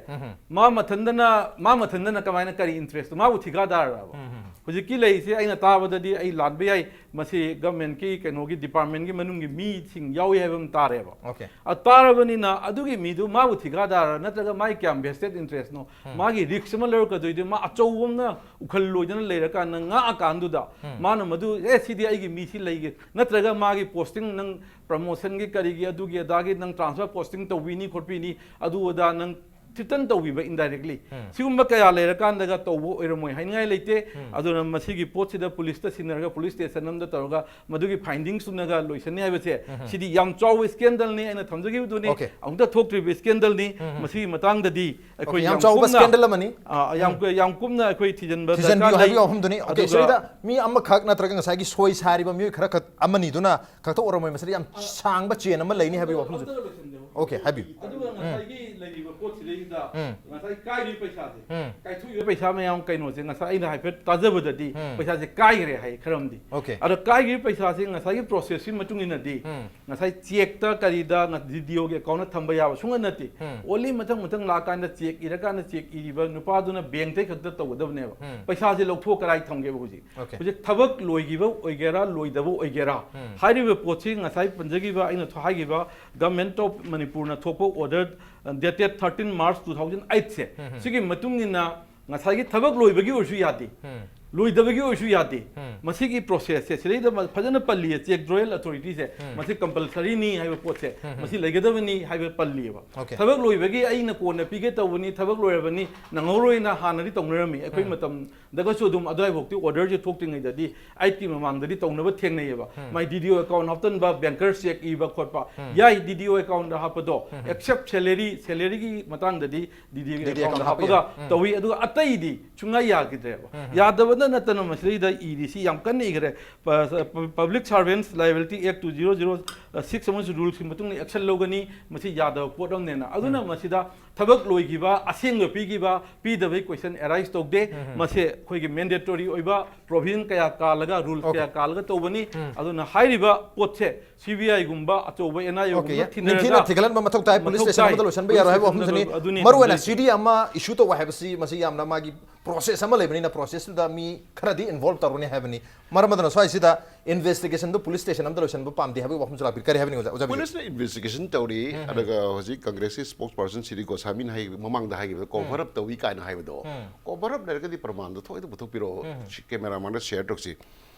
ꯃꯥ ꯃꯊꯟꯗꯅ ꯃꯥ ꯃꯊꯟꯗꯅ ꯀꯃꯥꯏꯅ, ꯀꯔꯤ ꯏꯟꯇꯔꯦꯁꯇꯣ, ꯃꯥꯕꯨ ꯊꯤꯀꯥꯗꯥꯔꯔꯕ? ꯍꯧꯖꯤꯛꯀꯤ ꯂꯩꯔꯤꯁꯦ ꯑꯩꯅ ꯇꯥꯕꯗꯗꯤ, ꯑꯩ ꯂꯥꯟꯕ ꯌꯥꯏ, ꯃꯁꯤ ꯒꯚꯔꯟꯃꯦꯟꯠꯀꯤ ꯀꯩꯅꯣꯒꯤ ꯗꯤꯄꯥꯔꯠꯃꯦꯟꯠꯀꯤ ꯃꯅꯨꯡꯒꯤ ꯃꯤꯁꯤꯡ ꯌꯥꯎꯏ ꯍꯥꯏꯕ ꯑꯃ ꯇꯥꯔꯦꯕ꯫ Okay. ꯑ, ꯇꯥꯔꯕꯅꯤꯅ ꯑꯗꯨꯒꯤ ꯃꯤꯗꯨ ꯃꯥꯕꯨ ꯊꯤꯀꯥꯗꯥꯔ ꯅꯠꯇ꯭ꯔꯒ ꯃꯥꯒꯤ ꯀꯌꯥꯝ ꯚꯦꯁꯇꯦꯠ ꯏꯟꯇꯔꯦꯁꯅꯣ, ꯃꯥꯒꯤ ꯔꯤꯛꯁ ꯑꯃ ꯂꯧꯔꯛꯀꯗꯣꯏꯗꯨ, ꯃꯥ ꯑꯆꯧꯕ ꯑꯃꯅ ꯎꯈꯜꯂꯣꯏꯗꯅ ꯂꯩꯔꯀꯥꯟꯗ ꯉꯥꯛꯑꯀꯥꯟꯗꯨꯗ ꯃꯥꯅ ꯃꯗꯨ, "ꯑꯦ, ꯁꯤꯗꯤ ꯑꯩꯒꯤ ꯃꯤ ꯁꯤ ꯂꯩꯒꯦ", ꯅꯠꯇ꯭ꯔꯒ ꯃꯥꯒꯤ ꯄꯣꯁꯇꯤꯡ, ꯅꯪ ꯄ꯭ꯔꯃꯣꯁꯟꯒꯤ ꯀꯔꯤꯒꯤ ꯑꯗꯨꯒꯤ ꯑꯗꯥꯒꯤ ꯅꯪ ꯇ꯭ꯔꯥꯟꯁꯐꯔ ꯄꯣꯁꯇꯤꯡ ꯇꯧꯕꯤꯅꯤ ꯈꯣꯠꯄꯤꯅꯤ, ꯑꯗꯨ ꯑꯗꯥ ꯅꯪ ꯊ꯭ꯔꯤꯇꯟ ꯇꯧꯕꯤꯕ ꯏꯟꯗꯥꯏꯔꯦꯛꯂꯤ꯫ ꯁꯤꯒꯨꯝꯕ ꯀꯌꯥ ꯂꯩꯔꯀꯥꯟꯗꯒ ꯇꯧꯕ ꯑꯣꯏꯔꯝꯃꯣꯏ ꯍꯥꯏꯅꯤꯡꯉꯥꯏ ꯂꯩꯇꯦ꯫ ꯑꯗꯨꯅ ꯃꯁꯤꯒꯤ ꯄꯣꯠꯁꯤꯗ ꯄꯨꯂꯤꯁꯇ ꯁꯤꯟꯅꯔꯒ ꯄꯨꯂꯤꯁ ꯁ꯭ꯇꯦꯁꯟ ꯑꯃꯗ ꯇꯧꯔꯒ ꯃꯗꯨꯒꯤ ꯐꯥꯏꯟꯗꯤꯡꯁꯇꯨꯅꯒ ꯂꯣꯏꯁꯟꯅꯤ ꯍꯥꯏꯕꯁꯦ, ꯁꯤꯗꯤ ꯌꯥꯝ ꯆꯥꯎꯕ ꯁ꯭ꯀꯦꯟꯗꯜꯅꯤ, ꯑꯩꯅ ꯊꯝꯖꯈꯤꯕꯗꯨꯅꯤ꯫ Okay. ꯑꯃꯨꯛꯇ ꯊꯣꯛꯇ꯭ꯔꯤꯕ ꯁ꯭ꯀꯦꯟꯗꯜꯅꯤ꯫ ꯃꯁꯤꯒꯤ ꯃꯇꯥꯡꯗꯗꯤ ꯑꯩꯈꯣꯏ Okay, ꯌꯥꯝ ꯌꯥꯝ ꯆꯥꯎꯕ ꯀꯨꯞꯅ, ꯁ꯭ꯀꯦꯟꯗꯜ ꯑꯃꯅꯤ꯫ ꯑ, ꯌꯥꯝ ꯌꯥꯝ ꯀꯨꯞꯅ ꯑꯩꯈꯣꯏ ꯊꯤꯖꯤꯟꯕ ꯊꯤꯖꯤꯟꯕꯤꯌꯨ ꯗꯔꯀꯥꯔ ꯂꯩ꯫ ꯍꯥꯏꯕꯤꯌꯨ ꯋꯥꯐꯝꯗꯨꯅꯤ꯫ Okay, ꯑꯗꯨꯒ ꯁꯤꯗꯩꯗ ꯃꯤ ꯑꯃꯈꯛ ꯅꯠꯇ꯭ꯔꯒ ꯉꯁꯥꯏꯒꯤ ꯁꯣꯏ ꯁꯥꯔꯤꯕ ꯃꯤꯑꯣꯏ ꯈꯔꯈꯛ ꯑꯃꯅꯤꯗꯨꯅ ꯈꯛꯇ ꯑꯣꯏꯔꯝꯃꯣꯏ, ꯃꯁꯤꯗ ꯌꯥꯝ ꯁꯥꯡꯕ ꯆꯦꯟ ꯑꯃ ꯂꯩꯅꯤ ꯍꯥꯏꯕꯒꯤ ꯋꯥꯐꯝꯁꯦ꯫ ꯑꯝꯇ ꯂꯣꯏꯁꯤꯟꯖꯧ꯫ Okay, ꯍꯥꯏꯕꯤꯌꯨ꯫ ꯑꯗꯨꯒ ꯉꯁꯥꯏꯒꯤ ꯂꯩꯔꯤꯕ ꯎꯝ꯫ ꯉꯁꯥꯏ ꯀꯥꯏꯔꯤꯕ ꯄꯩꯁꯥꯁꯦ, ꯎꯝ꯫ ꯀꯥꯏꯊꯣꯛꯏꯕ ꯄꯩꯁꯥ ꯃꯌꯥꯝ ꯀꯩꯅꯣꯁꯦ ꯉꯁꯥꯏ ꯑꯩꯅ ꯍꯥꯏꯐꯦꯠ ꯇꯥꯖꯕꯗꯗꯤ ꯎꯝ꯫ ꯄꯩꯁꯥꯁꯦ ꯀꯥꯏꯈ꯭ꯔꯦ ꯍꯥꯏ ꯈꯔ ꯑꯃꯗꯤ꯫ Okay꯫ ꯑꯗꯣ ꯀꯥꯏꯈ꯭ꯔꯤꯕ ꯄꯩꯁꯥꯁꯦ ꯉꯁꯥꯏꯒꯤ processꯀꯤ ꯃꯇꯨꯡ ꯏꯟꯅꯗꯤ ꯎꯝ꯫ ꯉꯁꯥꯏ chequeꯇ ꯀꯔꯤꯗ ꯉ-, DDOꯒꯤ accountꯇ ꯊꯝꯕ ꯌꯥꯕ ꯁꯨꯡꯅꯠ ꯅꯠꯇꯦ꯫ ꯎꯝ꯫ Only ꯃꯊꯪ ꯃꯊꯪ ꯂꯥꯛꯑꯀꯥꯟꯗ cheque ꯏꯔꯀꯥꯟꯗ cheque ꯏꯔꯤꯕ ꯅꯨꯄꯥꯗꯨꯅ bankꯇꯩ ꯈꯛꯇ ꯇꯧꯒꯗꯕꯅꯦꯕ꯫ ꯎꯝ꯫ ꯄꯩꯁꯥꯁꯦ ꯂꯧꯊꯣꯛ ꯀꯗꯥꯏ ꯊꯝꯒꯦꯕ ꯍꯧꯖꯤꯛ? Okay꯫ ꯍꯧꯖꯤꯛ ꯊꯕꯛ ꯂꯣꯏꯈꯤꯕ ꯑꯣꯏꯒꯦꯔꯥ ꯂꯣꯏꯗꯕ ꯑꯣꯏꯒꯦꯔꯥ ꯎꯝ꯫ ꯍꯥꯏꯔꯤꯕ ꯄꯣꯠꯁꯤ ꯉꯁꯥꯏ ꯄꯟꯖꯈꯤꯕ ꯑꯩꯅ ꯊ-, ꯍꯥꯏꯈꯤꯕ Government of ꯃꯅꯤꯄꯨꯔꯅ ꯊꯣꯛꯄ order dated thirteen March two thousand eightꯁꯦ ꯎꯝ, ꯎꯝ꯫ ꯁꯤꯒꯤ ꯃꯇꯨꯡ ꯏꯟꯅ ꯉꯁꯥꯏꯒꯤ ꯊꯕꯛ ꯂꯣꯏꯕꯒꯤ ꯑꯣꯏꯔꯁꯨ ꯌꯥꯗꯦ, ꯎꯝ꯫ ꯂꯣꯏꯗꯕꯒꯤ ꯑꯣꯏꯔꯁꯨ ꯌꯥꯗꯦ꯫ ꯎꯝ꯫ ꯃꯁꯤꯒꯤ processꯁꯦ ꯁꯤꯗꯩꯗ ꯃ-, ꯐꯖꯅ ꯄꯜꯂꯤꯌꯦ, cheque drawal authorityꯁꯦ ꯎꯝ꯫ ꯃꯁꯤ compulsoryꯅꯤ ꯍꯥꯏꯕ ꯄꯣꯠꯁꯦ ꯎꯝ, ꯎꯝ꯫ ꯃꯁꯤ ꯂꯩꯒꯗꯕꯅꯤ ꯍꯥꯏꯕ ꯄꯜꯂꯤꯌꯦꯕ꯫ Okay꯫ ꯊꯕꯛ ꯂꯣꯏꯕꯒꯤ ꯑꯩꯅ ꯀꯣꯟꯅ ꯄꯤꯒꯦ ꯇꯧꯕꯅꯤ, ꯊꯕꯛ ꯂꯣꯏꯔꯕꯅꯤ, ꯅꯪꯍꯧꯔꯣꯏꯅ ꯍꯥꯟꯅꯗꯤ ꯇꯧꯅꯔꯝꯃꯤ꯫ ꯑꯩꯈꯣꯏ ꯎꯝ꯫ ꯃꯇꯝꯗꯒꯁꯨ ꯑꯗꯨꯝ ꯑꯗꯨꯋꯥꯏꯐꯥꯎꯗꯤ orderꯁꯦ ꯊꯣꯛꯇ꯭ꯔꯤꯉꯩꯗꯗꯤ eightꯀꯤ ꯃꯃꯥꯡꯗꯗꯤ ꯇꯧꯅꯕ ꯊꯦꯡꯅꯩꯌꯦꯕ꯫ ꯎꯝ꯫ My DDO account ꯍꯥꯞꯆꯟꯕ, banker cheque ꯏꯕ ꯈꯣꯠꯄ ꯎꯝ꯫ ꯌꯥꯏ, DDO accountꯗ ꯍꯥꯞꯄꯗꯣ, ꯎꯝ꯫ Except salary, salaryꯒꯤ ꯃꯇꯥꯡꯗꯗꯤ DDO DDO accountꯗ account ꯍꯥꯞꯄꯒ ꯍꯥꯞꯄ ꯌꯥꯏ꯫ ꯎꯝ꯫ ꯇꯧꯏ, ꯑꯗꯨꯒ ꯑꯇꯩꯗꯤ ꯁꯨꯡꯌꯥ ꯌꯥꯈꯤꯗ꯭ꯔꯦꯕ꯫ ꯎꯝ꯫ ꯌꯥꯗꯕꯗ ꯅꯠꯇꯅ ꯃꯁꯤꯗꯩꯗ ꯏꯔꯤꯁꯤ ꯌꯥꯝ ꯀꯟꯅ ꯏꯈ꯭ꯔꯦ꯫ ꯄ-, ꯄ-, Public Servants Liability Act two zero zero six ꯑꯃꯁꯨꯡ rulesꯀꯤ ꯃꯇꯨꯡ ꯏꯟꯅ action ꯂꯧꯒꯅꯤ, ꯃꯁꯤ ꯌꯥꯗꯕ ꯄꯣꯠ ꯑꯃꯅꯦꯅ꯫ ꯑꯗꯨꯅ ꯎꯝ꯫ ꯃꯁꯤꯗ ꯊꯕꯛ ꯂꯣꯏꯈꯤꯕ, ꯑꯁꯦꯡꯕ ꯄꯤꯈꯤꯕ, ꯄꯤꯗꯕꯒꯤ question arise ꯇꯧꯗꯦ꯫ ꯎꯝ꯫ ꯃꯁꯤ ꯑꯩꯈꯣꯏꯒꯤ mandatory ꯑꯣꯏꯕ provision ꯀꯌꯥ ꯀꯥꯜꯂꯒ, rules Okay꯫ ꯀꯌꯥ ꯀꯥꯜꯂꯒ ꯇꯧꯕꯅꯤ꯫ ꯎꯝ꯫ ꯑꯗꯨꯅ ꯍꯥꯏꯔꯤꯕ ꯄꯣꯠꯁꯦ CBIꯒꯨꯝꯕ, ꯑꯆꯧꯕ NIAꯒꯨꯝꯕ Okay, ꯌꯥ-, ꯊꯤꯅꯔꯒ ꯅꯤꯡꯊꯤꯅ ꯊꯤꯒꯠꯍꯟꯕ ꯃꯊꯧ ꯇꯥꯏ, police ꯃꯊꯧ station ꯇꯥꯏ꯫ ꯑꯃꯗ ꯂꯣꯏꯁꯤꯟꯕ Police ꯌꯥꯔꯣꯏ ꯍꯥꯏꯕ stationꯗ ꯋꯥꯐꯝꯁꯤꯅꯤ꯫ ꯑꯗꯨꯅꯤ ꯃꯔꯨ ꯑꯣꯏꯅ ꯊꯝꯖꯔꯤꯁꯦ꯫ CD ꯑꯃ issue ꯇꯧꯕ ꯍꯥꯏꯕꯁꯤ ꯃꯁꯤ ꯌꯥꯝꯅ ꯃꯥꯒꯤ process ꯑꯃ ꯂꯩꯕꯅꯤꯅ, processꯇꯨꯗ ꯃꯤ ꯈꯔꯗꯤ involve ꯇꯧꯔꯅꯤ ꯍꯥꯏꯕꯅꯤ꯫ ꯃꯔꯝ ꯑꯗꯨꯅ ꯁ꯭ꯋꯥꯏꯁꯤꯗ investigationꯗꯨ police station ꯑꯃꯗ ꯂꯣꯏꯁꯤꯟꯕ ꯄꯥꯝꯗꯦ ꯍꯥꯏꯕꯒꯤ ꯋꯥꯐꯝꯁꯨ ꯂꯥꯛꯄꯤꯔꯤ꯫ ꯀꯔꯤ ꯍꯥꯏꯕꯅꯤ ꯑꯣꯖꯥ? ꯑꯣꯖꯥ ꯕꯤꯖꯦ? Policeꯅ investigation ꯇꯧꯔꯤ, ꯎꯝ, ꯎꯝ꯫ ꯑꯗꯨꯒ ꯍꯧꯖꯤꯛ Congressꯀꯤ spokespersonꯁꯤꯗꯤ ꯒꯣꯁꯥꯃꯤꯅ ꯍꯥꯏꯈꯤꯕꯗ, ꯎꯝ꯫ Cover up ꯇꯧꯏ ꯀꯥꯏꯅ ꯍꯥꯏꯕꯗꯣ, ꯎꯝ꯫ Cover up ꯂꯩꯔꯒꯗꯤ ꯄ꯭ꯔꯃꯥꯟꯗꯣ ꯊꯣꯛꯏꯗ ꯄꯨꯊꯣꯛꯄꯤꯔꯛꯑꯣ꯫ ꯎꯝ꯫ ꯁꯤ camera ꯃꯥꯡꯗ share ꯇꯧꯁꯤ꯫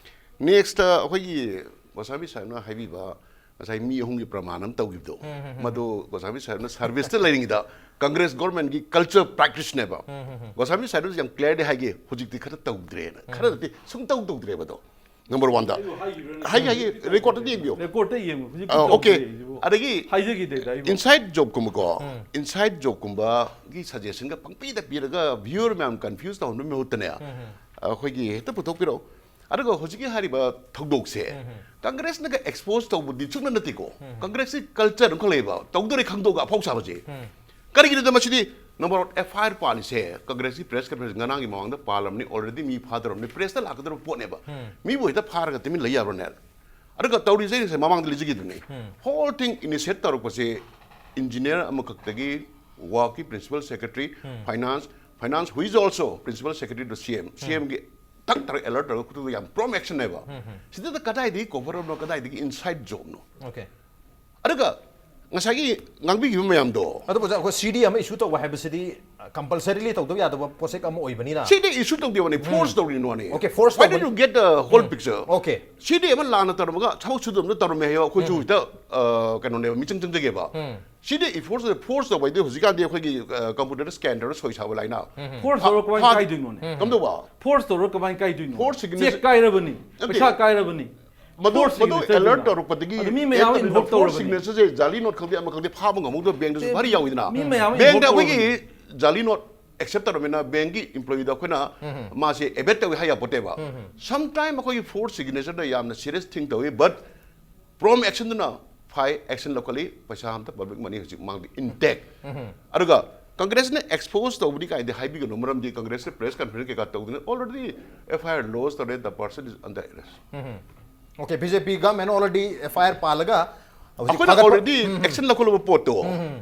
Nextꯇ ꯑꯩꯈꯣꯏꯒꯤ ꯒꯣꯁꯥꯃꯤ ꯁꯥꯍꯦꯕꯅ ꯍꯥꯏꯕꯤꯕ ꯉꯁꯥꯏ ꯃꯤ ꯑꯍꯨꯝꯒꯤ ꯄ꯭ꯔꯃꯥꯟ ꯑꯃ ꯇꯧꯈꯤꯕꯗꯣ, ꯎꯝ, ꯎꯝ, ꯎꯝ꯫ ꯃꯗꯨ ꯒꯣꯁꯥꯃꯤ ꯁꯥꯍꯦꯕꯅ serviceꯇ ꯂꯩꯔꯤꯉꯩꯗ Congress governmentꯀꯤ culture practiceꯅꯦꯕ꯫ ꯎꯝ, ꯎꯝ, ꯎꯝ꯫ ꯒꯣꯁꯥꯃꯤ ꯁꯥꯍꯦꯕꯅꯁꯨ ꯌꯥꯝ clearly ꯍꯥꯏꯒꯦ, ꯍꯧꯖꯤꯛꯇꯤ ꯈꯔ ꯇꯧꯗ꯭ꯔꯦꯅ꯫ ꯎꯝ꯫ ꯈꯔ ꯅꯠꯇꯦ, ꯁꯨꯡꯇꯧ ꯇꯧꯗ꯭ꯔꯦꯕ ꯑꯗꯣ꯫ Number oneꯗ꯫ ꯑꯩꯕꯨ ꯍꯥꯏꯈꯤꯕ꯭ꯔꯥ? ꯍꯥꯏꯒꯦ, ꯍꯥꯏꯒꯦ, recordꯇ ꯌꯦꯡꯕꯤꯌꯣ꯫ Recordꯇ ꯌꯦꯡꯉꯨ, ꯍꯧꯖꯤꯛꯇꯤ ꯑ, okay꯫ ꯇꯧꯗ꯭ꯔꯦ ꯑꯩꯁꯤꯕꯨ꯫ ꯑꯗꯒꯤ ꯍꯥꯏꯖꯈꯤꯗꯦꯗ ꯑꯩꯕꯨ꯫ Inside jobꯀꯨꯝꯕꯀꯣ, ꯎꯝ꯫ Inside jobꯀꯨꯝꯕꯒꯤ suggestionꯒ ꯄꯪꯄꯤꯗ ꯄꯤꯔꯒ viewer ꯃꯌꯥꯝ confuse ꯇꯧꯍꯟꯕꯒꯤ ꯃꯍꯨꯠꯇꯅꯦ, ꯎꯝ, ꯎꯝ꯫ ꯑꯩꯈꯣꯏꯒꯤ ꯍꯦꯛꯇ ꯄꯨꯊꯣꯛꯄꯤꯔꯛꯑꯣ꯫ ꯑꯗꯨꯒ ꯍꯧꯖꯤꯛꯀꯤ ꯍꯥꯏꯔꯤꯕ ꯊꯧꯗꯣꯛꯁꯦ ꯎꯝ, ꯎꯝ꯫ Congressꯅꯒ expose ꯇꯧꯕꯗꯤ ꯁꯨꯡꯅꯠ ꯅꯠꯇꯦꯀꯣ꯫ ꯎꯝ꯫ Congressꯀꯤ culture ꯑꯃꯈꯛ ꯂꯩꯌꯦꯕ, ꯇꯧꯗꯣꯔꯦ ꯈꯪꯗꯣꯛꯑꯒ ꯑꯐꯥꯎ ꯁꯥꯕꯁꯦ꯫ ꯎꯝ꯫ ꯀꯔꯤꯒꯤꯅꯣꯗ ꯃꯁꯤꯗꯤ? Number one, F I R ꯄꯥꯜꯂꯤꯁꯦ ꯀꯪꯒ꯭ꯔꯦꯁꯀꯤ press conference ꯉꯔꯥꯡꯒꯤ ꯃꯃꯥꯡꯗ ꯄꯥꯜꯂꯕꯅꯤ, ꯑꯣꯜꯔꯦꯗꯤ ꯃꯤ ꯐꯥꯗꯧꯔꯕꯅꯤ, ꯄ꯭ꯔꯦꯁꯇ ꯂꯥꯛꯀꯗꯧꯔꯕ ꯄꯣꯠꯅꯦꯕ꯫ ꯃꯤꯕꯨ ꯍꯦꯛꯇ ꯐꯥꯔꯒ ꯇꯨꯃꯤꯟ ꯂꯩ ꯌꯥꯕ꯭ꯔꯣꯅꯦ? ꯑꯗꯨꯒ ꯇꯧꯔꯤꯁꯦ ꯉꯁꯥꯏ ꯃꯃꯥꯡꯗ ꯂꯩꯖꯈꯤꯗꯨꯅꯤ, ꯍꯣꯜ ꯊꯤꯡ ꯏꯅꯤꯁꯤꯌꯦꯠ ꯇꯧꯔꯛꯄꯁꯦ ꯏꯟꯖꯤꯅꯤꯌꯔ ꯑꯃꯈꯛꯇꯒꯤ, ꯋꯥꯔꯛꯀꯤ principal secretary, finance, finance who is also principal secretary to C M, C ꯑꯦꯝꯒꯤ ꯇꯛ ꯇꯔꯛ ꯑꯦꯂꯔꯠ ꯇꯧꯔꯒ ꯈꯨꯗꯛꯇ ꯌꯥꯝ ꯄ꯭ꯔꯣꯝ ꯑꯦꯛꯁꯟ ꯍꯥꯏꯕ꯫ ꯁꯤꯗ ꯀꯗꯥꯏꯗꯒꯤ ꯀꯣꯚꯔ ꯑꯞꯅꯣ, ꯀꯗꯥꯏꯗꯒꯤ ꯏꯟꯁꯥꯏꯠ ꯖꯣꯕꯅꯣ? Okay. ꯑꯗꯨꯒ ꯉꯁꯥꯏꯒꯤ ꯉꯥꯡꯕꯤꯈꯤꯕ ꯃꯌꯥꯝꯗꯣ, ꯑꯗꯨ ꯑꯣꯖꯥ, ꯑꯩꯈꯣꯏ ꯁꯤ ꯗꯤ ꯑꯃ ꯏꯁꯨ ꯇꯧꯕ ꯍꯥꯏꯕꯁꯤꯗꯤ ꯀꯝꯄꯜꯁꯔꯤꯂꯤ ꯇꯧꯗꯕ ꯌꯥꯗꯕ ꯄꯣꯠꯁꯛ ꯑꯃ ꯑꯣꯏꯕꯅꯤꯅ꯫ ꯁꯤꯗꯤ ꯏꯁꯨ ꯇꯧꯗꯦꯕꯅꯤ, ꯐꯣꯔꯁ ꯇꯧꯔꯤꯅꯣꯅꯦ꯫ Okay, force Why ꯇꯧꯕꯅꯤ꯫ Don't you get the whole picture? Okay. ꯁꯤ ꯗꯤ ꯑꯃ ꯂꯥꯟꯅ ꯇꯧꯔꯝꯃꯒ ꯊꯕꯛ ꯁꯨꯗꯕꯅ ꯇꯧꯔꯝꯃꯦ ꯍꯥꯏꯌꯣ, ꯑꯩꯈꯣꯏꯁꯨ ꯍꯦꯛꯇ ꯑ, ꯀꯩꯅꯣꯅꯦꯕ, ꯃꯤꯆꯪ ꯆꯪꯖꯒꯦꯕ꯫ ꯁꯤꯗꯤ ꯏ ꯐꯣꯔꯁ, ꯐꯣꯔꯁ ꯇꯧꯕ ꯍꯥꯏꯗꯤ ꯍꯧꯖꯤꯛꯀꯥꯟꯗꯤ ꯑꯩꯈꯣꯏꯒꯤ ꯀꯝꯄ꯭ꯌꯨꯇꯔꯗ ꯁ꯭ꯀꯦꯟ ꯇꯧꯔꯒ ꯁꯣꯏ ꯁꯥꯕ ꯂꯥꯏꯅ꯫ ꯐꯣꯔꯁ ꯐꯥ- ꯇꯧꯔꯒ ꯀꯃꯥꯏꯅ ꯐꯥ- ꯀꯥꯏꯗꯣꯏꯅꯣꯅꯦ? ꯀꯝꯗꯧꯕ? ꯐꯣꯔꯁ ꯇꯧꯔꯒ ꯀꯃꯥꯏꯅ ꯀꯥꯏꯗꯣꯏꯅꯣ? Force signature- ꯆꯦꯛ ꯀꯥꯏꯔꯕꯅꯤ, ꯅꯠꯇꯦ꯫ ꯄꯩꯁꯥ ꯀꯥꯏꯔꯕꯅꯤ꯫ ꯃꯗꯨ Force ꯃꯗꯨ signature ꯑꯦꯂꯔꯠ ꯗꯨꯅ꯫ ꯇꯧꯔꯛꯄꯗꯒꯤ ꯑꯗꯨ ꯃꯤ ꯃꯌꯥꯝ ꯑꯦꯞꯇ ꯏꯟꯚꯣꯜꯕ ꯐꯣꯔꯁ ꯇꯧꯔꯕꯅꯤ꯫ ꯁꯤꯒꯅꯦꯆꯔꯁꯦ ꯖꯥꯂꯤ ꯅꯣꯠ ꯈꯪꯗꯦ, ꯑꯃ ꯈꯪꯗꯦ, ꯐꯥꯕ ꯉꯝꯍꯧꯗꯕ ꯕꯦꯡꯗꯁꯨ ꯚꯥꯔꯤ ꯌꯥꯎꯋꯤꯗꯅ꯫ ꯃꯤ ꯃꯌꯥꯝ ꯕꯦꯡꯗ ꯏꯟꯚꯣꯜꯕ ꯑꯩꯈꯣꯏꯒꯤ ꯖꯥꯂꯤ ꯅꯣꯠ ꯑꯦꯛꯁꯦꯞ ꯇꯧꯔꯕꯅꯤꯅ ꯕꯦꯡꯒꯤ ꯏꯝꯄ꯭ꯂꯣꯌꯤꯗ ꯑꯩꯈꯣꯏꯅ ꯃꯥꯁꯦ ꯑꯦꯕꯦꯠ ꯇꯧꯋꯤ ꯍꯥꯏ ꯌꯥꯄꯣꯠꯇꯦꯕ꯫ ꯁꯝ ꯇꯥꯏꯝ ꯑꯩꯈꯣꯏꯒꯤ ꯐꯣꯔꯁ ꯁꯤꯒꯅꯦꯆꯔꯗ ꯌꯥꯝꯅ ꯁꯤꯔꯤꯌꯁ ꯊꯤꯡ ꯇꯧꯋꯤ, ꯕꯠ ꯄ꯭ꯔꯣꯝ ꯑꯦꯛꯁꯟꯗꯨꯅ ꯐꯥꯏ, ꯑꯦꯛꯁꯟ ꯂꯧꯈꯠꯂꯤ, ꯄꯩꯁꯥ ꯑꯝꯇ ꯄꯕ꯭ꯂꯤꯛ ꯃꯅꯤ ꯍꯧꯖꯤꯛ ꯃꯥꯡꯗꯤ ꯏꯟꯇꯦꯛ꯫ ꯑꯗꯨꯒ ꯀꯪꯒ꯭ꯔꯦꯁꯅ ꯑꯦꯛꯁꯄꯣꯖ ꯇꯧꯕꯅꯤ ꯀꯥꯏꯗꯤ ꯍꯥꯏꯕꯤꯒꯅꯨ, ꯃꯔꯝꯗꯤ ꯀꯪꯒ꯭ꯔꯦꯁꯅ ꯄ꯭ꯔꯦꯁ ꯀꯟꯐꯔꯦꯟꯁ ꯀꯩꯀꯥ ꯇꯧꯗꯅ already F I R lodge ꯇꯧꯔꯦ, the person is under arrest꯫ Okay, B J P government already F I R ꯄꯥꯜꯂꯒ ꯍꯧꯖꯤꯛ ꯑꯩꯈꯣꯏꯅ ꯐꯥꯒꯠꯄ- already action ꯂꯧꯈꯠꯂꯕ ꯄꯣꯠꯇꯣ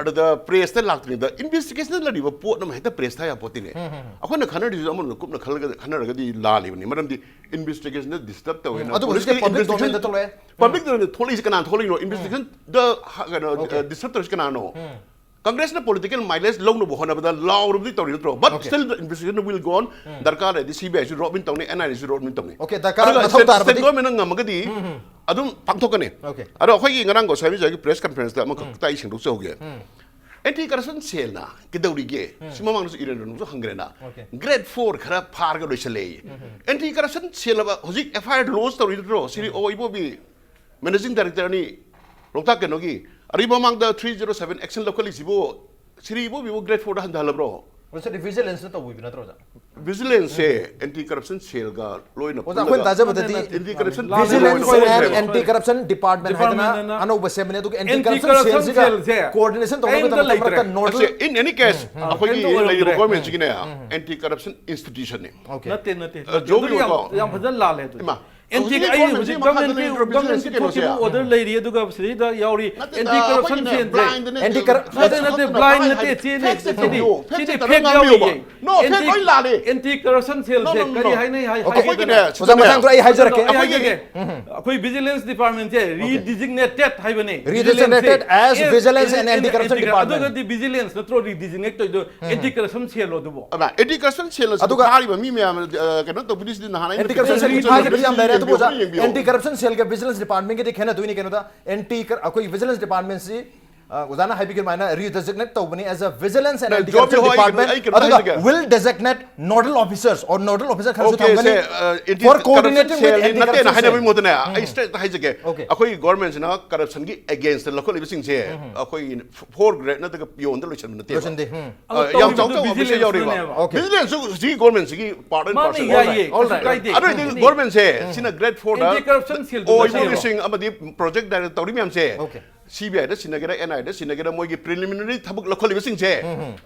ꯑꯗꯨꯗ ꯄ꯭ꯔꯦꯁꯇ ꯂꯥꯛꯇ꯭ꯔꯤꯉꯩꯗ ꯏꯟꯚꯦꯁꯇꯤꯒꯦꯁꯟꯗ ꯂꯩꯔꯤꯕ ꯄꯣꯠ ꯑꯃ ꯍꯦꯛꯇ ꯄ꯭ꯔꯦꯁ ꯊꯥ ꯌꯥꯄꯣꯠꯇꯤꯅꯦ꯫ ꯑꯩꯈꯣꯏꯅ ꯈꯟꯅꯔꯤꯁꯤꯁꯨ ꯑꯃꯔꯣꯝꯗ ꯀꯨꯞꯅ ꯈꯜꯂꯒ ꯈꯟꯅꯔꯒꯗꯤ ꯂꯥꯜꯂꯤꯕꯅꯤ, ꯃꯔꯝꯗꯤ ꯏꯟꯚꯦꯁꯇꯤꯒꯦꯁꯟꯗ ꯗꯤꯁꯇꯔꯕ ꯇꯧꯋꯦꯅ ꯑꯗꯨ ꯍꯧꯖꯤꯛꯇꯤ ꯄꯨꯂꯤꯁꯀꯤ ꯄꯕ꯭ꯂꯤꯛ ꯏꯟꯚꯦꯁꯇꯤꯒꯦꯁꯟ ꯗꯣꯃꯦꯟꯗ ꯊꯣꯛꯂꯛꯑꯦ꯫ ꯄꯕ꯭ꯂꯤꯛ ꯗꯣꯃꯦꯟꯗ ꯊꯣꯛꯂꯛꯏꯁꯦ ꯀꯅꯥꯅ ꯊꯣꯛꯂꯛꯏꯅꯣ? ꯏꯟꯚꯦꯁꯇꯤꯒꯦꯁꯟꯗ ꯀꯩꯅꯣ Okay. ꯗꯤꯁꯇꯔꯕ ꯇꯧꯔꯤꯁꯦ ꯀꯅꯥꯅꯣ? ꯀꯪꯒ꯭ꯔꯦꯁꯅ ꯄꯣꯂꯤꯇꯤꯀꯦꯜ ꯃꯥꯏꯂꯦꯖ ꯂꯧꯅꯕ ꯍꯣꯠꯅꯕꯗ ꯂꯥꯎꯔꯕꯗꯤ ꯇꯧꯔꯤ ꯅꯠꯇ꯭ꯔꯣ? But Okay. Still the investigation will go on. ꯗꯔꯀꯥꯔ ꯂꯩꯔꯗꯤ ꯁꯤ ꯕꯤ ꯑꯥꯏꯁꯨ ꯔꯣꯞ ꯏꯟ ꯇꯧꯅꯤ, ꯑꯦꯟ ꯑꯥꯏ ꯑꯦꯁꯨ ꯔꯣꯞ ꯏꯟ ꯇꯧꯅꯤ꯫ Okay, ꯗꯔꯀꯥꯔ ꯑꯗꯨꯒ ꯃꯊꯧ ꯁ꯭ꯇꯦꯠ ꯇꯥꯔꯕꯗꯤ- ꯁ꯭ꯇꯦꯠ ꯒꯣꯔꯃꯦꯟꯅ ꯉꯝꯃꯒꯗꯤ ꯑꯗꯨꯝ ꯄꯥꯡꯊꯣꯛꯀꯅꯤ꯫ Okay. ꯑꯗꯣ ꯑꯩꯈꯣꯏꯒꯤ ꯉꯔꯥꯡ ꯒꯣꯁꯥꯃꯤ ꯖꯥꯒꯤ ꯄ꯭ꯔꯦꯁ ꯀꯟꯐꯔꯦꯟꯁꯇ ꯑꯃꯈꯛꯇ ꯑꯩ ꯁꯦꯡꯗꯣꯛꯆꯍꯧꯒꯦ꯫ ꯑꯦꯟꯇꯤ ꯀꯔꯞꯁꯟ ꯁꯦꯜꯅ ꯀꯩꯗꯧꯔꯤꯒꯦ? ꯁꯤ ꯃꯃꯥꯡꯗꯁꯨ ꯏꯔꯦꯟ ꯔꯣꯅꯨꯁꯨ ꯍꯪꯈ꯭ꯔꯦꯅ꯫ Okay. ꯒ꯭ꯔꯦꯗ ꯐꯣꯔ ꯈꯔ ꯐꯥꯔꯒ ꯂꯣꯏꯁꯜꯂꯦ꯫ ꯑꯦꯟꯇꯤ ꯀꯔꯞꯁꯟ ꯁꯦꯜ ꯑꯕ ꯍꯧꯖꯤꯛ F I R ꯂꯣꯟꯆ ꯇꯧꯔꯤ ꯅꯠꯇ꯭ꯔꯣ? ꯁꯤꯔꯤ ꯑꯣ ꯏꯕꯣꯕꯤ ꯃꯦꯅꯦꯖꯤꯡ ꯗꯥꯏꯔꯦꯛꯇꯔꯅꯤ ꯂꯣꯛꯇꯥꯛ ꯀꯩꯅꯣꯒꯤ꯫ ꯑꯗꯨꯒꯤ ꯃꯃꯥꯡꯗ three zero seven action ꯂꯧꯈꯠꯂꯤꯁꯤꯕꯨ ꯁꯤꯔꯤ ꯏꯕꯣꯕꯤꯕꯨ ꯒ꯭ꯔꯦꯗ ꯐꯣꯔꯗ ꯍꯟꯊꯍꯜꯂꯕ꯭ꯔꯣ? ꯄ꯭ꯔꯣꯁꯦꯁꯇꯤ ꯚꯤꯖꯤꯂꯦꯟꯁꯅ ꯇꯧꯕꯤꯕ ꯅꯠꯇ꯭ꯔꯣ, ꯑꯣꯖꯥ? ꯚꯤꯖꯤꯂꯦꯟꯁꯁꯦ ꯑꯦꯟꯇꯤ ꯀꯔꯞꯁꯟ ꯁꯦꯜꯒ ꯂꯣꯏꯅ ꯑꯣꯖꯥ, ꯑꯩꯈꯣꯏꯅ ꯇꯥꯖꯕꯗꯗꯤ ꯑꯦꯟꯇꯤ ꯀꯔꯞꯁꯟ ꯚꯤꯖꯤꯂꯦꯟꯁ ꯂꯣꯏꯅ and cell. Anti corruption department ꯍꯥꯏꯗꯅ ꯗꯤꯄꯥꯔꯠꯃꯦꯟ ꯑꯅ ꯑꯅꯧꯕ ꯁꯦꯝꯕꯅꯦ꯫ ꯑꯗꯨꯒ ꯑꯦꯟꯇꯤ ꯑꯦꯟꯇꯤ ꯀꯔꯞꯁꯟ ꯀꯔꯞꯁꯟ ꯁꯦꯜꯁꯤꯒ ꯁꯦꯜꯁꯦ ꯀꯣꯑꯣꯔꯗꯤꯅꯦꯁꯟ ꯀꯔꯤꯝꯇ ꯇꯧꯅꯕꯒꯤꯗꯃꯛꯇ ꯂꯩꯇ꯭ꯔꯦ꯫ ꯃꯔꯛꯇ ꯅꯣꯗꯜ ꯑꯁꯤ in any case ꯑꯩꯈꯣꯏꯒꯤ ꯀꯩꯝꯇ ꯂꯩꯔꯤꯕ ꯑꯣꯏꯔꯝꯗ꯭ꯔꯦ꯫ ꯒꯣꯔꯃꯦꯟꯁꯤꯒꯤꯅꯦ ꯑꯦꯟꯇꯤ ꯀꯔꯞꯁꯟ ꯏꯟꯁꯇꯤꯇ꯭ꯌꯨꯁꯟꯅꯤ꯫ Okay. ꯅꯠꯇꯦ ꯅꯠꯇꯦ ꯑ, ꯖꯣꯕꯤ ꯑꯗꯨꯗꯤ ꯌꯥꯝ ꯀꯣ꯫ ꯌꯥꯝ ꯐꯖꯅ ꯂꯥꯜꯂꯦ ꯑꯗꯨꯗꯤ꯫ ꯏꯃꯥ, ꯑꯦꯟꯇꯤ ꯍꯧꯖꯤꯛꯀꯤ ꯑꯩ ꯒꯣꯔꯃꯦꯟꯁꯤ ꯍꯧꯖꯤꯛ ꯃꯈꯥꯗ ꯒꯣꯔꯃꯦꯟꯒꯤ ꯂꯩꯔꯤꯕ ꯒꯣꯔꯃꯦꯟꯒꯤ ꯕꯤꯖꯤꯅꯦꯁꯀꯤ ꯀꯩꯅꯣꯁꯦ꯫ ꯊꯣꯛꯈꯤꯕ ꯑꯣꯔꯗꯔ ꯂꯩꯔꯤ, ꯑꯗꯨꯒ ꯁꯤꯗꯩꯗ ꯌꯥꯎꯔꯤ ꯅꯠꯇꯦ, ꯑꯦꯟꯇꯤ ꯑꯩꯈꯣꯏꯒꯤꯅꯦ, ꯀꯔꯞꯁꯟ ꯁꯦꯜꯁꯦ꯫ blindꯅꯦ, ꯑꯦꯟꯇꯤ ꯐꯦꯛꯁꯦ ꯀꯔꯞ-, ꯅꯠꯇꯦ ꯅꯠꯇꯦ ꯊꯝꯕꯤꯌꯣ, ꯕ꯭ꯂꯥꯏꯟ ꯐꯦꯛꯁꯦ ꯅꯠꯇꯦ ꯊꯝꯕꯤꯌꯣ, ꯁꯤꯅꯤ꯫ ꯐꯦꯛꯁꯦ ꯁꯤꯗꯤ ꯊꯝꯕꯤꯌꯣ, ꯁꯤꯗꯤ ꯐꯦꯛꯁꯦ ꯐꯦꯛ ꯊꯝꯕꯤꯌꯣꯕ꯫ ꯌꯥꯎꯔꯤꯌꯦ꯫ No, ꯐꯦꯛ ꯑꯦꯟꯇꯤ- ꯂꯣꯏ ꯂꯥꯜꯂꯦ꯫ ꯑꯦꯟꯇꯤ ꯀꯔꯞꯁꯟ ꯁꯦꯜꯁꯦ No, no, no, ꯀꯔꯤ no. ꯍꯥꯏꯅꯩ ꯍꯥꯏ ꯑꯣꯖꯥ, ꯍꯥꯏꯒꯦ ꯃꯊꯪꯗ ꯇꯥꯔꯦ꯫ ꯑꯩ ꯍꯥꯏꯖꯔꯛꯀꯦ, ꯑꯣꯖꯥ, ꯑꯩꯈꯣꯏꯒꯤ ꯍꯥꯏꯖꯒꯦ꯫ ꯑꯩꯈꯣꯏ ꯚꯤꯖꯤꯂꯦꯟꯁ ꯗꯤꯄꯥꯔꯠꯃꯦꯟꯁꯦ ꯔꯤꯗꯤꯖꯤꯛꯅꯦꯇꯦꯠ ꯍꯥꯏꯕꯅꯤ꯫ Redesignated as Vigilance and Anti-Corruption Department. ꯑꯗꯨꯒꯗꯤ ꯚꯤꯖꯤꯂꯦꯟꯁ ꯅꯠꯇ꯭ꯔꯣ ꯔꯤꯗꯤꯖꯤꯛꯅꯦꯠ ꯇꯧꯔꯤꯗꯣ? ꯑꯦꯟꯇꯤ ꯀꯔꯞꯁꯟ ꯁꯦꯜꯂꯣ ꯑꯗꯨꯕꯣ? ꯑꯦꯟꯇꯤ ꯀꯔꯞꯁꯟ ꯁꯦꯜ ꯑꯁꯤ ꯑꯗꯨꯒ ꯐꯥꯔꯤꯕ ꯃꯤ ꯃꯌꯥꯝ, ꯑ, ꯀꯩꯅꯣ ꯇꯧꯕꯤꯔꯤꯁꯤꯗꯤ ꯅꯍꯥꯟ ꯑꯩꯅ ꯑꯦꯟꯇꯤ ꯀꯔꯞꯁꯟ ꯁꯦꯜ ꯌꯦꯡꯕꯤꯌꯨ, ꯐꯥꯈꯤꯕꯗꯤ ꯌꯥꯝ ꯂꯩꯔꯦ꯫ ꯑꯗꯨꯕꯨ ꯌꯦꯡꯕꯤꯌꯨ, ꯑꯣꯖꯥ, ꯌꯦꯡꯕꯤꯌꯨ꯫ ꯑꯦꯟꯇꯤ ꯀꯔꯞꯁꯟ ꯁꯦꯜꯒ ꯚꯤꯖꯤꯂꯦꯟꯁ ꯗꯤꯄꯥꯔꯠꯃꯦꯟꯒꯗꯤ ꯈꯦꯠꯅꯗꯣꯏꯅꯤ ꯀꯩꯅꯣꯗ꯫ ꯑꯦꯟꯇꯤ ꯀꯔ-, ꯑꯩꯈꯣꯏ ꯚꯤꯖꯤꯂꯦꯟꯁ ꯗꯤꯄꯥꯔꯠꯃꯦꯟꯁꯤ, ꯑ, ꯑꯣꯖꯥꯅ ꯍꯥꯏꯕꯤꯈꯤꯕ ꯑꯗꯨꯃꯥꯏꯅ ꯔꯤꯗꯤꯖꯤꯛꯅꯦꯠ ꯇꯧꯕꯅꯤ as a vigilance and anti ꯖꯣꯕꯤ corruption ꯍꯣꯏ, ꯑꯩ ꯗꯤꯄꯥꯔꯠꯃꯦꯟ꯫ ꯀꯩꯅꯣ, ꯑꯩ ꯀꯩꯅꯣ ꯑꯗꯨꯒ ꯍꯥꯏꯖꯒꯦ꯫ will designate nodal officers or nodal officer ꯈꯔꯁꯨ Okay, ꯁꯦ, ꯊꯝꯒꯅꯤ ꯑ, anti for corruption coordinating with ꯁꯦꯜꯅꯤ anti ꯅꯠꯇꯦꯅ corruption ꯍꯥꯏꯅꯕꯒꯤ cell. ꯃꯍꯨꯠꯇꯅꯦ, ꯑꯩ ꯁ꯭ꯇ꯭ꯔꯦꯠ ꯍꯥꯏꯖꯒꯦ꯫ Okay. ꯑꯩꯈꯣꯏꯒꯤ ꯒꯣꯔꯃꯦꯟꯁꯤꯅ ꯀꯔꯞꯁꯟꯒꯤ ꯑꯦꯒꯦꯟꯁꯇ ꯂꯧꯈꯠꯂꯤꯕꯁꯤꯡꯁꯦ ꯑꯩꯈꯣꯏꯒꯤ ꯐꯣꯔ ꯒ꯭ꯔꯦꯗ ꯅꯠꯇ꯭ꯔꯒ ꯄꯤꯌꯣꯟꯗ ꯂꯣꯏꯁꯟꯕ ꯅꯠꯇꯦꯕ꯫ ꯂꯣꯏꯁꯟꯗꯦ꯫ ꯎꯝ. ꯑ, ꯑꯗꯣ ꯇꯧꯔꯤꯕꯗꯣ ꯆꯥꯎ ꯆꯥꯎꯕ ꯑꯣꯐꯤꯁꯔ ꯌꯥꯎꯔꯤꯕ꯫ ꯚꯤꯖꯤꯂꯦꯟꯁꯅꯦꯕ꯫ Okay. ꯚꯤꯖꯤꯂꯦꯟꯁꯁꯨ ꯁꯤ ꯒꯣꯔꯃꯦꯟꯁꯤꯒꯤ ꯄꯥꯔꯠ ꯑꯦꯟ ꯃꯥꯅꯤ, ꯄꯥꯔꯁꯦꯜ ꯌꯥꯏꯌꯦ, ꯑꯣꯏꯔꯦ꯫ ꯀꯩꯁꯨ ꯀꯥꯏꯗꯦ꯫ ꯑꯗꯨ ꯑꯣꯏꯔꯗꯤ ꯒꯣꯔꯃꯦꯟꯁꯦ ꯁꯤꯅ ꯒ꯭ꯔꯦꯗ ꯐꯣꯔꯗ ꯑꯦꯟꯇꯤ ꯀꯔꯞꯁꯟ ꯁꯦꯜꯗꯨ ꯑꯣꯏꯕ ꯂꯩꯁꯜꯂꯣ꯫ ꯂꯤꯁꯤꯡ ꯑꯃꯗꯤ ꯄ꯭ꯔꯣꯖꯦꯛ ꯗꯥꯏꯔꯦꯛ ꯇꯧꯔꯤ ꯃꯌꯥꯝꯁꯦ Okay. ꯁꯤ ꯕꯤ ꯑꯥꯏꯗ ꯁꯤꯟꯅꯒꯦꯔꯥ, ꯑꯦꯟ ꯑꯥꯏꯗ ꯁꯤꯟꯅꯒꯦꯔꯥ, ꯃꯣꯏꯒꯤ ꯄ꯭ꯔꯤꯂꯤꯃꯤꯅꯔꯤ ꯊꯕꯛ ꯂꯧꯈꯠꯂꯤꯕꯁꯤꯡꯁꯦ,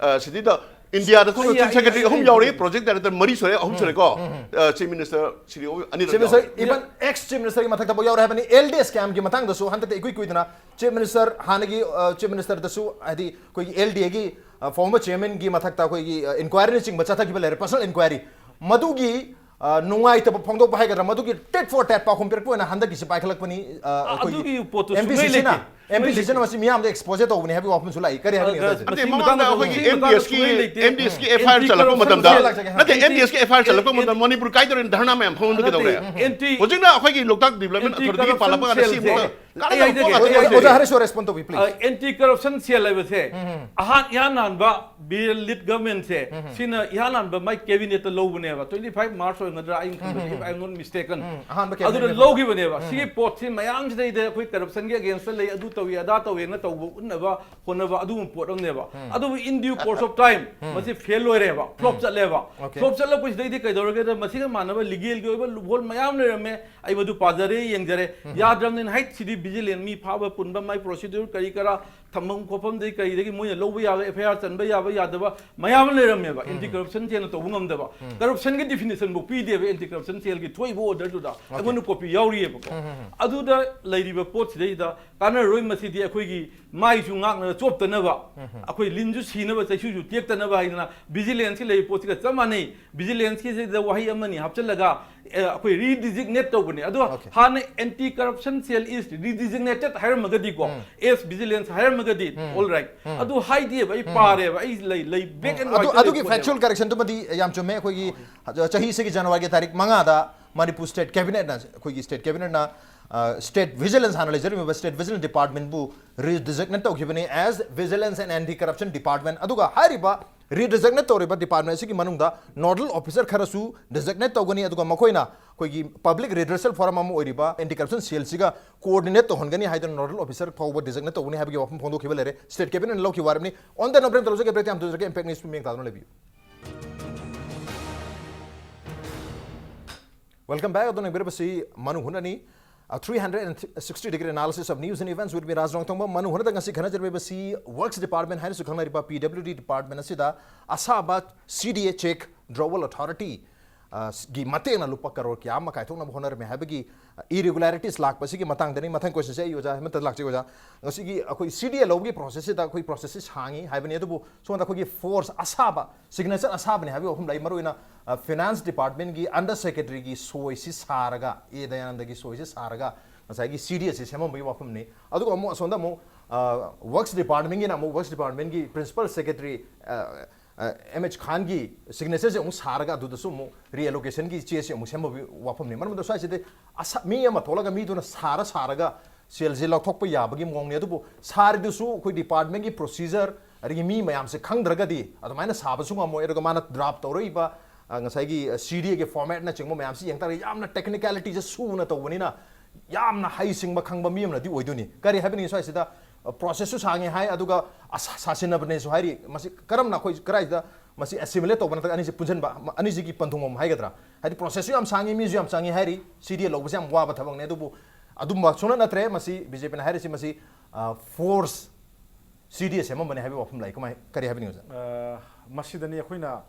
ꯑ, ꯁꯤꯗꯩꯗ ꯏꯟꯗꯤꯌꯥꯗ ꯊꯣꯛꯂꯤꯕ ꯑꯩ- ꯆꯤꯐ ꯁꯦꯀ꯭ꯔꯦꯇꯔꯤ ꯑꯩ- ꯑꯍꯨꯝ ꯌꯥꯎꯔꯤ, ꯄ꯭ꯔꯣꯖꯦꯛ ꯗꯥꯏꯔꯦꯛꯇꯔ ꯃꯔꯤ ꯁꯨꯔꯦ, ꯑꯍꯨꯝ ꯁꯨꯔꯦꯀꯣ꯫ ꯑ, ꯆꯤꯐ ꯃꯤꯅꯤꯁꯇꯔ ꯁꯤꯗꯤ ꯑꯅꯤꯔꯛ ꯆꯤꯐ ꯃꯤꯅꯤꯁꯇꯔ, ꯌꯥꯎꯔꯦ꯫ even ex ꯆꯤꯐ ꯃꯤꯅꯤꯁꯇꯔꯒꯤ ꯃꯊꯛꯇꯐꯥꯎ ꯌꯥꯎꯔꯦ ꯍꯥꯏꯕꯅꯤ꯫ ꯑꯦꯜ ꯗꯤ ꯑꯦꯁ ꯀꯦꯝꯒꯤ ꯃꯇꯥꯡꯗꯁꯨ ꯍꯟꯗꯛꯇ ꯏꯀꯨꯏ ꯀꯨꯏꯗꯅ ꯆꯤꯐ ꯃꯤꯅꯤꯁꯇꯔ, ꯍꯥꯟꯅꯒꯤ, ꯑ, ꯆꯤꯐ ꯃꯤꯅꯤꯁꯇꯔꯗꯁꯨ, ꯍꯥꯏꯗꯤ ꯑꯩꯈꯣꯏꯒꯤ ꯑꯦꯜ ꯗꯤ ꯑꯦꯒꯤ, ꯑ, ꯐꯣꯔꯃꯔ ꯆꯤꯌꯔꯃꯦꯟꯒꯤ ꯃꯊꯛꯇ ꯑꯩꯈꯣꯏꯒꯤ, ꯑ, ꯏꯟꯀ꯭ꯋꯥꯏꯔꯤꯅꯆꯤꯡꯕ ꯆꯠꯊꯈꯤꯕ ꯂꯩꯔꯦ, ꯄꯔꯁꯣꯅꯦꯜ ꯏꯟꯀ꯭ꯋꯥꯏꯔꯤ꯫ ꯃꯗꯨꯒꯤ, ꯑ, ꯅꯨꯡꯉꯥꯏꯇꯕ ꯐꯣꯡꯗꯣꯛꯄ ꯍꯥꯏꯒꯗ꯭ꯔꯥ, ꯃꯗꯨꯒꯤ ꯇꯤꯠ ꯐꯣꯔ ꯇꯦꯠ ꯄꯥꯎꯈꯨꯝ ꯄꯤꯔꯛꯄ ꯑꯣꯏꯅ ꯍꯟꯗꯛꯀꯤꯁꯤ ꯄꯥꯏꯈꯠꯂꯛꯄꯅꯤ꯫ ꯑ, ꯑꯩꯈꯣꯏꯒꯤ ꯑꯗꯨꯒꯤ ꯄꯣꯠꯇꯨ ꯑꯦꯝ ꯄꯤ ꯁꯨꯡꯂꯩ ꯁꯤꯁꯤꯅ, ꯂꯩꯇꯦ꯫ ꯑꯦꯝ ꯄꯤ ꯁꯤꯁꯤꯅ ꯃꯁꯤ ꯃꯤꯌꯥꯝꯗ ꯑꯦꯛꯁꯄꯣꯖꯔ ꯇꯧꯕꯅꯤ ꯍꯥꯏꯕꯒꯤ ꯋꯥꯐꯝꯁꯨ ꯂꯥꯛꯏ꯫ ꯀꯔꯤ ꯍꯥꯏꯕꯤꯅꯤꯡꯉꯤ ꯑꯗ ꯍꯥꯏꯕꯗꯤ? ꯅꯠꯇꯦ, ꯃꯁꯤꯒꯤ ꯃꯃꯥꯡꯗ ꯃꯇꯥꯡꯗ ꯑꯩꯈꯣꯏꯒꯤ ꯃꯁꯤꯒꯤ ꯑꯦꯝ ꯗꯤ ꯑꯦꯁꯀꯤ, ꯃꯇꯥꯡꯗ ꯁꯨꯡꯂꯩ ꯂꯩꯇꯦ꯫ ꯑꯦꯝ ꯗꯤ ꯑꯦꯁꯀꯤ ꯑꯦꯐ ꯑꯥꯏ ꯑꯥꯔ ꯑꯦꯟꯇꯤ ꯆꯠꯂꯛꯄ ꯀꯔꯞꯁꯟ ꯃꯇꯝꯗ, ꯁꯦꯜ ꯅꯠꯇꯦ, ꯑꯦꯝ ꯗꯤ ꯑꯦꯁꯀꯤ ꯑꯦꯐ ꯑꯥꯏ ꯑꯥꯔ ꯆꯠꯂꯛꯄ ꯑꯦꯟ- ꯃꯇꯝꯗ ꯃꯅꯤꯄꯨꯔ ꯀꯥꯏꯗꯧꯔꯦꯅ ꯙꯔꯅꯥ ꯃꯌꯥꯝ ꯐꯝꯍꯟꯕ ꯀꯩꯗꯧꯔꯦ? ꯑꯦꯟꯇꯤ ꯍꯧꯖꯤꯛꯅ ꯑꯩꯈꯣꯏꯒꯤ ꯂꯣꯛꯇꯥꯛ ꯗꯤꯕ꯭ꯂꯞꯃꯦꯟ ꯑꯦꯟꯇꯤ ꯑꯊꯣꯔꯤꯇꯤꯒꯤ ꯀꯔꯞꯁꯟ ꯄꯥꯜꯂꯛꯄ ꯀꯥꯟꯗ ꯁꯤ ꯁꯦꯜꯁꯦ꯫ ꯑꯃꯨꯛꯇ ꯀꯥꯟꯅꯗꯕ ꯑꯩ ꯍꯥꯏꯖꯒꯦ, ꯄꯣꯠ ꯉꯥꯛꯇ ꯑꯩ ꯑꯣꯏꯔꯦ꯫ ꯍꯥꯏꯖꯒꯦ꯫ ꯑꯣꯖꯥ ꯍꯔꯤꯁ ꯔꯦꯁꯄꯣꯟ ꯇꯧꯕꯤ ꯄ꯭ꯂꯤꯖ꯫ ꯑꯦꯟꯇꯤ ꯀꯔꯞꯁꯟ ꯁꯦꯜ ꯍꯥꯏꯕꯁꯦ ꯑꯍꯥꯟ ꯏꯍꯥꯟ ꯍꯥꯟꯕ ꯕꯤꯔꯦꯜ ꯂꯤꯠ ꯒꯚꯔꯟꯃꯦꯟꯠꯁꯦ ꯁꯤꯅ ꯏꯍꯥꯟ ꯍꯥꯟꯕ ꯃꯥꯏ ꯀꯦꯕꯤꯅꯦꯠꯇ ꯂꯧꯕꯅꯦꯕ꯫ ꯇ꯭ꯋꯦꯟꯇꯤ ꯐꯥꯏꯚ ꯃꯥꯔꯆ ꯑꯣꯏꯒꯗ꯭ꯔꯥ, ꯑꯩꯅ ꯈꯟꯕꯗ, if I'm not mistaken, ꯑꯍꯥꯟꯕ cabinet ꯑꯗꯨꯗ ꯅꯠꯇ꯭ꯔꯣ? ꯂꯧꯈꯤꯕꯅꯦꯕ꯫ ꯁꯤꯒꯤ ꯄꯣꯠꯁꯤ ꯃꯌꯥꯝꯁꯤꯗꯩꯗ ꯑꯩꯈꯣꯏ ꯀꯔꯞꯁꯟꯒꯤ ꯑꯒꯦꯟꯁꯇ ꯂꯩ, ꯑꯗꯨ ꯇꯧꯏ ꯑꯗꯥ ꯇꯧꯏꯅ ꯇꯧꯕ ꯎꯠꯅꯕ ꯍꯣꯠꯅꯕ ꯑꯗꯨꯒꯨꯝꯕ ꯄꯣꯠ ꯑꯃꯅꯦꯕ꯫ ꯑꯗꯨꯕꯨ in due course of time ꯃꯁꯤ ꯐꯦꯜ ꯑꯣꯏꯔꯦꯕ, ꯐ꯭ꯂꯣꯞ ꯆꯠꯂꯦꯕ꯫ Okay. ꯐ꯭ꯂꯣꯞ ꯆꯠꯂꯛꯄꯁꯤꯗꯩꯗꯤ ꯀꯩꯗꯧꯔꯒꯦꯗ, ꯃꯁꯤꯒ ꯃꯥꯟꯅꯕ ꯂꯤꯒꯦꯜꯒꯤ ꯑꯣꯏꯕ ꯂꯨꯞꯍꯣꯜ ꯃꯌꯥꯝ ꯂꯩꯔꯝꯃꯦ꯫ ꯑꯩ ꯃꯗꯨ ꯄꯥꯖꯔꯦ, ꯌꯦꯡꯖꯔꯦ꯫ ꯌꯥꯗ꯭ꯔꯕꯅꯤꯅ ꯍꯩꯠ ꯁꯤꯗꯤ ꯚꯤꯖꯤꯂꯦꯟ ꯃꯤ ꯐꯥꯕ ꯄꯨꯟꯕ ꯃꯥꯏ ꯄ꯭ꯔꯣꯁꯤꯗ꯭ꯌꯨꯔ ꯀꯔꯤ ꯀꯔꯥ ꯊꯝꯐꯝ ꯈꯣꯠꯐꯝꯗꯒꯤ ꯀꯔꯤꯗꯒꯤ ꯃꯣꯏꯅ ꯂꯧꯕ ꯌꯥꯕ, ꯑꯦꯐ ꯑꯥꯏ ꯑꯥꯔ ꯆꯟꯕ ꯌꯥꯕ ꯌꯥꯗꯕ ꯃꯌꯥꯝ ꯑꯃ ꯂꯩꯔꯝꯃꯦꯕ꯫ ꯑꯦꯟꯇꯤ ꯀꯔꯞꯁꯟ ꯁꯦꯜꯅ ꯇꯧꯕ ꯉꯝꯗꯕ, ꯀꯔꯞꯁꯟꯒꯤ ꯗꯤꯐꯤꯅꯤꯁꯟꯕꯨ ꯄꯤꯗꯦꯕ ꯑꯦꯟꯇꯤ ꯀꯔꯞꯁꯟ ꯁꯦꯜꯒꯤ ꯊꯣꯛꯏꯕ ꯑꯣꯔꯗꯔꯗꯨꯗ꯫ ꯑꯩꯉꯣꯟꯗ ꯀꯣꯄꯤ ꯌꯥꯎꯔꯤꯑꯕꯀꯣ꯫ ꯑꯗꯨꯗ ꯂꯩꯔꯤꯕ ꯄꯣꯠꯁꯤꯗꯩꯗ ꯀꯥꯟꯅꯔꯣꯏ, ꯃꯁꯤꯗꯤ ꯑꯩꯈꯣꯏꯒꯤ ꯃꯥꯏꯁꯨ ꯉꯥꯛꯅ ꯆꯣꯞꯇꯅꯕ, ꯑꯩꯈꯣꯏ ꯂꯤꯟꯁꯨ ꯁꯤꯅꯕ ꯆꯩꯁꯨꯁꯨ ꯇꯦꯛꯇꯅꯕ ꯍꯥꯏꯗꯅ ꯚꯤꯖꯤꯂꯦꯟꯁꯀꯤ ꯂꯩꯔꯤꯕ ꯄꯣꯠꯁꯤꯒ ꯆꯞ ꯃꯥꯟꯅꯩ꯫ ꯚꯤꯖꯤꯂꯦꯟꯁꯀꯤꯁꯤꯗ ꯋꯥꯍꯩ ꯑꯃꯅꯤ ꯍꯥꯞꯆꯤꯜꯂꯒ, ꯑꯦ, ꯑꯩꯈꯣꯏ ꯔꯤꯗꯤꯖꯤꯛꯅꯦꯠ ꯇꯧꯕꯅꯦ꯫ ꯑꯗꯣ Okay. ꯍꯥꯟꯅ anti corruption cell is redesignated ꯍꯥꯏꯔꯝꯃꯒꯗꯤꯀꯣ, as vigilance ꯍꯥꯏꯔꯝꯃꯒꯗꯤ, all right. ꯑꯗꯨ ꯍꯥꯏꯗꯦꯕ, ꯑꯩ ꯄꯥꯔꯦꯕ, ꯑꯩ ꯂꯩ ꯂꯩ black and ꯑꯗꯨ white ꯑꯗꯨꯒꯤ ꯐꯦꯛꯆꯨꯑꯦꯜ ꯀꯔꯦꯛꯁꯟꯗꯨꯃꯗꯤ ꯌꯥꯝ ꯆꯨꯝꯃꯦ꯫ ꯑꯩꯈꯣꯏꯒꯤ ꯆꯍꯤꯁꯤꯒꯤ ꯖꯅꯋꯥꯔꯤꯒꯤ ꯇꯥꯔꯤꯛ ꯃꯉꯥꯗ ꯃꯅꯤꯄꯨꯔ ꯁ꯭ꯇꯦꯠ ꯀꯦꯕꯤꯅꯦꯠꯅ, ꯑꯩꯈꯣꯏꯒꯤ ꯁ꯭ꯇꯦꯠ ꯀꯦꯕꯤꯅꯦꯠꯅ ꯁ꯭ꯇꯦꯠ ꯚꯤꯖꯤꯂꯦꯟꯁ ꯍꯥꯟꯅ ꯂꯩꯖꯔꯝꯃꯤꯕ ꯁ꯭ꯇꯦꯠ ꯚꯤꯖꯤꯂꯦꯟꯁ ꯗꯤꯄꯥꯔꯠꯃꯦꯟꯕꯨ ꯔꯤꯗꯤꯖꯤꯛꯅꯦꯠ ꯇꯧꯈꯤꯕꯅꯤ as vigilance and anti corruption department꯫ ꯑꯗꯨꯒ ꯍꯥꯏꯔꯤꯕ ꯔꯤꯗꯤꯖꯤꯛꯅꯦꯠ ꯇꯧꯔꯤꯕ ꯗꯤꯄꯥꯔꯠꯃꯦꯟ ꯑꯁꯤꯒꯤ ꯃꯅꯨꯡꯗ ꯅꯣꯗꯜ ꯑꯣꯐꯤꯁꯔ ꯈꯔꯁꯨ ꯗꯤꯖꯤꯛꯅꯦꯠ ꯇꯧꯒꯅꯤ꯫ ꯑꯗꯨꯒ ꯃꯈꯣꯏꯅ ꯑꯩꯈꯣꯏꯒꯤ ꯄꯕ꯭ꯂꯤꯛ ꯔꯤꯗ꯭ꯔꯦꯁꯦꯜ ꯐꯣꯔꯝ ꯑꯃ ꯑꯣꯏꯔꯤꯕ ꯑꯦꯟꯇꯤ ꯀꯔꯞꯁꯟ ꯁꯦꯜꯁꯤꯒ ꯀꯣꯑꯣꯔꯗꯤꯅꯦꯠ ꯇꯧꯍꯟꯒꯅꯤ ꯍꯥꯏꯗꯨꯅ ꯅꯣꯗꯜ ꯑꯣꯐꯤꯁꯔ ꯐꯥꯎꯕ ꯗꯤꯖꯤꯛꯅꯦꯠ ꯇꯧꯒꯅꯤ ꯍꯥꯏꯕꯒꯤ ꯋꯥꯐꯝ ꯐꯣꯡꯗꯣꯛꯈꯤꯕ ꯂꯩꯔꯦ꯫ ꯁ꯭ꯇꯦꯠ ꯀꯦꯕꯤꯅꯦꯠꯅ ꯂꯧꯈꯤꯕ ꯋꯥꯔꯦꯞꯅꯤ꯫ On the number ꯇꯧꯖꯒꯦ, break time ꯇꯧꯖꯒꯦ, Impact News ꯄꯨꯝꯃꯤꯡ ꯇꯥꯗꯨꯅ ꯂꯩꯕꯤꯌꯨ꯫ Welcome back. ꯑꯗꯨꯅ ꯌꯦꯡꯕꯤꯔꯕꯁꯤ ꯃꯅꯨꯡ ꯍꯨꯠꯅꯅꯤ꯫ A three hundred and sixty degree analysis of news and events with me, ꯔꯥꯖ ꯔꯣꯡꯊꯣꯡꯕ꯫ ꯃꯅꯨꯡ ꯍꯨꯠꯅꯗ ꯉꯁꯤ ꯈꯟꯅꯖꯔꯤꯕꯁꯤ ꯋꯔꯛꯁ ꯗꯤꯄꯥꯔꯠꯃꯦꯟ ꯍꯥꯏꯅꯁꯨ ꯈꯪꯅꯔꯤꯕ ꯄꯤ ꯗꯕ꯭ꯂꯤꯎ ꯗꯤ ꯗꯤꯄꯥꯔꯠꯃꯦꯟ ꯑꯁꯤꯗ ꯑꯁꯥꯕ ꯁꯤ ꯗꯤ ꯑꯦ ꯆꯦꯛ ꯗ꯭ꯔꯣꯋꯦꯜ ꯑꯣꯊꯣꯔꯤꯇꯤ ꯒꯤ ꯃꯇꯦꯡꯅ ꯂꯨꯄꯥ ꯀꯔꯣꯔ ꯀꯌꯥ ꯑꯃ ꯀꯥꯏꯊꯣꯛꯅꯕ ꯍꯣꯠꯅꯔꯝꯃꯦ ꯍꯥꯏꯕꯒꯤ ꯏꯔꯤꯒꯨꯂꯔꯤꯇꯤꯁ ꯂꯥꯛꯄꯁꯤꯒꯤ ꯃꯇꯥꯡꯗꯅꯤ꯫ ꯃꯊꯪ ꯀꯣꯏꯁꯟꯁꯦ ꯑꯩ ꯑꯣꯖꯥ ꯍꯦꯃꯟꯇ ꯂꯥꯛꯆꯩ꯫ ꯑꯣꯖꯥ, ꯉꯁꯤꯒꯤ ꯑꯩꯈꯣꯏ ꯁꯤ ꯗꯤ ꯑꯦ ꯂꯧꯕꯒꯤ ꯄ꯭ꯔꯣꯁꯦꯁꯁꯤꯗ ꯑꯩꯈꯣꯏ ꯄ꯭ꯔꯣꯁꯦꯁꯁꯤ ꯁꯥꯡꯉꯤ ꯍꯥꯏꯕꯅꯤ, ꯑꯗꯨꯕꯨ ꯁꯣꯝꯗ ꯑꯩꯈꯣꯏꯒꯤ ꯐꯣꯔꯁ ꯑꯁꯥꯕ, ꯁꯤꯒꯅꯦꯆꯔ ꯑꯁꯥꯕꯅꯤ ꯍꯥꯏꯕꯒꯤ ꯋꯥꯐꯝ ꯂꯩ꯫ ꯃꯔꯨꯑꯣꯏꯅ ꯐꯤꯅꯥꯟꯁ ꯗꯤꯄꯥꯔꯠꯃꯦꯟꯒꯤ ꯑꯟꯗꯔ ꯁꯦꯀ꯭ꯔꯦꯇꯔꯤꯒꯤ ꯁꯣꯏꯁꯤ ꯁꯥꯔꯒ, ꯑꯦ ꯗꯌꯥꯅꯟꯗꯒꯤ ꯁꯣꯏꯁꯤ ꯁꯥꯔꯒ ꯉꯁꯥꯏꯒꯤ ꯁꯤ ꯗꯤ ꯑꯦꯁꯤ ꯁꯦꯝꯃꯝꯕꯒꯤ ꯋꯥꯐꯝꯅꯤ꯫ ꯑꯗꯨꯒ ꯑꯃꯨꯛ ꯑꯁꯣꯝꯗ ꯑꯃꯨꯛ ꯋꯔꯛꯁ ꯗꯤꯄꯥꯔꯠꯃꯦꯟꯒꯤꯅ ꯑꯃꯨꯛ ꯋꯔꯛꯁ ꯗꯤꯄꯥꯔꯠꯃꯦꯟꯒꯤ ꯄ꯭ꯔꯤꯟꯁꯤꯄꯥꯜ ꯁꯦꯀ꯭ꯔꯦꯇꯔꯤ ꯑꯦꯝ ꯑꯩꯆ ꯈꯥꯟꯒꯤ ꯁꯤꯒꯅꯦꯆꯔꯁꯦ ꯑꯃꯨꯛ ꯁꯥꯔꯒ ꯑꯗꯨꯗꯁꯨ ꯑꯃꯨꯛ ꯔꯤꯑꯦꯂꯣꯀꯦꯁꯟꯒꯤ ꯆꯦꯁꯦ ꯑꯃꯨꯛ ꯁꯦꯝꯕꯒꯤ ꯋꯥꯐꯝꯅꯤ꯫ ꯃꯔꯝꯗꯤ ꯁ꯭ꯋꯥꯏꯁꯤꯗꯤ ꯑꯁ-, ꯃꯤ ꯑꯃ ꯊꯣꯛꯂꯒ ꯃꯤꯗꯨꯅ ꯁꯥꯔ ꯁꯥꯔꯒ ꯁꯦꯜꯁꯦ ꯂꯧꯊꯣꯛꯄ ꯌꯥꯕꯒꯤ ꯃꯑꯣꯡꯅꯤ꯫ ꯑꯗꯨꯕꯨ ꯁꯥꯔꯤꯗꯨꯁꯨ ꯑꯩꯈꯣꯏ department ꯀꯤ procedure, ꯑꯗꯒꯤ ꯃꯤ ꯃꯌꯥꯝꯁꯦ ꯈꯪꯗ꯭ꯔꯒꯗꯤ ꯑꯗꯨꯃꯥꯏꯅ ꯁꯥꯕꯁꯨ ꯉꯝꯃꯣꯏ꯫ ꯑꯗꯨꯒ ꯃꯥꯅ draft ꯇꯧꯔꯛꯏꯕ, ꯑ, ꯉꯁꯥꯏꯒꯤ, ꯑ, C D A ꯒꯤ format ꯅꯆꯤꯡꯕ ꯃꯌꯥꯝꯁꯤ ꯌꯦꯡ ꯇꯥꯔꯒꯗꯤ ꯌꯥꯝꯅ technicality ꯁꯦ ꯁꯨꯅ ꯇꯧꯕꯅꯤꯅ ꯌꯥꯝꯅ ꯍꯩꯁꯤꯡꯕ ꯈꯪꯕ ꯃꯤ ꯑꯃꯅꯗꯤ ꯑꯣꯏꯗꯣꯏꯅꯤ꯫ ꯀꯔꯤ ꯍꯥꯏꯕꯅꯤ ꯁ꯭ꯋꯥꯏꯁꯤꯗ, ꯑ, process ꯁꯨ ꯁꯥꯡꯉꯦ ꯍꯥꯏ, ꯑꯗꯨꯒ ꯑꯁ-, ꯁꯥꯁꯤꯟꯅꯕꯅꯦꯁꯨ ꯍꯥꯏꯔꯤ꯫ ꯃꯁꯤ ꯀꯔꯝꯅ ꯑꯩꯈꯣꯏ ꯀꯗꯥꯏꯗ ꯃꯁꯤ assimilate ꯇꯧꯕ ꯅꯠꯇ꯭ꯔꯒ ꯑꯅꯤꯁꯤ ꯄꯨꯟꯁꯤꯟꯕ, ꯑꯅꯤꯁꯤꯒꯤ ꯄꯟꯊꯨꯡꯐꯝ ꯍꯥꯏꯒꯗ꯭ꯔꯥ? ꯍꯥꯏꯗꯤ process ꯁꯨ ꯌꯥꯝ ꯁꯥꯡꯉꯤ, ꯃꯤꯁꯨ ꯌꯥꯝ ꯆꯪꯉꯤ ꯍꯥꯏꯔꯤ꯫ C D A ꯂꯧꯕꯁꯦ ꯌꯥꯝ ꯋꯥꯕ ꯊꯕꯛꯅꯦ꯫ ꯑꯗꯨꯕꯨ ꯑꯗꯨꯝꯕ ꯁꯨꯡꯅꯠ ꯅꯠꯇ꯭ꯔꯦ꯫ ꯃꯁꯤ B J P ꯅ ꯍꯥꯏꯔꯤꯁꯤ, ꯃꯁꯤ, ꯑ, force C D A ꯁꯦꯝꯃꯝꯕꯅꯦ ꯍꯥꯏꯕꯒꯤ ꯋꯥꯐꯝ ꯂꯥꯛꯏ꯫ ꯀꯃꯥꯏ, ꯀꯔꯤ ꯍꯥꯏꯕꯤꯅꯤꯡꯉꯤ, ꯑꯣꯖꯥ? ꯑ, ꯃꯁꯤꯗꯅꯤ ꯑꯩꯈꯣꯏꯅ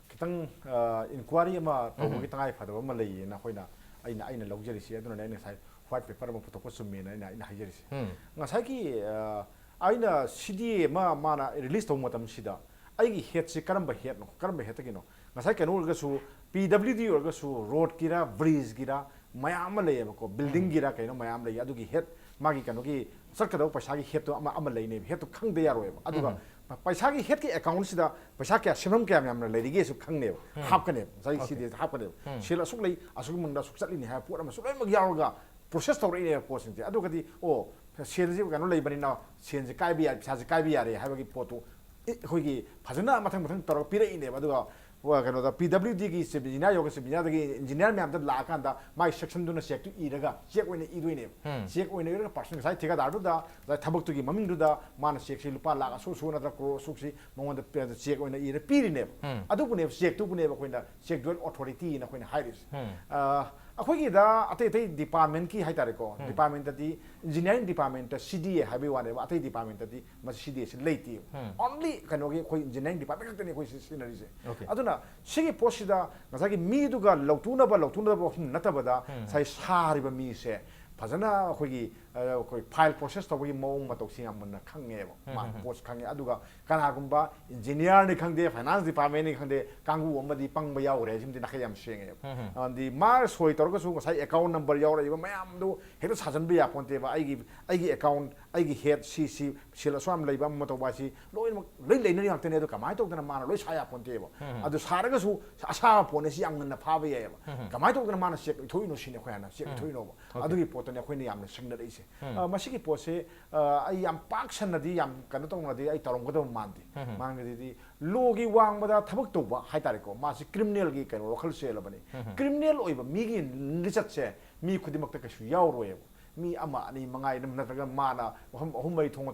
ꯈꯤꯇꯪ, ꯑ, inquiry ꯑꯃ ꯇꯧꯕꯒꯤ ꯎꯝ꯫ ꯇꯉꯥꯏ ꯐꯗꯕ ꯑꯃ ꯂꯩꯌꯦꯅ ꯑꯩꯈꯣꯏꯅ, ꯑꯩꯅ, ꯑꯩꯅ ꯂꯧꯖꯔꯤꯁꯤ꯫ ꯑꯗꯨꯅꯅꯦ ꯑꯩꯅ ꯉꯁꯥꯏ white paper ꯑꯃ ꯄꯨꯊꯣꯛꯄ ꯆꯨꯝꯃꯦꯅ ꯑꯩꯅ, ꯑꯩꯅ ꯍꯥꯏꯖꯔꯤꯁꯤ꯫ ꯎꯝ꯫ ꯉꯁꯥꯏꯒꯤ, ꯑ, ꯑꯩꯅ C D A ꯑꯃ ꯃꯥꯅ release ꯇꯧꯕ ꯃꯇꯝꯁꯤꯗ ꯑꯩꯒꯤ head ꯁꯤ ꯀꯔꯝꯕ head ꯅꯣ, ꯀꯔꯝꯕ head ꯇꯒꯤꯅꯣ? ꯉꯁꯥꯏ ꯀꯩꯅꯣ ꯑꯣꯏꯔꯒꯁꯨ, P W D ꯑꯣꯏꯔꯒꯁꯨ, road ꯀꯤꯔ, bridge ꯀꯤꯔ, ꯃꯌꯥꯝ ꯑꯃ ꯂꯩꯌꯦꯕꯀꯣ, building ꯎꯝ꯫ ꯒꯤꯔ ꯀꯩꯅꯣ ꯃꯌꯥꯝ ꯂꯩ꯫ ꯑꯗꯨꯒꯤ head, ꯃꯥꯒꯤ ꯀꯩꯅꯣꯒꯤ ꯆꯠꯀꯗꯕ ꯄꯩꯁꯥꯒꯤ head ꯇꯣ ꯑꯃ, ꯑꯃ ꯂꯩꯅꯦꯕ꯫ Head ꯇꯣ ꯈꯪꯗ ꯌꯥꯔꯣꯏꯕ꯫ ꯑꯗꯨꯒ ꯎꯝ꯫ ꯄꯩꯁꯥꯒꯤ head ꯀꯤ account ꯁꯤꯗ ꯄꯩꯁꯥ ꯀꯌꯥ, ꯁꯦꯟꯐꯝ ꯀꯌꯥꯝ ꯌꯥꯝꯅ ꯂꯩꯔꯤꯒꯦꯁꯨ ꯈꯪꯅꯦꯕ, ꯎꯝ꯫ ꯍꯥꯞꯀꯅꯦꯕ, ꯉꯁꯥꯏꯒꯤ Okay꯫ C D A ꯗ ꯍꯥꯞꯀꯅꯦꯕ꯫ ꯎꯝ꯫ ꯁꯦꯜ ꯑꯁꯨꯛ ꯂꯩ, ꯑꯁꯨꯛꯀꯤ ꯃꯅꯨꯡꯗ ꯑꯁꯨꯛ ꯆꯠꯂꯤꯅꯤ ꯍꯥꯏꯕ ꯄꯣꯠ ꯑꯃꯁꯨ ꯂꯣꯏꯅꯃꯛ ꯌꯥꯎꯔꯒ process ꯇꯧꯔꯛꯏꯅꯦꯕ ꯄꯣꯠꯁꯤꯡꯁꯦ꯫ ꯑꯗꯨꯒꯗꯤ, ꯑꯣ, ꯁꯦꯜꯁꯤ ꯀꯩꯅꯣ ꯂꯩꯕꯅꯤꯅ ꯁꯦꯜꯁꯤ ꯀꯥꯏꯕ ꯌꯥꯏ, ꯄꯩꯁꯥꯁꯤ ꯀꯥꯏꯕ ꯌꯥꯔꯦ ꯍꯥꯏꯕꯒꯤ ꯄꯣꯠꯇꯨ ꯑꯩꯈꯣꯏꯒꯤ ꯐꯖꯅ ꯃꯊꯪ ꯃꯊꯪ ꯇꯧꯔꯒ ꯄꯤꯔꯛꯏꯅꯦꯕ꯫ ꯑꯗꯨꯒ ꯀꯩꯅꯣꯗ P W D ꯒꯤ chief engineer ꯌꯧꯔꯒ, chief engineer ꯗꯒꯤ engineer ꯃꯌꯥꯝꯗ ꯂꯥꯛꯑꯀꯥꯟꯗ ꯃꯥꯒꯤ section ꯗꯨꯅ cheque ꯇꯨ ꯏꯔꯒ, cheque ꯑꯣꯏꯅ ꯏꯗꯣꯏꯅꯦꯕ꯫ ꯎꯝ꯫ Cheque ꯑꯣꯏꯅ ꯏꯔꯒ person ꯉꯁꯥꯏ ꯊꯤꯀꯥꯗꯥꯔꯗꯨꯗ, ꯉꯁꯥꯏ ꯊꯕꯛꯇꯨꯒꯤ ꯃꯃꯤꯡꯗꯨꯗ ꯃꯥꯅ cheque ꯁꯤ ꯂꯨꯄꯥ ꯂꯥꯈ ꯑꯁꯨꯛ ꯑꯁꯨꯛ ꯅꯠꯇ꯭ꯔꯒ crore ꯑꯁꯨꯛꯁꯤ ꯃꯉꯣꯟꯗ ꯄꯤ-, cheque ꯑꯣꯏꯅ ꯏꯔ ꯄꯤꯔꯤꯅꯦꯕ꯫ ꯎꯝ꯫ ꯑꯗꯨꯕꯨꯅꯦꯕ, cheque ꯇꯨꯕꯨꯅꯦꯕ ꯑꯩꯈꯣꯏꯅ cheque dual authority ꯅ ꯑꯩꯈꯣꯏꯅ ꯍꯥꯏꯔꯤꯁꯦ꯫ ꯎꯝ꯫ ꯑ, ꯑꯩꯈꯣꯏꯒꯤꯗ ꯑꯇꯩ ꯑꯇꯩ department ꯀꯤ ꯍꯥꯏꯇꯥꯔꯦꯀꯣ, ꯎꯝ꯫ Department ꯇꯗꯤ engineering department ꯇ C D A ꯍꯥꯏꯕꯒꯤ ꯋꯥꯅꯦꯕ, ꯑꯇꯩ department ꯇꯗꯤ ꯃꯁꯤ C D A ꯁꯤ ꯂꯩꯇꯦꯕ꯫ ꯎꯝ꯫ Only ꯀꯩꯅꯣꯒꯤ ꯑꯩꯈꯣꯏ engineering department ꯈꯛꯇꯅꯤ ꯑꯩꯈꯣꯏ ꯁꯤ ꯁꯤꯖꯤꯟꯅꯔꯤꯁꯦ꯫ Okay꯫ ꯑꯗꯨꯅ ꯁꯤꯒꯤ ꯄꯣꯠꯁꯤꯗ ꯉꯁꯥꯏꯒꯤ ꯃꯤꯗꯨꯒ ꯂꯧꯇꯨꯅꯕ, ꯂꯧꯇꯨꯅꯕ ꯋꯥꯐꯝ ꯅꯠꯇꯕꯗ ꯎꯝ꯫ ꯉꯁꯥꯏ ꯁꯥꯔꯤꯕ ꯃꯤꯁꯦ ꯐꯖꯅ ꯑꯩꯈꯣꯏꯒꯤ, ꯑ, ꯑꯩꯈꯣꯏ file process ꯇꯧꯕꯒꯤ ꯃꯑꯣꯡ ꯃꯇꯧꯁꯤ ꯌꯥꯝ ꯃꯨꯟꯅ ꯈꯪꯉꯦꯕ꯫ ꯎꯝ, ꯃꯥ ꯎꯝ, ꯎꯝ꯫ Post ꯈꯪꯉꯦ꯫ ꯑꯗꯨꯒ ꯀꯅꯥꯒꯨꯝꯕ engineer ꯅꯤ ꯈꯪꯗꯦ, finance department ꯅꯤ ꯈꯪꯗꯦ, ꯀꯥꯡꯕꯨ ꯑꯃꯗꯤ ꯄꯪꯕ ꯌꯥꯎꯈ꯭ꯔꯦ꯫ ꯁꯤꯃꯗꯤ ꯅꯥꯈꯩ ꯌꯥꯝ ꯁꯦꯡꯉꯦꯕ꯫ ꯎꯝ, ꯎꯝ꯫ ꯑꯗꯤ ꯃꯥ ꯁꯣꯏ ꯇꯧꯔꯒꯁꯨ ꯉꯁꯥꯏ account number ꯌꯥꯎꯔꯛꯏꯕ ꯃꯌꯥꯝꯗꯨ ꯍꯦꯛꯇ ꯁꯥꯖꯟꯕ ꯌꯥꯄꯣꯟꯇꯦꯕ꯫ ꯑꯩꯒꯤ, ꯑꯩꯒꯤ account, ꯑꯩꯒꯤ head ꯁꯤ, ꯁꯤ ꯁꯦꯜ ꯑꯁꯨꯛ ꯌꯥꯝ ꯂꯩꯕ ꯑꯃ ꯇꯧꯕ ꯍꯥꯏꯁꯤ ꯂꯣꯏꯅꯃꯛ ꯂꯣꯏ ꯂꯩꯅꯔꯤ ꯉꯥꯛꯇꯅꯦ꯫ ꯑꯗꯨ ꯀꯃꯥꯏꯅ ꯇꯧꯗꯅ ꯃꯥꯅ ꯂꯣꯏ ꯁꯥ ꯌꯥꯄꯣꯟꯇꯦꯕ꯫ ꯎꯝ, ꯎꯝ꯫ ꯑꯗꯨ ꯁꯥꯔꯒꯁꯨ ꯑꯁꯥꯕ ꯄꯣꯠꯅꯤ, ꯁꯤ ꯌꯥꯝ ꯉꯟꯅ ꯐꯥꯕ ꯌꯥꯏꯑꯕ꯫ ꯎꯝ, ꯎꯝ꯫ ꯀꯃꯥꯏꯅ ꯇꯧꯗꯅ ꯃꯥꯅ cheque ꯏꯊꯣꯛꯏꯅꯣ ꯁꯤꯅꯤ ꯑꯩꯈꯣꯏ ꯍꯥꯟꯅ cheque ꯎꯝ꯫ ꯏꯊꯣꯛꯏꯅꯣꯕ꯫ Okay꯫ ꯑꯗꯨꯒꯤ ꯄꯣꯠꯇꯣ ꯇꯅꯤ ꯑꯩꯈꯣꯏꯅ ꯌꯥꯝꯅ ꯁꯤꯡꯅꯔꯛꯏꯁꯦ꯫ ꯎꯝ꯫ ꯑ, ꯃꯁꯤꯒꯤ ꯄꯣꯠꯁꯦ, ꯑ, ꯑꯩ ꯌꯥꯝ ꯄꯥꯛ ꯁꯟꯅꯗꯤ ꯌꯥꯝ ꯀꯩꯅꯣ ꯇꯧꯅꯗꯤ ꯑꯩ ꯇꯧꯔꯝꯒꯗꯕ ꯃꯥꯟꯗꯦ꯫ ꯎꯝ꯫ ꯃꯥꯡꯒꯤꯗꯤ ꯂꯣꯒꯤ ꯋꯥꯡꯃꯗ ꯊꯕꯛ ꯇꯧꯕ ꯍꯥꯏꯇꯥꯔꯦꯀꯣ, ꯃꯥꯁꯤ ꯀ꯭ꯔꯤꯃꯤꯅꯦꯜꯒꯤ ꯀꯩꯅꯣ ꯋꯥꯈꯜ ꯆꯦꯜꯂꯕꯅꯤ꯫ ꯎꯝ꯫ ꯀ꯭ꯔꯤꯃꯤꯅꯦꯜ ꯑꯣꯏꯕ ꯃꯤꯒꯤ ꯂꯤꯆꯠꯁꯦ ꯃꯤ ꯈꯨꯗꯤꯡꯃꯛꯇ ꯀꯩꯁꯨ ꯌꯥꯎꯔꯣꯏꯕ꯫ ꯃꯤ ꯑꯃ ꯑꯅꯤ ꯃꯉꯥ ꯅꯠꯇ꯭ꯔꯒ ꯃꯥꯅ ꯑꯍꯨꯝ, ꯑꯍꯨꯝ ꯃꯔꯤ ꯊꯣꯡꯅ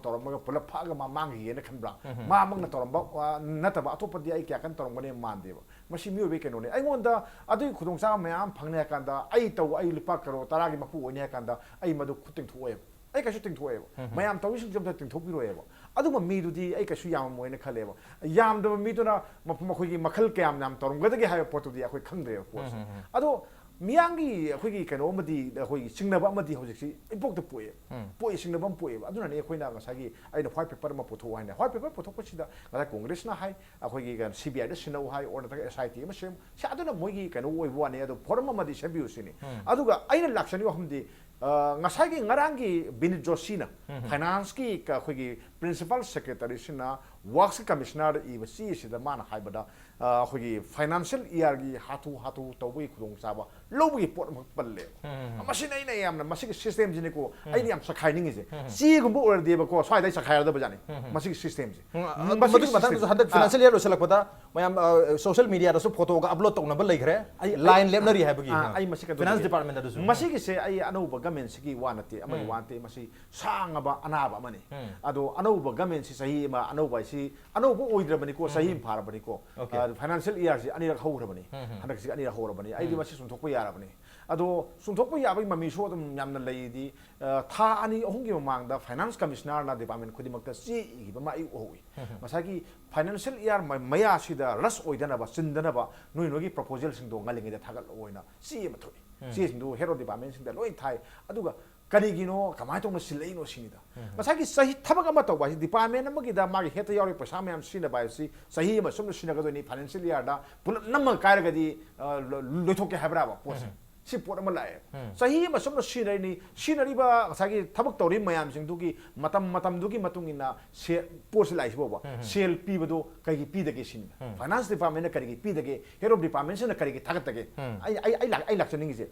ꯇꯧꯔꯝꯃꯒ ꯄꯨꯂꯞ ꯐꯥꯛꯑꯒ ꯃꯥ ꯃꯥꯡꯈꯤꯒꯦꯅ ꯈꯟꯕ꯭ꯔꯥ? ꯎꯝ꯫ ꯃꯥꯃꯛꯅ ꯇꯧꯔꯝꯕ, ꯑ, ꯅꯠꯇꯕ ꯑꯇꯣꯞꯄꯗꯤ ꯑꯩ ꯀꯌꯥ ꯀꯟꯅ ꯇꯧꯔꯝꯒꯅꯤ ꯃꯥꯟꯗꯦꯕ꯫ ꯃꯁꯤ ꯃꯤꯑꯣꯏꯕꯒꯤ ꯀꯩꯅꯣꯅꯦ꯫ ꯑꯩꯉꯣꯟꯗ ꯑꯗꯨꯒꯤ ꯈꯨꯗꯣꯡꯆꯥꯕ ꯃꯌꯥꯝ ꯑꯃ ꯐꯪꯅꯤ ꯍꯥꯏ ꯀꯥꯟꯗ, ꯑꯩ ꯇꯧ, ꯑꯩ ꯂꯨꯄꯥ ꯀꯔꯣꯔ ꯇꯔꯥꯒꯤ ꯃꯄꯨ ꯑꯣꯏꯅꯤ ꯍꯥꯏ ꯀꯥꯟꯗ, ꯑꯩ ꯃꯗꯨ ꯈꯨꯠ ꯇꯤꯡꯊꯣꯛꯑꯣꯏꯕ꯫ ꯑꯩ ꯀꯩꯁꯨ ꯇꯤꯡꯊꯣꯛꯑꯣꯏꯕ꯫ ꯎꯝ꯫ ꯃꯌꯥꯝ ꯇꯧꯔꯤꯁꯤꯡꯁꯦ ꯑꯝꯇ ꯇꯤꯡꯊꯣꯛꯄꯤꯔꯣꯏꯕ꯫ ꯑꯗꯨꯒꯨꯝꯕ ꯃꯤꯗꯨꯗꯤ ꯑꯩ ꯀꯩꯁꯨ ꯌꯥꯝꯃꯝꯃꯣꯏꯅ ꯈꯜꯂꯦꯕ꯫ ꯌꯥꯝꯗꯕ ꯃꯤꯗꯨꯅ ꯃ-, ꯃꯈꯣꯏꯒꯤ ꯃꯈꯜ ꯀꯌꯥꯝ ꯌꯥꯝ ꯇꯧꯔꯝꯒꯗꯒꯦ ꯍꯥꯏꯕ ꯄꯣꯠꯇꯨꯗꯤ ꯑꯩꯈꯣꯏ ꯈꯪꯗ꯭ꯔꯦꯕ ꯄꯣꯠꯁꯦ꯫ ꯎꯝ, ꯎꯝ, ꯎꯝ꯫ ꯑꯗꯣ ꯃꯤꯌꯥꯝꯒꯤ ꯑꯩꯈꯣꯏꯒꯤ ꯀꯩꯅꯣ ꯑꯃꯗꯤ, ꯑꯩꯈꯣꯏꯒꯤ ꯆꯤꯡꯅꯕ ꯑꯃꯗꯤ ꯍꯧꯖꯤꯛꯁꯤ ꯏꯄꯣꯛꯇ ꯄꯣꯛꯑꯦꯕ꯫ ꯎꯝ꯫ ꯄꯣꯛꯏ, ꯆꯤꯡꯅꯕ ꯑꯃ ꯄꯣꯛꯑꯦꯕ꯫ ꯑꯗꯨꯅꯅꯦ ꯑꯩꯈꯣꯏꯅ ꯉꯁꯥꯏꯒꯤ ꯑꯩꯅ ꯋꯥꯏꯠ ꯄꯦꯄꯔ ꯑꯃ ꯄꯨꯊꯣꯛꯑꯣ ꯍꯥꯏꯅ꯫ ꯋꯥꯏꯠ ꯄꯦꯄꯔ ꯄꯨꯊꯣꯛꯄꯁꯤꯗ ꯉꯁꯥꯏ ꯀꯣꯡꯒ꯭ꯔꯦꯁꯅ ꯍꯥꯏ, ꯑꯩꯈꯣꯏꯒꯤ ꯀꯩꯅꯣ ꯁꯤ ꯕꯤ ꯑꯥꯏꯗ ꯁꯤꯟꯅꯧ ꯍꯥꯏ, ꯑꯣꯔ ꯅꯠꯇ꯭ꯔꯒ ꯑꯦꯁ ꯑꯥꯏ ꯇꯤ ꯑꯃ ꯁꯦꯝ-, ꯁꯤ ꯑꯗꯨꯅ ꯃꯣꯏꯒꯤ ꯀꯩꯅꯣ ꯑꯣꯏꯕ ꯋꯥꯅꯤ꯫ ꯑꯗꯣ ꯐꯣꯔꯝ ꯑꯃꯗꯤ ꯁꯦꯝꯕꯤꯌꯨ ꯁꯤꯅꯤ꯫ ꯎꯝ꯫ ꯑꯗꯨꯒ ꯑꯩꯅ ꯂꯥꯛꯆꯅꯤꯡꯕ ꯋꯥꯐꯝꯗꯤ, ꯑ, ꯉꯁꯥꯏꯒꯤ ꯉꯔꯥꯡꯒꯤ ꯕꯤꯅꯤꯠ ꯖꯣꯁꯤꯅ, ꯎꯝ꯫ ꯐꯥꯏꯅꯥꯟꯁꯀꯤ ꯀ-, ꯑꯩꯈꯣꯏꯒꯤ ꯄ꯭ꯔꯤꯟꯁꯤꯄꯥꯜ ꯁꯦꯀ꯭ꯔꯦꯇꯔꯤꯁꯤꯅ ꯋꯥꯔꯛꯁꯀꯤ ꯀꯃꯤꯁꯅꯔꯗ ꯏꯕ ꯆꯦ ꯑꯁꯤꯗ ꯃꯥꯅ ꯍꯥꯏꯕꯗ, ꯑ, ꯑꯩꯈꯣꯏꯒꯤ ꯐꯥꯏꯅꯥꯟꯁꯤꯌꯦꯜ ꯏꯌꯥꯔꯒꯤ ꯍꯥꯊꯨ ꯍꯥꯊꯨ ꯇꯧꯕꯒꯤ ꯈꯨꯗꯣꯡꯆꯥꯕ ꯂꯧꯕꯒꯤ ꯄꯣꯠ ꯑꯃꯈꯛ ꯄꯜꯂꯦꯕ꯫ ꯎꯝ, ꯎꯝ, ꯎꯝ꯫ ꯃꯁꯤꯅ ꯑꯩꯅ ꯌꯥꯝꯅ, ꯃꯁꯤꯒꯤ ꯁꯤꯁꯇꯦꯝꯁꯤꯅꯤꯀꯣ, ꯎꯝ꯫ ꯑꯩꯅ ꯌꯥꯝ ꯆꯈꯥꯏꯅꯤꯡꯉꯤꯁꯦ꯫ ꯎꯝ, ꯎꯝ꯫ ꯆꯦꯒꯨꯝꯕ ꯑꯣꯏꯔꯗꯤꯕꯀꯣ, ꯁ꯭ꯋꯥꯏꯗ ꯑꯩ ꯆꯈꯥꯏꯔꯗꯕ ꯖꯥꯠꯅꯤ꯫ ꯎꯝ, ꯎꯝ꯫ ꯃꯁꯤꯒꯤ ꯁꯤꯁꯇꯦꯝꯁꯦ꯫ ꯎꯝ, ꯑ, ꯃꯁꯤꯒꯤ ꯃꯗꯨꯒꯤ ꯃꯇꯥꯡꯗꯁꯨ ꯁꯤꯁꯇꯦꯝ-, ꯍꯟꯗꯛ ꯑ꯫ ꯐꯥꯏꯅꯥꯟꯁꯤꯌꯦꯜ ꯏꯌꯥꯔ ꯂꯣꯏꯁꯤꯜꯂꯛꯄꯗ ꯃꯌꯥꯝ, ꯑ, ꯁꯣꯁꯤꯌꯦꯜ ꯃꯤꯗꯤꯌꯥꯗꯁꯨ ꯐꯣꯇꯣꯒ ꯑꯞꯂꯣꯗ ꯇꯧꯅꯕ ꯂꯩꯈ꯭ꯔꯦ꯫ ꯑꯩ, ꯂꯥꯏꯟ ꯑꯩ, ꯂꯦꯞꯅꯔꯤ ꯍꯥꯏꯕꯒꯤ꯫ ꯑ, ꯑ꯫ ꯑꯩ ꯃꯁꯤ ꯀꯩꯅꯣ ꯐꯥꯏꯅꯥꯟꯁ ꯇꯧꯖꯒꯦ꯫ ꯗꯤꯄꯥꯔꯠꯃꯦꯟꯗꯁꯨ꯫ ꯃꯁꯤꯒꯤꯁꯦ ꯑꯩ ꯑꯅꯧꯕ ꯒꯃꯦꯟꯁꯤꯒꯤ ꯋꯥ ꯅꯠꯇꯦ, ꯑꯃꯒꯤ ꯎꯝ꯫ ꯋꯥ ꯅꯠꯇꯦ, ꯃꯁꯤ ꯁꯥꯡꯉꯕ ꯑꯅꯥꯕ ꯑꯃꯅꯤ꯫ ꯎꯝ꯫ ꯑꯗꯣ ꯑꯅꯧꯕ ꯒꯃꯦꯟꯁꯤ ꯆꯍꯤ ꯑꯃ, ꯑꯅꯧꯕ ꯍꯥꯏꯁꯤ ꯑꯅꯧꯕ ꯑꯣꯏꯗ꯭ꯔꯕꯅꯤꯀꯣ, ꯆꯍꯤ ꯎꯝ꯫ ꯑꯃ ꯐꯥꯔꯕꯅꯤꯀꯣ꯫ ꯑꯣꯀꯦ꯫ ꯑ, ꯐꯥꯏꯅꯥꯟꯁꯤꯌꯦꯜ ꯏꯌꯥꯔꯁꯤ ꯑꯅꯤꯔꯛ ꯍꯧꯈ꯭ꯔꯕꯅꯤ꯫ ꯎꯝ, ꯎꯝ꯫ ꯍꯟꯗꯛꯁꯤ ꯑꯅꯤꯔꯛ ꯍꯧꯔꯕꯅꯤ꯫ ꯑꯩꯗꯤ ꯎꯝ꯫ ꯃꯁꯤ ꯆꯨꯝꯊꯣꯛꯄ ꯌꯥꯔꯕꯅꯤ꯫ ꯑꯗꯣ ꯆꯨꯝꯊꯣꯛꯄ ꯌꯥꯕꯒꯤ ꯃꯃꯤꯁꯨ ꯑꯗꯨꯝ ꯌꯥꯝꯅ ꯂꯩꯗꯤ, ꯑ, ꯊꯥ ꯑꯅꯤ ꯑꯍꯨꯝꯒꯤ ꯃꯃꯥꯡꯗ ꯐꯥꯏꯅꯥꯟꯁ ꯀꯃꯤꯁꯅꯔꯅ ꯗꯤꯄꯥꯔꯠꯃꯦꯟ ꯈꯨꯗꯤꯡꯃꯛꯇ ꯆꯦ ꯏꯈꯤꯕ ꯑꯃ ꯑꯩ ꯎꯍꯧꯏ꯫ ꯎꯝ, ꯎꯝ꯫ ꯉꯁꯥꯏꯒꯤ ꯐꯥꯏꯅꯥꯟꯁꯤꯌꯦꯜ ꯏꯌꯥꯔ ꯃ-, ꯃꯌꯥꯁꯤꯗ ꯔꯁ ꯑꯣꯏꯗꯅꯕ, ꯆꯤꯟꯗꯅꯕ ꯅꯣꯏ ꯅꯣꯏꯒꯤ ꯄ꯭ꯔꯣꯄꯣꯖꯦꯜꯁꯤꯡꯗꯣ ꯉꯜꯂꯤꯉꯩꯗ ꯊꯥꯒꯠꯂꯛꯑꯣꯅ ꯆꯦ ꯑꯃ ꯊꯣꯛꯏ꯫ ꯎꯝ꯫ ꯆꯦꯁꯤꯡꯗꯨ ꯍꯦꯠ ꯑꯣꯐ ꯗꯤꯄꯥꯔꯠꯃꯦꯟꯁꯤꯡꯗ ꯂꯣꯏ ꯊꯥꯏ꯫ ꯑꯗꯨꯒ ꯀꯔꯤꯒꯤꯅꯣ, ꯀꯃꯥꯏꯅ ꯇꯧꯅ ꯁꯤꯜꯂꯛꯏꯅꯣ ꯁꯤꯅꯤꯗ꯫ ꯎꯝ꯫ ꯉꯁꯥꯏꯒꯤ ꯆꯍꯤ, ꯊꯕꯛ ꯑꯃ ꯇꯧꯕ ꯍꯥꯏꯁꯤ, ꯗꯤꯄꯥꯔꯠꯃꯦꯟ ꯑꯃꯒꯤꯗ ꯃꯥꯒꯤ ꯍꯦꯠꯇ ꯌꯥꯎꯔꯤ ꯄꯩꯁꯥ ꯃꯌꯥꯝ ꯁꯤꯖꯤꯟꯅꯕ ꯍꯥꯏꯕꯁꯤ ꯆꯍꯤ ꯑꯃ ꯁꯨꯝꯅ ꯁꯤꯖꯤꯟꯅꯒꯗꯣꯏꯅꯤ꯫ ꯐꯥꯏꯅꯥꯟꯁꯤꯌꯦꯜ ꯏꯌꯥꯔꯗ ꯄꯨꯂꯞ ꯅꯝꯃꯒ ꯀꯥꯏꯔꯒꯗꯤ, ꯑ, ꯂꯣ-, ꯂꯣꯏꯊꯣꯛꯀꯦ ꯍꯥꯏꯕ꯭ꯔꯥꯕ ꯄꯣꯠꯁꯦ? ꯎꯝ꯫ ꯁꯤ ꯄꯣꯠ ꯑꯃ ꯂꯥꯛꯑꯦ꯫ ꯆꯍꯤ ꯑꯃ ꯁꯨꯝꯅ ꯁꯤꯖꯤꯟꯅꯔꯤꯅꯤ, ꯁꯤꯖꯤꯟꯅꯔꯤꯕ ꯉꯁꯥꯏꯒꯤ ꯊꯕꯛ ꯇꯧꯔꯤꯕ ꯃꯌꯥꯝꯁꯤꯡꯗꯨꯒꯤ ꯃꯇꯝ ꯃꯇꯝꯗꯨꯒꯤ ꯃꯇꯨꯡ ꯏꯟꯅ ꯁꯦ-, ꯄꯣꯠꯁꯤ ꯂꯥꯛꯏꯁꯤ ꯐꯥꯎꯕ ꯁꯦꯜ ꯄꯤꯕꯗꯣ ꯀꯩꯒꯤ ꯄꯤꯗꯒꯦ ꯁꯤꯅꯤ꯫ ꯐꯥꯏꯅꯥꯟꯁ ꯗꯤꯄꯥꯔꯠꯃꯦꯟꯅ ꯀꯔꯤꯒꯤ ꯄꯤꯗꯒꯦ, ꯍꯦꯠ ꯑꯣꯐ ꯗꯤꯄꯥꯔꯠꯃꯦꯟꯁꯤꯅ ꯀꯔꯤꯒꯤ ꯊꯥꯒꯠꯇꯒꯦ? ꯑꯩ, ꯑꯩ, ꯑꯩ ꯂꯥꯛ-, ꯑꯩ ꯂꯥꯛꯆꯅꯤꯡꯉꯤꯁꯦ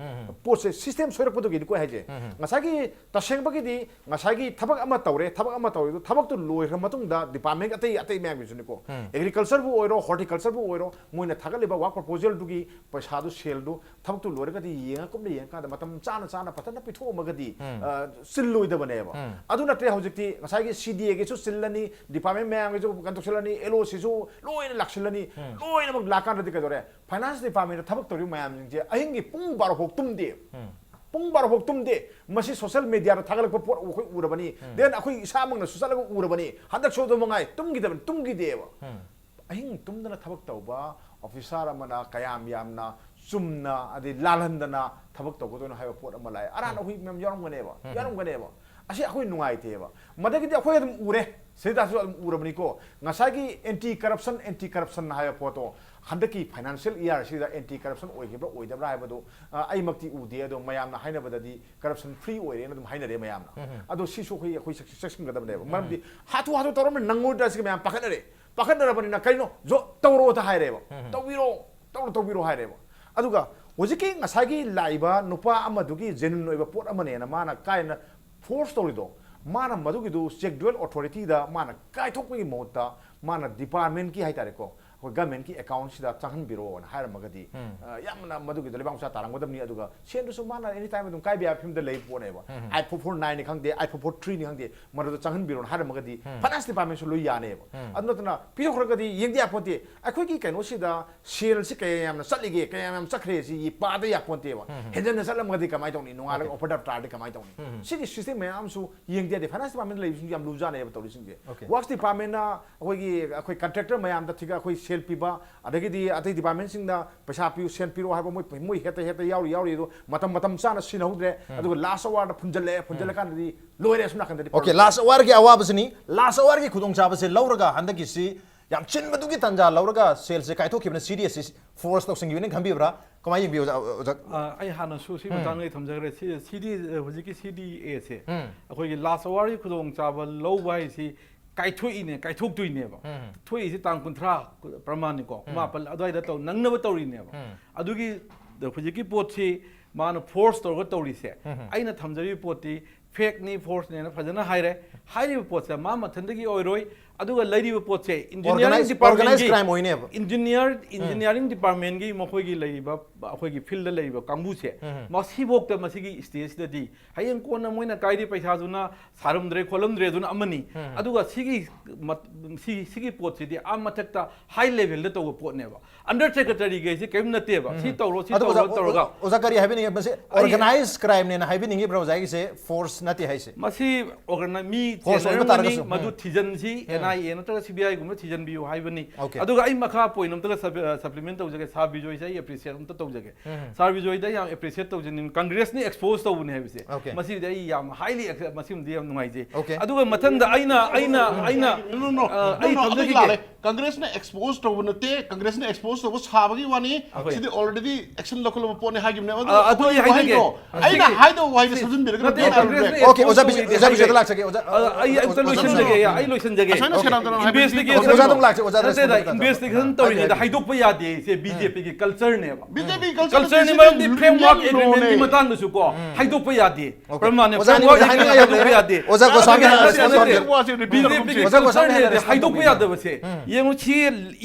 ꯄꯣꯠꯁꯦ ꯁꯤꯁꯇꯦꯝ ꯁꯣꯏꯔꯛꯄꯗꯨꯒꯤꯅꯤꯀꯣ ꯑꯩ ꯍꯥꯏꯁꯦ꯫ ꯉꯁꯥꯏꯒꯤ ꯇꯁꯦꯡꯕꯒꯤꯗꯤ ꯉꯁꯥꯏꯒꯤ ꯊꯕꯛ ꯑꯃ ꯇꯧꯔꯦ, ꯊꯕꯛ ꯑꯃ ꯇꯧꯔꯦ, ꯑꯗꯨ ꯊꯕꯛꯇꯨ ꯂꯣꯏꯈ꯭ꯔ ꯃꯇꯨꯡꯗ ꯗꯤꯄꯥꯔꯠꯃꯦꯟ ꯑꯇꯩ ꯑꯇꯩ ꯃꯌꯥꯝꯒꯤꯁꯨꯅꯤꯀꯣ, ꯑꯦꯒ꯭ꯔꯤꯀꯜꯆꯔꯕꯨ ꯑꯣꯏꯔꯣ, ꯍꯣꯔꯇꯤꯀꯜꯆꯔꯕꯨ ꯑꯣꯏꯔꯣ, ꯃꯣꯏꯅ ꯊꯥꯒꯠꯂꯤꯕ ꯋꯥꯔꯛ ꯄ꯭ꯔꯣꯄꯣꯖꯦꯜꯗꯨꯒꯤ ꯄꯩꯁꯥꯗꯨ, ꯁꯦꯜꯗꯨ ꯊꯕꯛꯇꯨ ꯂꯣꯏꯔꯒꯗꯤ ꯌꯦꯡꯉ ꯀꯨꯞꯅ ꯌꯦꯡꯉꯀꯥꯟꯗ ꯃꯇꯝ ꯆꯥꯅ ꯆꯥꯅ ꯐꯖꯅ ꯄꯤꯊꯣꯛꯑꯝꯃꯒꯗꯤ, ꯑ, ꯆꯤꯜꯂꯣꯏꯗꯕꯅꯦꯕ꯫ ꯑꯗꯨ ꯅꯠꯇ꯭ꯔꯦ ꯍꯧꯖꯤꯛꯇꯤ ꯉꯁꯥꯏꯒꯤ ꯁꯤ ꯗꯤ ꯑꯦꯒꯤꯁꯨ ꯆꯤꯜꯂꯅꯤ, ꯗꯤꯄꯥꯔꯠꯃꯦꯟ ꯃꯌꯥꯝꯒꯤꯁꯨ ꯀꯩꯅꯣ ꯇꯧꯁꯤꯜꯂꯅꯤ, ꯑꯦꯜ ꯑꯣ ꯁꯤꯁꯨ ꯂꯣꯏꯅ ꯂꯥꯛꯁꯤꯜꯂꯅꯤ꯫ ꯂꯣꯏꯅꯃꯛ ꯂꯥꯛꯀꯥꯟꯗꯗꯤ ꯀꯩꯗꯧꯔꯦ? ꯐꯥꯏꯅꯥꯟꯁ ꯗꯤꯄꯥꯔꯠꯃꯦꯟꯗ ꯊꯕꯛ ꯇꯧꯔꯤꯕ ꯃꯌꯥꯝꯁꯤꯡꯁꯦ ꯑꯍꯤꯡꯒꯤ ꯄꯨꯡ ꯕꯥꯔꯣ ꯐꯥꯎ ꯇꯨꯝꯗꯦ꯫ ꯄꯨꯡ ꯕꯥꯔꯣ ꯐꯥꯎ ꯇꯨꯝꯗꯦ꯫ ꯃꯁꯤ ꯁꯣꯁꯤꯌꯦꯜ ꯃꯦꯗꯤꯌꯥꯗ ꯊꯥꯒꯠꯂꯛꯄ ꯄꯣꯠ ꯑꯩꯈꯣꯏ ꯎꯔꯕꯅꯤ꯫ ꯗꯦꯟ ꯑꯩꯈꯣꯏ ꯏꯁꯥꯃꯛꯅꯁꯨ ꯆꯠꯂꯒ ꯎꯔꯕꯅꯤ꯫ ꯍꯟꯗꯛꯁꯨ ꯑꯗꯨ ꯃꯉꯥꯏ, ꯇꯨꯝꯈꯤꯗꯕꯅꯤ, ꯇꯨꯝꯈꯤꯗꯦꯕ꯫ ꯑꯍꯤꯡ ꯇꯨꯝꯗꯅ ꯊꯕꯛ ꯇꯧꯕ ꯑꯣꯐꯤꯁꯥꯔ ꯑꯃꯅ ꯀꯌꯥꯝ ꯌꯥꯝꯅ ꯆꯨꯝꯅ ꯑꯗꯩ ꯂꯥꯜꯍꯟꯗꯅ ꯊꯕꯛ ꯇꯧꯒꯗꯣꯏꯅꯣ ꯍꯥꯏꯕ ꯄꯣꯠ ꯑꯃ ꯂꯥꯛꯑꯦ꯫ ꯑꯔꯥꯟ ꯑꯍꯣꯏ ꯃꯌꯥꯝ ꯌꯥꯎꯔꯝꯒꯅꯦꯕ, ꯌꯥꯎꯔꯝꯒꯅꯦꯕ꯫ ꯑꯁꯤ ꯑꯩꯈꯣꯏ ꯅꯨꯡꯉꯥꯏꯇꯦꯕ꯫ ꯃꯗꯒꯤꯗꯤ ꯑꯩꯈꯣꯏ ꯑꯗꯨꯝ ꯎꯔꯦ, ꯁꯤꯗꯁꯨ ꯑꯗꯨꯝ ꯎꯔꯕꯅꯤꯀꯣ꯫ ꯉꯁꯥꯏꯒꯤ ꯑꯦꯟꯇꯤ ꯀꯔꯞꯁꯟ, ꯑꯦꯟꯇꯤ ꯀꯔꯞꯁꯟ ꯍꯥꯏꯕ ꯄꯣꯠꯇꯣ ꯍꯟꯗꯛꯀꯤ ꯐꯥꯏꯅꯥꯟꯁꯤꯌꯦꯜ ꯏꯌꯥꯔꯁꯤꯗ ꯑꯦꯟꯇꯤ ꯀꯔꯞꯁꯟ ꯑꯣꯏꯈꯤꯕ꯭ꯔꯥ ꯑꯣꯏꯗꯕ꯭ꯔꯥ ꯍꯥꯏꯕꯗꯨ, ꯑ, ꯑꯩꯃꯛꯇꯤ ꯎꯗꯦ, ꯑꯗꯣ ꯃꯌꯥꯝꯅ ꯍꯥꯏꯅꯕꯗꯗꯤ ꯀꯔꯞꯁꯟ ꯐ꯭ꯔꯤ ꯑꯣꯏꯔꯦꯅ ꯑꯗꯨꯝ ꯍꯥꯏꯅꯔꯦ ꯃꯌꯥꯝꯅ꯫ ꯑꯗꯣ ꯁꯤꯁꯨ ꯑꯩꯈꯣꯏ, ꯑꯩꯈꯣꯏ ꯆꯦꯛ-, ꯆꯦꯛꯁꯤꯟꯒꯗꯕꯅꯦꯕ꯫ ꯃꯔꯝꯗꯤ ꯍꯥꯊꯨ ꯍꯥꯊꯨ ꯇꯧꯔꯝꯕ ꯅꯪꯉꯣꯏꯗ꯭ꯔꯥ ꯁꯤꯒ ꯃꯌꯥꯝ ꯄꯥꯈꯠꯅꯔꯦ꯫ ꯄꯥꯈꯠꯅꯔꯕꯅꯤꯅ ꯀꯩꯅꯣ? ꯖꯣ-, ꯇꯧꯔꯣ ꯍꯥꯏꯔꯦꯕ꯫ ꯇꯧꯕꯤꯔꯣ, ꯇꯧꯔꯣ, ꯇꯧꯕꯤꯔꯣ ꯍꯥꯏꯔꯦꯕ꯫ ꯑꯗꯨꯒ ꯍꯧꯖꯤꯛꯀꯤ ꯉꯁꯥꯏꯒꯤ ꯂꯥꯛꯏꯕ ꯅꯨꯄꯥ ꯑꯃꯗꯨꯒꯤ ꯖꯦꯅꯨꯏꯟ ꯑꯣꯏꯕ ꯄꯣꯠ ꯑꯃꯅꯦꯅ ꯃꯥꯅ ꯀꯥꯏꯅ ꯐꯣꯔꯁ ꯇꯧꯔꯤꯗꯣ, ꯃꯥꯅ ꯃꯗꯨꯒꯤꯗꯨ ꯁꯦꯛꯇ꯭ꯋꯦꯜ ꯑꯣꯊꯣꯔꯤꯇꯤꯗ ꯃꯥꯅ ꯀꯥꯏꯊꯣꯛꯄꯒꯤ ꯃꯍꯨꯠꯇ ꯃꯥꯅ ꯗꯤꯄꯥꯔꯠꯃꯦꯟꯀꯤ ꯍꯥꯏꯇꯥꯔꯦꯀꯣ, ꯑꯩꯈꯣꯏ ꯒꯃꯦꯟꯀꯤ ꯑꯦꯀꯥꯎꯟꯁꯤꯗ ꯆꯪꯍꯟꯕꯤꯔꯣꯅ ꯍꯥꯏꯔꯝꯃꯒꯗꯤ, ꯑ, ꯌꯥꯝꯅ ꯃꯗꯨꯒꯤꯗꯣ ꯂꯩꯕꯥꯛ ꯃꯆꯥ ꯇꯥꯔꯝꯒꯗꯕꯅꯤ꯫ ꯑꯗꯨꯒ ꯁꯦꯟꯗꯨꯁꯨ ꯃꯥꯅ ꯑꯦꯅꯤ ꯇꯥꯏꯝ ꯑꯗꯨꯝ ꯀꯥꯏꯕ ꯌꯥꯕ ꯐꯤꯕꯝꯗ ꯂꯩꯕ ꯄꯣꯠꯅꯦꯕ꯫ ꯑꯥꯏꯠ ꯐꯣꯔ ꯐꯣꯔ ꯅꯥꯏꯟꯅꯤ ꯈꯪꯗꯦ, ꯑꯥꯏꯠ ꯐꯣꯔ ꯐꯣꯔ ꯊ꯭ꯔꯤꯅꯤ ꯈꯪꯗꯦ, ꯃꯗꯨꯗ ꯆꯪꯍꯟꯕꯤꯔꯣꯅ ꯍꯥꯏꯔꯝꯃꯒꯗꯤ ꯐꯥꯏꯅꯥꯟꯁ ꯗꯤꯄꯥꯔꯠꯃꯦꯟꯁꯨ ꯂꯣꯏ ꯌꯥꯅꯦꯕ꯫ ꯑꯗꯨ ꯅꯠꯇꯅ ꯄꯤꯊꯣꯛꯈ꯭ꯔꯒꯗꯤ ꯌꯦꯡꯗ ꯌꯥꯄꯣꯟꯇꯦ꯫ ꯑꯩꯈꯣꯏꯒꯤ ꯀꯩꯅꯣꯁꯤꯗ ꯁꯦꯜꯁꯤ ꯀꯌꯥ ꯌꯥꯝꯅ ꯆꯠꯂꯤꯒꯦ, ꯀꯌꯥ ꯌꯥꯝ ꯆꯠꯈ꯭ꯔꯦ ꯁꯤ ꯄꯥꯗ ꯌꯥꯄꯣꯟꯇꯦꯕ꯫ ꯍꯦꯟꯖꯟꯅ ꯆꯠꯂꯝꯃꯒꯗꯤ ꯀꯃꯥꯏꯅ ꯇꯧꯅꯤ? ꯅꯣꯡꯉꯥꯜꯂꯒ ꯑꯣꯐꯔ ꯗ꯭ꯔꯥꯐ ꯇꯥꯔꯗꯤ ꯀꯃꯥꯏꯅ ꯇꯧꯅꯤ? ꯁꯤꯒꯤ ꯁꯤꯁꯇꯦꯝ ꯃꯌꯥꯝ ꯑꯃꯁꯨ ꯌꯦꯡꯗ ꯌꯥꯗꯦ꯫ ꯐꯥꯏꯅꯥꯟꯁ ꯗꯤꯄꯥꯔꯠꯃꯦꯟꯗ ꯂꯩꯕꯁꯤꯡꯁꯨ ꯌꯥꯝ ꯂꯨꯖꯥꯅꯦꯕ ꯇꯧꯔꯤꯁꯤꯡꯁꯦ꯫ ꯋꯥꯔꯛꯁ ꯗꯤꯄꯥꯔꯠꯃꯦꯟꯅ ꯑꯩꯈꯣꯏꯒꯤ, ꯑꯩꯈꯣꯏ ꯀꯟꯇ꯭ꯔꯦꯛꯇꯔ ꯃꯌꯥꯝꯗ ꯊꯤꯒ ꯑꯩꯈꯣꯏ ꯁꯦꯜ ꯄꯤꯕ, ꯑꯗꯒꯤꯗꯤ ꯑꯇꯩ ꯗꯤꯄꯥꯔꯠꯃꯦꯟꯁꯤꯡꯅ ꯄꯩꯁꯥ ꯄꯤꯌꯨ, ꯁꯦꯜ ꯄꯤꯔꯛꯑꯣ ꯍꯥꯏꯕ ꯃꯣꯏ, ꯃꯣꯏ ꯍꯦꯠꯇ, ꯍꯦꯠꯇ ꯌꯥꯎꯔꯤ, ꯌꯥꯎꯔꯤ ꯑꯗꯣ ꯃꯇꯝ, ꯃꯇꯝ ꯆꯥꯅ ꯁꯤꯟꯅꯍꯧꯗ꯭ꯔꯦ꯫ ꯑꯗꯨꯒ ꯂꯥꯁ ꯑꯋꯥꯔꯗ ꯐꯨꯟꯖꯜꯂꯛꯑꯦ, ꯐꯨꯟꯖꯜꯂꯀꯥꯟꯗꯗꯤ ꯂꯣꯏꯔꯦ ꯑꯁꯣꯝ ꯅꯥꯀꯟꯗꯗꯤ ꯑꯣꯀꯦ, ꯄ꯭ꯔꯣꯕ꯭ꯂꯦꯝ꯫ ꯂꯥꯁ ꯑꯋꯥꯔꯒꯤ ꯑꯋꯥꯕꯁꯤꯅꯤ꯫ ꯂꯥꯁ ꯑꯋꯥꯔꯒꯤ ꯈꯨꯗꯣꯡꯆꯥꯕꯁꯦ ꯂꯧꯔꯒ ꯍꯟꯗꯛꯀꯤꯁꯤ ꯌꯥꯝ ꯆꯤꯟꯕꯗꯨꯒꯤ ꯇꯥꯟꯖꯥ ꯂꯧꯔꯒ ꯁꯦꯜꯁꯦ ꯀꯥꯏꯊꯣꯛꯈꯤꯕꯅ ꯁꯤ ꯗꯤ ꯑꯦꯁ ꯁꯤ ꯐꯣꯔꯁ ꯇꯧꯁꯤꯟꯈꯤꯕꯅꯤ ꯈꯟꯕꯤꯕ꯭ꯔꯥ? ꯀꯃꯥꯏꯅ ꯌꯦꯡꯕꯤꯌꯨ, ꯑꯣꯖꯥ? ꯑꯣꯖꯥ? ꯑ, ꯑꯩ ꯍꯥꯟꯅꯁꯨ ꯁꯤ ꯃꯇꯥꯡꯗ ꯑꯩ ꯊꯝꯖꯈ꯭ꯔꯦ꯫ ꯁꯤ, ꯁꯤ ꯗꯤ, ꯑ, ꯍꯧꯖꯤꯛꯀꯤ ꯁꯤ ꯗꯤ ꯑꯦꯁꯦ ꯑꯩꯈꯣꯏꯒꯤ ꯂꯥꯁ ꯑꯋꯥꯔꯒꯤ ꯈꯨꯗꯣꯡꯆꯥꯕ ꯂꯧꯕ ꯍꯥꯏꯁꯤ ꯀꯥꯏꯊꯣꯛꯏꯅꯦ, ꯀꯥꯏꯊꯣꯛꯇꯣꯏꯅꯦꯕ꯫ ꯊꯣꯛꯏꯁꯤ ꯇꯥꯡ ꯀꯨꯟꯊ꯭ꯔꯥ ꯄ꯭ꯔꯃꯥꯟꯅꯤꯀꯣ, ꯀꯨꯟꯃꯥꯄꯜ ꯑꯗꯨꯋꯥꯏꯗ ꯇꯧ, ꯅꯪꯅꯕ ꯇꯧꯔꯤꯅꯦꯕ꯫ ꯑꯗꯨꯒꯤ ꯍꯧꯖꯤꯛꯀꯤ ꯄꯣꯠꯁꯤ ꯃꯥꯅ ꯐꯣꯔꯁ ꯇꯧꯔꯒ ꯇꯧꯔꯤꯁꯦ, ꯑꯩꯅ ꯊꯝꯖꯔꯤꯕ ꯄꯣꯠꯇꯤ ꯐꯦꯛꯅꯤ, ꯐꯣꯔꯁꯅꯦꯅ ꯐꯖꯅ ꯍꯥꯏꯔꯦ꯫ ꯍꯥꯏꯔꯤꯕ ꯄꯣꯠꯁꯦ ꯃꯥ ꯃꯊꯟꯗꯒꯤ ꯑꯣꯏꯔꯣꯏ꯫ ꯑꯗꯨꯒ ꯂꯩꯔꯤꯕ ꯄꯣꯠꯁꯦ ꯏꯟꯖꯤꯅꯤꯌꯥꯔꯤꯡ Organized, organized ꯗꯤꯄꯥꯔꯠꯃꯦꯟꯒꯤ crime ꯑꯣꯏꯅꯦꯕ꯫ ꯏꯟꯖꯤꯅꯤꯌꯥꯔ ꯏꯟꯖꯤꯅꯤꯌꯥꯔꯤꯡ ꯗꯤꯄꯥꯔꯠꯃꯦꯟꯒꯤ ꯃꯈꯣꯏꯒꯤ ꯂꯩꯔꯤꯕ ꯑꯩꯈꯣꯏꯒꯤ ꯐꯤꯜꯗ ꯂꯩꯔꯤꯕ ꯀꯥꯡꯕꯨꯁꯦ, ꯃꯁꯤꯐꯥꯎꯗ ꯃꯁꯤꯒꯤ ꯁ꯭ꯇꯦꯖꯁꯤꯗꯗꯤ ꯍꯌꯦꯡ ꯀꯣꯟꯅ ꯃꯣꯏꯅ ꯀꯥꯏꯔꯤ ꯄꯩꯁꯥꯗꯨꯅ ꯁꯥꯔꯝꯗ꯭ꯔꯦ ꯈꯣꯠꯂꯝꯗ꯭ꯔꯦ ꯑꯗꯨꯅ ꯑꯃꯅꯤ꯫ ꯑꯗꯨꯒ ꯁꯤꯒꯤ ꯃꯠ-, ꯁꯤ, ꯁꯤꯒꯤ ꯄꯣꯠꯁꯤꯗꯤ ꯑꯥ ꯃꯊꯛꯇ ꯍꯥꯏ ꯂꯦꯚꯦꯜꯗ ꯇꯧꯕ ꯄꯣꯠꯅꯦꯕ꯫ ꯑꯟꯗꯔ ꯁꯦꯀ꯭ꯔꯦꯇꯔꯤꯈꯩꯁꯦ ꯀꯔꯤꯝ ꯅꯠꯇꯦꯕ꯫ ꯁꯤ ꯇꯧꯔꯣ, ꯁꯤ ꯑꯗꯨ ꯇꯧꯔꯣ ꯑꯣꯖꯥ, ꯇꯧꯔꯒ ꯑꯣꯖꯥ ꯀꯔꯤ ꯍꯥꯏꯕꯤꯅꯤꯡꯉꯦ? ꯃꯁꯤ ꯑꯣꯔꯒꯅꯥꯏꯖ ꯀ꯭ꯔꯥꯏꯝꯅꯦꯅ ꯍꯥꯏꯕꯤꯅꯤꯡꯉꯤꯕ꯭ꯔꯥ ꯑꯣꯖꯥꯒꯤꯁꯦ? ꯐꯣꯔꯁ ꯅꯠꯇꯦ ꯍꯥꯏꯁꯦ? ꯃꯁꯤ ꯑꯣꯔꯒꯅꯥꯏ ꯃꯤ ꯐꯣꯔꯁ ꯑꯣꯏꯕ ꯆꯦꯟꯅꯔꯝꯒꯅꯤ, ꯇꯥꯔꯒꯁꯨ꯫ ꯃꯗꯨ ꯊꯤꯖꯤꯟꯁꯤ, ꯑꯦꯟ ꯑꯥꯏ ꯑꯦ ꯅꯠꯇ꯭ꯔꯒ ꯁꯤ ꯕꯤ ꯑꯥꯏꯒꯨꯝꯕ ꯊꯤꯖꯤꯟꯕꯤꯌꯨ ꯍꯥꯏꯕꯅꯤ꯫ Okay. ꯑꯗꯨꯒ ꯑꯩ ꯃꯈꯥ ꯄꯣꯏꯟ ꯑꯝꯇꯒ ꯁꯕ-, ꯑ, ꯁꯄ꯭ꯂꯤꯃꯦꯟ ꯇꯧꯖꯒꯦ꯫ ꯁꯥꯔ ꯕꯤꯖꯣꯏꯁꯦ ꯑꯩ ꯑꯦꯄ꯭ꯔꯤꯁꯤꯌꯦꯠ ꯑꯝꯇ ꯇꯧꯖꯒꯦ꯫ ꯁꯥꯔ ꯕꯤꯖꯣꯏꯗ ꯑꯩ ꯌꯥꯝ ꯑꯦꯄ꯭ꯔꯤꯁꯤꯌꯦꯠ ꯇꯧꯖꯅꯤꯡꯉꯤ꯫ ꯀꯪꯒ꯭ꯔꯦꯁꯅ ꯑꯦꯛꯁꯄꯣꯖ ꯇꯧꯕꯅꯦ ꯍꯥꯏꯕꯁꯦ, Okay. ꯃꯁꯤꯗꯤ ꯑꯩ ꯌꯥꯝ ꯍꯥꯏꯂꯤ, ꯃꯁꯤꯃꯗꯤ ꯌꯥꯝ ꯅꯨꯡꯉꯥꯏꯖꯩ꯫ Okay. ꯑꯗꯨꯒ ꯃꯊꯪꯗ ꯑꯩꯅ, ꯑꯩꯅ, ꯑꯩꯅ, No, no, no. ꯑ, No, ꯑꯩ no, ꯑꯗꯨꯗꯤ ꯊꯝꯖꯈꯤꯒꯦ꯫ ꯂꯥꯜꯂꯦ꯫ ꯀꯪꯒ꯭ꯔꯦꯁꯅ ꯑꯦꯛꯁꯄꯣꯖ ꯇꯧꯕ ꯅꯠꯇꯦ, ꯀꯪꯒ꯭ꯔꯦꯁꯅ ꯑꯦꯛꯁꯄꯣꯖ ꯇꯧꯕ ꯁꯥꯕꯒꯤ ꯋꯥꯅꯤ꯫ Okay. ꯁꯤꯗꯤ already action ꯂꯧꯈꯠꯂꯕ ꯄꯣꯠꯅꯤ ꯍꯥꯏꯈꯤꯕꯅꯦ꯫ ꯑꯗꯨ ꯑ, ꯑꯗꯨ ꯑꯩ ꯑꯩꯈꯣꯏꯒꯤ ꯍꯥꯏꯖꯒꯦ꯫ ꯋꯥꯍꯩꯗꯣ, ꯑꯩꯅ ꯁꯤꯒꯤ ꯍꯥꯏꯗꯧꯕ ꯋꯥꯍꯩꯗꯣ ꯁꯝꯖꯤꯟꯕꯤꯔꯒ ꯅꯠꯇꯦ, ꯅꯠꯇꯦ, ꯀꯪꯒ꯭ꯔꯦꯁꯅ Okay, ꯑꯣꯖꯥ ꯑꯦꯛꯁꯄꯣꯖ ꯕꯤꯖꯣꯏ, ꯇꯧꯕꯤꯗꯦ ꯑꯣꯖꯥ ꯕꯤꯖꯣꯏꯗ ꯍꯥꯏꯖꯒꯦ꯫ ꯂꯥꯛꯆꯒꯦ, ꯑꯣꯖꯥ, ꯑ, ꯑꯩ ꯑꯝꯇ ꯑꯣꯖꯥ, ꯂꯣꯏꯁꯤꯟꯖꯒꯦ, ꯑꯣꯖꯥ, ꯑꯩ ꯂꯣꯏꯁꯤꯟꯖꯒꯦ꯫ ꯑꯁꯥꯏꯅ ꯁꯦꯅꯥꯇꯣꯟ ꯍꯥꯏꯕꯗꯤ ꯏꯟꯚꯦꯁꯇꯤꯒꯦꯁꯟ ꯑꯣꯖꯥ ꯑꯗꯨꯝ ꯂꯥꯛꯆꯒꯦ, ꯑꯣꯖꯥ ꯑꯗꯨꯝ ꯅꯠꯇꯦꯗ, ꯂꯥꯛꯆꯒꯦ꯫ ꯏꯟꯚꯦꯁꯇꯤꯒꯦꯁꯟ ꯍꯥꯏꯕꯤꯌꯨ, ꯇꯧꯔꯤꯉꯩꯗ ꯍꯥꯏꯕꯤꯌꯨ꯫ ꯍꯥꯏꯗꯣꯛꯄ ꯌꯥꯗꯦ꯫ ꯁꯦ ꯕꯤ ꯖꯦ ꯄꯤꯒꯤ ꯀꯜꯆꯔꯅꯦꯕ꯫ ꯕꯤ ꯖꯦ ꯄꯤ ꯀꯜꯆꯔꯅꯤ, ꯃꯔꯝꯗꯤ ꯐ꯭ꯔꯦꯝꯋꯥꯔꯛ ꯑꯦꯒ꯭ꯔꯤꯃꯦꯟꯒꯤ ꯃꯇꯥꯡꯗꯁꯨ ꯀꯣ ꯍꯥꯏꯗꯣꯛꯄ ꯌꯥꯗꯦ꯫ Okay. ꯄ꯭ꯔꯃꯥꯟꯅꯦ, ꯑꯣꯖꯥ, ꯑꯅꯤꯗꯣ ꯐ꯭ꯔꯦꯝꯋꯥꯔꯛ ꯑꯦꯒ꯭ꯔꯤꯃꯦꯟꯒꯤ ꯍꯥꯏꯕꯤꯌꯨ꯫ ꯍꯥꯏꯗꯣꯛꯄ ꯌꯥꯗꯦ꯫ ꯑꯣꯖꯥ ꯒꯣꯁ꯭ꯋꯥꯃꯤ ꯅꯠꯇꯦ, ꯍꯥꯟꯅ ꯅꯠꯇꯦ, ꯔꯦꯁꯄꯣꯟꯁ ꯅꯠꯇꯦ꯫ ꯇꯧꯕꯤꯔꯣ꯫ ꯋꯥꯁꯦ ꯔꯤꯄꯤꯠ ꯕꯤ ꯖꯦ ꯄꯤꯒꯤ ꯑꯣꯖꯥ ꯒꯣꯁ꯭ꯋꯥꯃꯤ ꯀꯜꯆꯔꯅꯦ ꯍꯥꯟꯅ ꯍꯥꯏꯗꯤ ꯔꯦꯁꯄꯣꯟꯁ ꯍꯥꯏꯗꯣꯛꯄ ꯇꯧꯕꯤꯔꯣ꯫ ꯌꯥꯗꯕꯁꯦ꯫ ꯌꯦꯡꯉꯨ, ꯁꯤ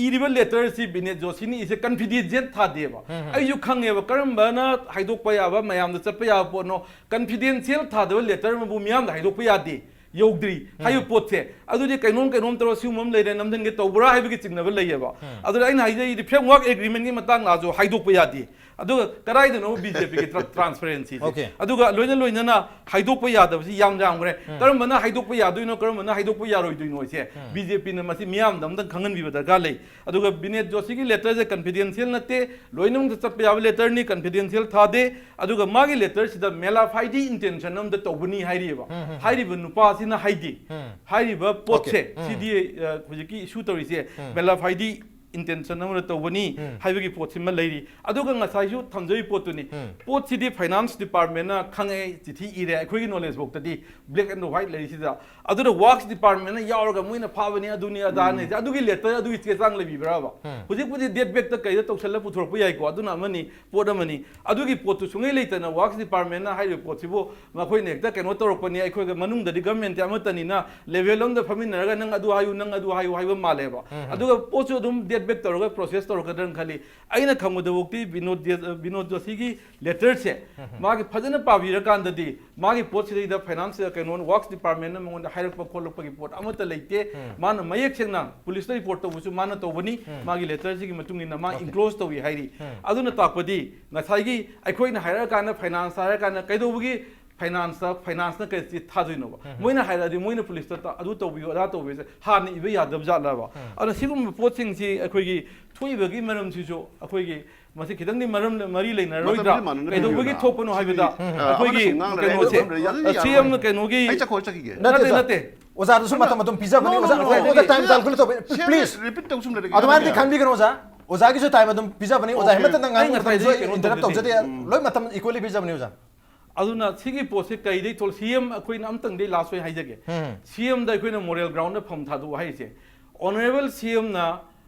ꯏꯔꯤꯕ ꯂꯦꯇꯔꯁꯤ ꯕꯤꯅꯦꯠ ꯖꯣꯁꯤꯅ ꯏꯁꯦ ꯀꯟꯐꯤꯗꯦꯟꯁꯤꯌꯦꯜ ꯊꯥꯗꯦꯕ꯫ ꯑꯩꯁꯨ ꯈꯪꯉꯦꯕ ꯀꯔꯝꯕꯅ ꯍꯥꯏꯗꯣꯛꯄ ꯌꯥꯕ, ꯃꯌꯥꯝꯗ ꯆꯠꯄ ꯌꯥꯕ ꯄꯣꯠꯅꯣ꯫ ꯀꯟꯐꯤꯗꯦꯟꯁꯤꯌꯦꯜ ꯊꯥꯗꯕ ꯂꯦꯇꯔ ꯑꯃꯕꯨ ꯃꯤꯌꯥꯝꯗ ꯍꯥꯏꯗꯣꯛꯄ ꯌꯥꯗꯦ, ꯌꯧꯗ꯭ꯔꯤ ꯍꯥꯏꯕ ꯄꯣꯠꯁꯦ꯫ ꯑꯗꯨꯗꯤ ꯀꯩꯅꯣꯝ ꯀꯩꯅꯣꯝ ꯇꯧꯔ ꯁꯤꯒꯨꯝꯕ ꯑꯃ ꯂꯩꯔꯦ ꯅꯝꯁꯤꯟꯒꯦ ꯇꯧꯕ꯭ꯔꯥ ꯍꯥꯏꯕꯒꯤ ꯆꯤꯡꯅꯕ ꯂꯩꯌꯦꯕ꯫ ꯑꯗꯨꯅ ꯑꯩꯅ ꯍꯥꯏꯖꯩꯗꯤ ꯐ꯭ꯔꯦꯝꯋꯥꯔꯛ ꯑꯦꯒ꯭ꯔꯤꯃꯦꯟꯒꯤ ꯃꯇꯥꯡ ꯂꯥꯛꯑꯁꯨ ꯍꯥꯏꯗꯣꯛꯄ ꯌꯥꯗꯦ꯫ ꯑꯗꯨꯒ ꯀꯗꯥꯏꯗꯅꯣ ꯕꯤ ꯖꯦ ꯄꯤꯒꯤ ꯇ꯭ꯔꯥꯟꯁꯄꯦꯔꯦꯟꯁꯤꯁꯦ? Okay. ꯑꯗꯨꯒ ꯂꯣꯏꯅ ꯂꯣꯏꯅꯅ ꯍꯥꯏꯗꯣꯛꯄ ꯌꯥꯗꯕꯁꯤ ꯌꯥꯝ ꯌꯥꯝꯈ꯭ꯔꯦ꯫ ꯀꯔꯝꯕꯅ ꯍꯥꯏꯗꯣꯛꯄ ꯌꯥꯗꯣꯏꯅꯣ, ꯀꯔꯝꯕꯅ ꯍꯥꯏꯗꯣꯛꯄ ꯌꯥꯔꯣꯏꯗꯣꯏꯅꯣ ꯁꯦ ꯕꯤ ꯖꯦ ꯄꯤꯅ ꯃꯁꯤ ꯃꯤꯌꯥꯝꯗ ꯑꯝꯇꯪ ꯈꯪꯍꯟꯕꯤꯕ ꯗꯔꯀꯥꯔ ꯂꯩ꯫ ꯑꯗꯨꯒ ꯕꯤꯅꯣꯗ ꯖꯣꯁꯤꯒꯤ ꯂꯦꯇꯔꯁꯦ ꯀꯟꯐꯤꯗꯦꯟꯁꯤꯌꯦꯜ ꯅꯠꯇꯦ, ꯂꯣꯏꯅꯃꯛꯇ ꯆꯠꯄ ꯌꯥꯕ ꯂꯦꯇꯔꯅꯤ, ꯀꯟꯐꯤꯗꯦꯟꯁꯤꯌꯦꯜ ꯊꯥꯗꯦ꯫ ꯑꯗꯨꯒ ꯃꯥꯒꯤ ꯂꯦꯇꯔꯁꯤꯗ ꯃꯦꯂꯥꯐꯥꯏꯗꯤ ꯏꯟꯇꯦꯟꯁꯟ ꯑꯃꯗ ꯇꯧꯕꯅꯤ ꯍꯥꯏꯔꯤꯑꯕ꯫ ꯍꯥꯏꯔꯤꯕ ꯅꯨꯄꯥꯁꯤꯅ ꯍꯥꯏꯗꯤ ꯍꯥꯏꯔꯤꯕ ꯄꯣꯠꯁꯦ, ꯎꯝ꯫ ꯁꯤꯗꯤ ꯑ, ꯍꯧꯖꯤꯛꯀꯤ ꯏꯁꯨ ꯇꯧꯔꯤꯁꯦ ꯃꯦꯂꯥꯐꯥꯏꯗꯤ ꯏꯟꯇꯦꯟꯁꯟ ꯑꯃꯗ ꯇꯧꯕꯅꯤ ꯎꯝ꯫ ꯍꯥꯏꯕꯒꯤ ꯄꯣꯠꯁꯤꯃ ꯂꯩꯔꯤ꯫ ꯑꯗꯨꯒ ꯉꯁꯥꯏꯁꯨ ꯊꯝꯖꯔꯤ ꯄꯣꯠꯇꯨꯅꯤ꯫ ꯎꯝ꯫ ꯄꯣꯠꯁꯤꯗꯤ ꯐꯥꯏꯅꯥꯟꯁ ꯗꯤꯄꯥꯔꯠꯃꯦꯟꯅ ꯈꯪꯉꯛꯑꯦ, ꯆꯤꯊꯤ ꯏꯔꯦ, ꯑꯩꯈꯣꯏꯒꯤ ꯅꯣꯂꯦꯖ ꯐꯥꯎꯇꯗꯤ ꯕ꯭ꯂꯦꯛ ꯑꯦꯟ ꯋꯥꯏꯠ ꯂꯩꯔꯤꯁꯤꯗ꯫ ꯑꯗꯨꯅ ꯋꯥꯛꯁ ꯗꯤꯄꯥꯔꯠꯃꯦꯟꯅ ꯌꯥꯎꯔꯒ ꯃꯣꯏꯅ ꯐꯥꯕꯅꯤ, ꯑꯗꯨꯅꯤ ꯑꯗꯥꯅꯤ ꯍꯥꯏꯁꯦ꯫ ꯑꯗꯨꯒꯤ ꯂꯦꯇꯔ, ꯑꯗꯨꯒꯤ ꯆꯦ ꯆꯥꯡ ꯂꯩꯕꯤꯕ꯭ꯔꯕ? ꯎꯝ꯫ ꯍꯧꯖꯤꯛꯄꯨꯗꯤ ꯗꯦꯠ ꯕꯦꯛꯇ ꯀꯩꯗ ꯇꯧꯁꯜꯂ ꯄꯨꯊꯣꯔꯛꯄ ꯌꯥꯏꯀꯣ, ꯑꯗꯨꯅ ꯑꯃꯅꯤ, ꯄꯣꯠ ꯑꯃꯅꯤ꯫ ꯑꯗꯨꯒꯤ ꯄꯣꯠꯇꯨ ꯁꯨꯡꯂꯩ ꯂꯩꯇꯅ ꯋꯥꯛꯁ ꯗꯤꯄꯥꯔꯠꯃꯦꯟꯅ ꯍꯥꯏꯔꯤꯕ ꯄꯣꯠꯁꯤꯕꯨ ꯃꯈꯣꯏꯅ ꯍꯦꯛꯇ ꯀꯩꯅꯣ ꯇꯧꯔꯛꯄꯅꯤ, ꯑꯩꯈꯣꯏꯒ ꯃꯅꯨꯡꯗꯗꯤ ꯒꯚꯔꯟꯃꯦꯟꯠꯇꯤ ꯑꯃꯠꯇꯅꯤꯅ ꯂꯦꯚꯦꯜ ꯑꯃꯗ ꯐꯝꯃꯤꯟꯅꯔꯒ ꯅꯪ ꯑꯗꯨ ꯍꯥꯏꯌꯨ, ꯅꯪ ꯑꯗꯨ ꯍꯥꯏꯌꯨ ꯍꯥꯏꯕ ꯃꯥꯜꯂꯦꯕ꯫ ꯑꯗꯨꯒ ꯄꯣꯠꯁꯨ ꯑꯗꯨꯝ ꯗꯦꯠ ꯕꯦꯛ ꯇꯧꯔꯒ ꯄ꯭ꯔꯣꯁꯦꯁ ꯇꯧꯔꯛꯀꯗ꯭ꯔꯅ ꯈꯜꯂꯤ꯫ ꯑꯩꯅ ꯈꯪꯕꯗꯐꯥꯎꯗꯤ ꯕꯤꯅꯣꯗ ꯖꯦ-, ꯕꯤꯅꯣꯗ ꯖꯣꯁꯤꯒꯤ ꯂꯦꯇꯔꯁꯦ ꯃꯥꯒꯤ ꯐꯖꯅ ꯄꯥꯕꯤꯔꯀꯥꯟꯗꯗꯤ ꯃꯥꯒꯤ ꯄꯣꯠꯁꯤꯗꯩꯗ ꯐꯥꯏꯅꯥꯟꯁ ꯀꯩꯅꯣ ꯋꯥꯛꯁ ꯗꯤꯄꯥꯔꯠꯃꯦꯟꯅ ꯃꯉꯣꯟꯗ ꯍꯥꯏꯔꯛꯄ ꯈꯣꯠꯂꯛꯄꯒꯤ ꯄꯣꯠ ꯑꯃꯠꯇ ꯂꯩꯇꯦ꯫ ꯃꯥꯅ ꯃꯌꯦꯛ ꯁꯦꯡꯅ ꯄꯨꯂꯤꯁꯇ ꯔꯤꯄꯣꯔꯠ ꯇꯧꯕꯁꯨ ꯃꯥꯅ ꯇꯧꯕꯅꯤ꯫ ꯃꯥꯒꯤ ꯂꯦꯇꯔꯁꯤꯒꯤ ꯃꯇꯨꯡ ꯏꯟꯅ ꯃꯥ ꯏꯟꯀ꯭ꯂꯣꯖ ꯇꯧꯏ ꯍꯥꯏꯔꯤ꯫ ꯑꯗꯨꯅ ꯇꯥꯛꯄꯗꯤ ꯉꯁꯥꯏꯒꯤ ꯑꯩꯈꯣꯏꯅ ꯍꯥꯏꯔꯛꯑꯀꯥꯟꯗ ꯐꯥꯏꯅꯥꯟꯁ ꯍꯥꯏꯔꯀꯥꯟꯗ ꯀꯩꯗꯧꯕꯒꯤ ꯐꯥꯏꯅꯥꯟꯁꯇ, ꯐꯥꯏꯅꯥꯟꯁꯅ ꯀꯩ ꯊꯥꯗꯣꯏꯅꯣꯕ? ꯃꯣꯏꯅ ꯍꯥꯏꯔꯛꯑꯗꯤ ꯃꯣꯏꯅ ꯄꯨꯂꯤꯁꯇ ꯇ-, ꯑꯗꯨ ꯇꯧꯕꯤꯌꯨ, ꯑꯗꯥ ꯇꯧꯕꯤꯌꯨ ꯍꯥꯏꯁꯦ ꯍꯥꯟꯅ ꯏꯕ ꯌꯥꯗꯕ ꯖꯥꯠꯂꯕ? ꯑꯗꯨꯅ ꯁꯤꯒꯨꯝꯕ ꯄꯣꯠꯁꯤꯡꯁꯤ ꯑꯩꯈꯣꯏꯒꯤ ꯊꯣꯛꯏꯕꯒꯤ ꯃꯔꯝꯁꯤꯁꯨ ꯑꯩꯈꯣꯏꯒꯤ ꯃꯁꯤ ꯈꯤꯇꯪꯗꯤ ꯃꯔꯝ, ꯃꯔꯤ ꯂꯩꯅꯔꯣꯏꯗ꯭ꯔꯥ? ꯃꯇꯝꯁꯤ ꯃꯥꯟꯅꯗꯦ꯫ ꯀꯩꯗꯧꯕꯒꯤ ꯊꯣꯛꯄꯅꯣ ꯍꯥꯏꯕꯗ ꯑ, ꯑꯩꯈꯣꯏꯒꯤ ꯑꯃꯅꯁꯨ ꯉꯥꯡ ꯂꯩꯔꯦ, ꯀꯩꯅꯣꯁꯦ, ꯑꯃꯅꯁꯨ ꯉꯥꯡ ꯂꯩꯔꯦ, ꯁꯤ ꯑꯦꯝꯅ ꯀꯩꯅꯣꯒꯤ ꯑꯩ ꯆꯠꯈꯣ, ꯆꯠꯈꯤꯒꯦ꯫ ꯅꯠꯇꯦ, ꯅꯠꯇꯦ, ꯑꯣꯖꯥ꯫ ꯅꯠꯇꯦ꯫ ꯑꯣꯖꯥꯗꯨꯁꯨ ꯃꯇꯝ ꯑꯗꯨꯝ ꯄꯤꯖꯕꯅꯤ꯫ No, no, ꯑꯣꯖꯥ, no, ꯑꯣꯖꯥ, no. ꯑꯣꯖꯥ, time time ꯈꯨꯂꯨ ꯇꯧꯕ꯫ ꯁꯤ ꯑꯦꯝ Please. ꯔꯤꯄꯤꯠ ꯇꯧꯁꯨꯝ ꯂꯩꯔꯦ꯫ ꯑꯗꯨꯃꯥꯏꯅꯗꯤ ꯈꯟꯕꯤꯒꯅꯨ ꯑꯣꯖꯥ꯫ ꯑꯣꯖꯥꯒꯤꯁꯨ time ꯑꯗꯨꯝ ꯄꯤꯖꯕꯅꯤ꯫ ꯑꯣꯖꯥ Okay. ꯍꯦꯃꯟꯇꯅ ꯉꯥꯡꯕ ꯑꯩ ꯉꯁꯥꯏꯗꯒꯤ ꯃꯇꯝꯗꯁꯨ ꯀꯩꯅꯣ interrupt ꯇꯧꯖꯗꯦ꯫ ꯇꯧꯖꯗꯦ꯫ ꯂꯣꯏ ꯃꯇꯝ equally ꯄꯤꯖꯕꯅꯤ ꯑꯣꯖꯥ꯫ ꯑꯗꯨꯅ ꯁꯤꯒꯤ ꯄꯣꯠꯁꯦ ꯀꯩꯗꯩ ꯊꯣꯛ-, ꯁꯤ ꯑꯦꯝ ꯑꯩꯈꯣꯏꯅ ꯑꯝꯇꯪꯗꯤ ꯂꯥꯁ ꯑꯣꯏꯅ ꯍꯥꯏꯖꯒꯦ꯫ ꯎꯝ꯫ ꯁꯤ ꯑꯦꯝꯗ ꯑꯩꯈꯣꯏꯅ ꯃꯣꯔꯦꯜ ꯒ꯭ꯔꯥꯎꯟꯗ ꯐꯝ ꯊꯥꯗꯣꯛꯎ ꯍꯥꯏꯔꯤꯁꯦ, ꯑꯣꯅꯔꯦꯕꯜ ꯁꯤ ꯑꯦꯝꯅ